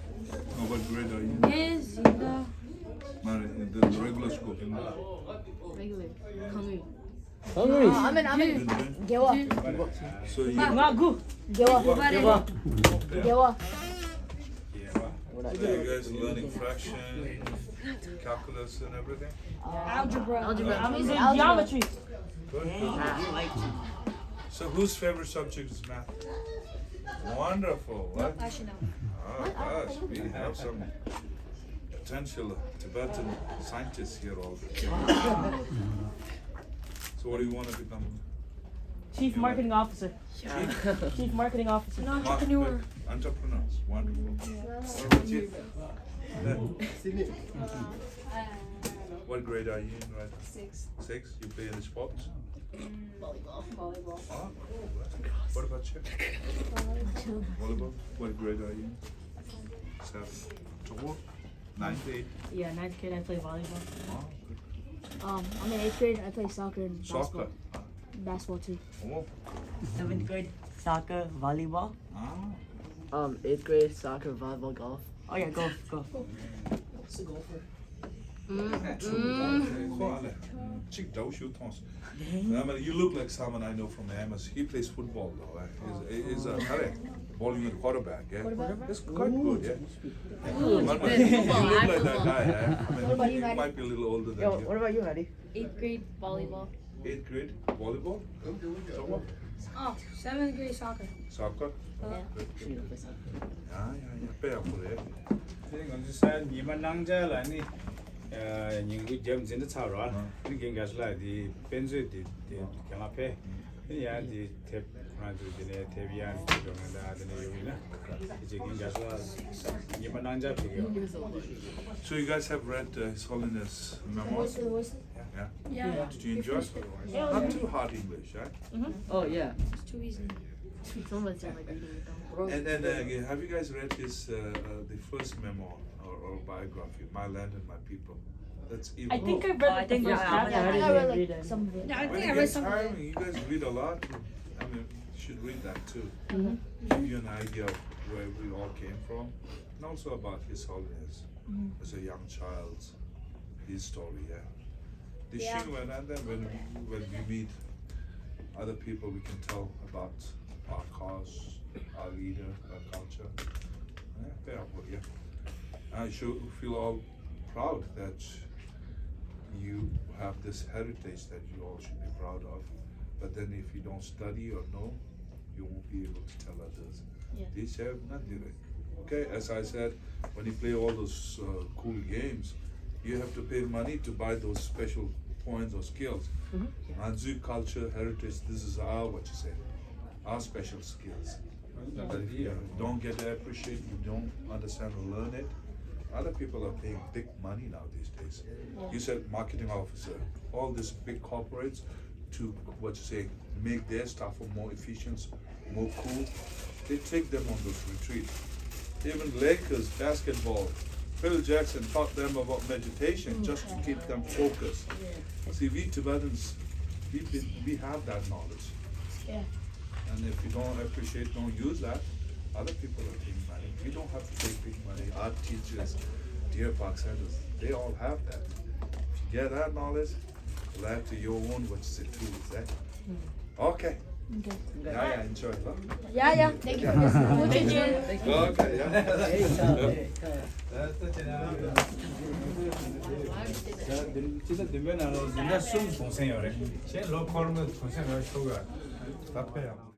What grade are you? Yes, in the མ་རེད། In the regular school. regular. Kangri. ཁ་མི་རུ། I mean, I mean, Did you? Gewa. So you, ང་དགུ། Gewa. Gewa. Gewa. so you guys learning fraction, calculus and everything? Algebra. Algebra. I'm in Algebra. Geometry. Good, good, good. So whose favorite subject is math? Wonderful. What? Ashina. Oh gosh, we have some potential Tibetan scientists here all the time. So what do you want to become? Chief Marketing Officer. Chief Marketing Officer. Entrepreneur. Entrepreneurs. Wonderful. What about you? What grade are you in right now? Six. Six? You play any sports? Volleyball. Volleyball. Oh, cool. What about you? Volleyball? What grade are you in? Seven. Tall? Ninth, eighth? Yeah, ninth grade I play volleyball. Oh, good, good. Um, I'm in eighth grade. I play soccer and Soccer. basketball. Basketball too. Oh, Seventh grade, soccer, volleyball. ah. Um, eighth grade, soccer, volleyball, golf. Oh yeah, golf, golf. What's a golfer? Cool. Chick Dao Shu Tons. I mean, you look like someone I know from Amos. He plays football though. Eh? He's, he's a correct bowling quarterback. Yeah, it's quite good. Yeah. You look like that guy. Eh? I mean, he might be a little older than Yo, you. What about you, Maddie? Eighth grade volleyball. Eighth grade volleyball. So what? Oh, seventh grade soccer. Soccer. Yeah. Good, good, good. Yeah, yeah, yeah. Pay up for it. དེ་ང་ཚོ་ས་ཉི་མ་གནང་བྱ་ལ་ནི་ཉིན་གུང་རྒྱབ་འཛིན་གྲྭ་ཚར་རོ། ནི་རྒན་རྒྱ་ཤོ་ལགས་དེ་དཔེ་མཛོད་དེ་དེ་རྒན་ལགས་ཕེབས། དེ་ཡང་དེ་དེབ་ཁོ་རང་ཚོས་དེ་ནས་དེབ་ཡང་དེ་འགྲོ་ངན་དང་དེ་ནས་ཡོང་ཡིན་ན་དེ་རྗེས་རྒན་རྒྱ་ཤོ་ལགས་ཉི་མ་གནང་བྱ་ཕེབས་ཡོད། So you guys have read uh, His Holiness' memoir? What's the what's Yeah. Yeah. Did you enjoy? Not too hard English, right? Oh yeah. It's too easy. It's almost like reading it. And then uh, again, have you guys read his uh, uh, the first memoir or, or biography, My Land and My People? That's even. I think I've read like the think, first yeah, chapter. I I think I didn't read read it. Some of it. Yeah, I When think you I read get some of time, it. You guys read a lot. I mean, you should read that too. Give you an idea of where we all came from, and also about His Holiness as a young child, his story. Yeah. This Yeah. Shingwen, and then when we, when we meet other people, we can tell about our cause, our leader, our culture. Yeah, yeah, well, yeah. I should feel all proud that you have this heritage that you all should be proud of. But then if you don't study or know, you won't be able to tell others. Yeah. This have nothing. Okay, as I said, when you play all those uh, cool games, you have to pay money to buy those special points or skills. Anzu culture, heritage, this is our, what you say, our special skills. But if you don't get to appreciate, you don't understand or learn it, other people are paying big money now these days. You said marketing officer, all these big corporates to, what you say, make their staff more efficient, more cool. They take them on those retreats. Even Lakers basketball, Phil Jackson taught them about meditation just to keep them focused. See, we Tibetans, we, been, we have that knowledge. Yeah. And if you don't appreciate, don't use that, other people are paying money. We don't have to pay big money. Our teachers, dear Park Sanders, they all have that. If you get that knowledge, apply to your own, what is it, tools, eh? Okay. Yeah, yeah, enjoy. Huh? Yeah, yeah. Thank you for listening. Thank you. Okay, yeah. ཅི་ལྟར་འདུན་པའི་ནང་ལོ་འཛིན་གྲྭ་གསུམ་གུང་སེང་ཡོད་རེད། གཞན་ལོ་འཁོར་མོ་གུང་སེང་རེ་ཤོག་ཡོད། ད་ཕེབས་ཡག་པོ།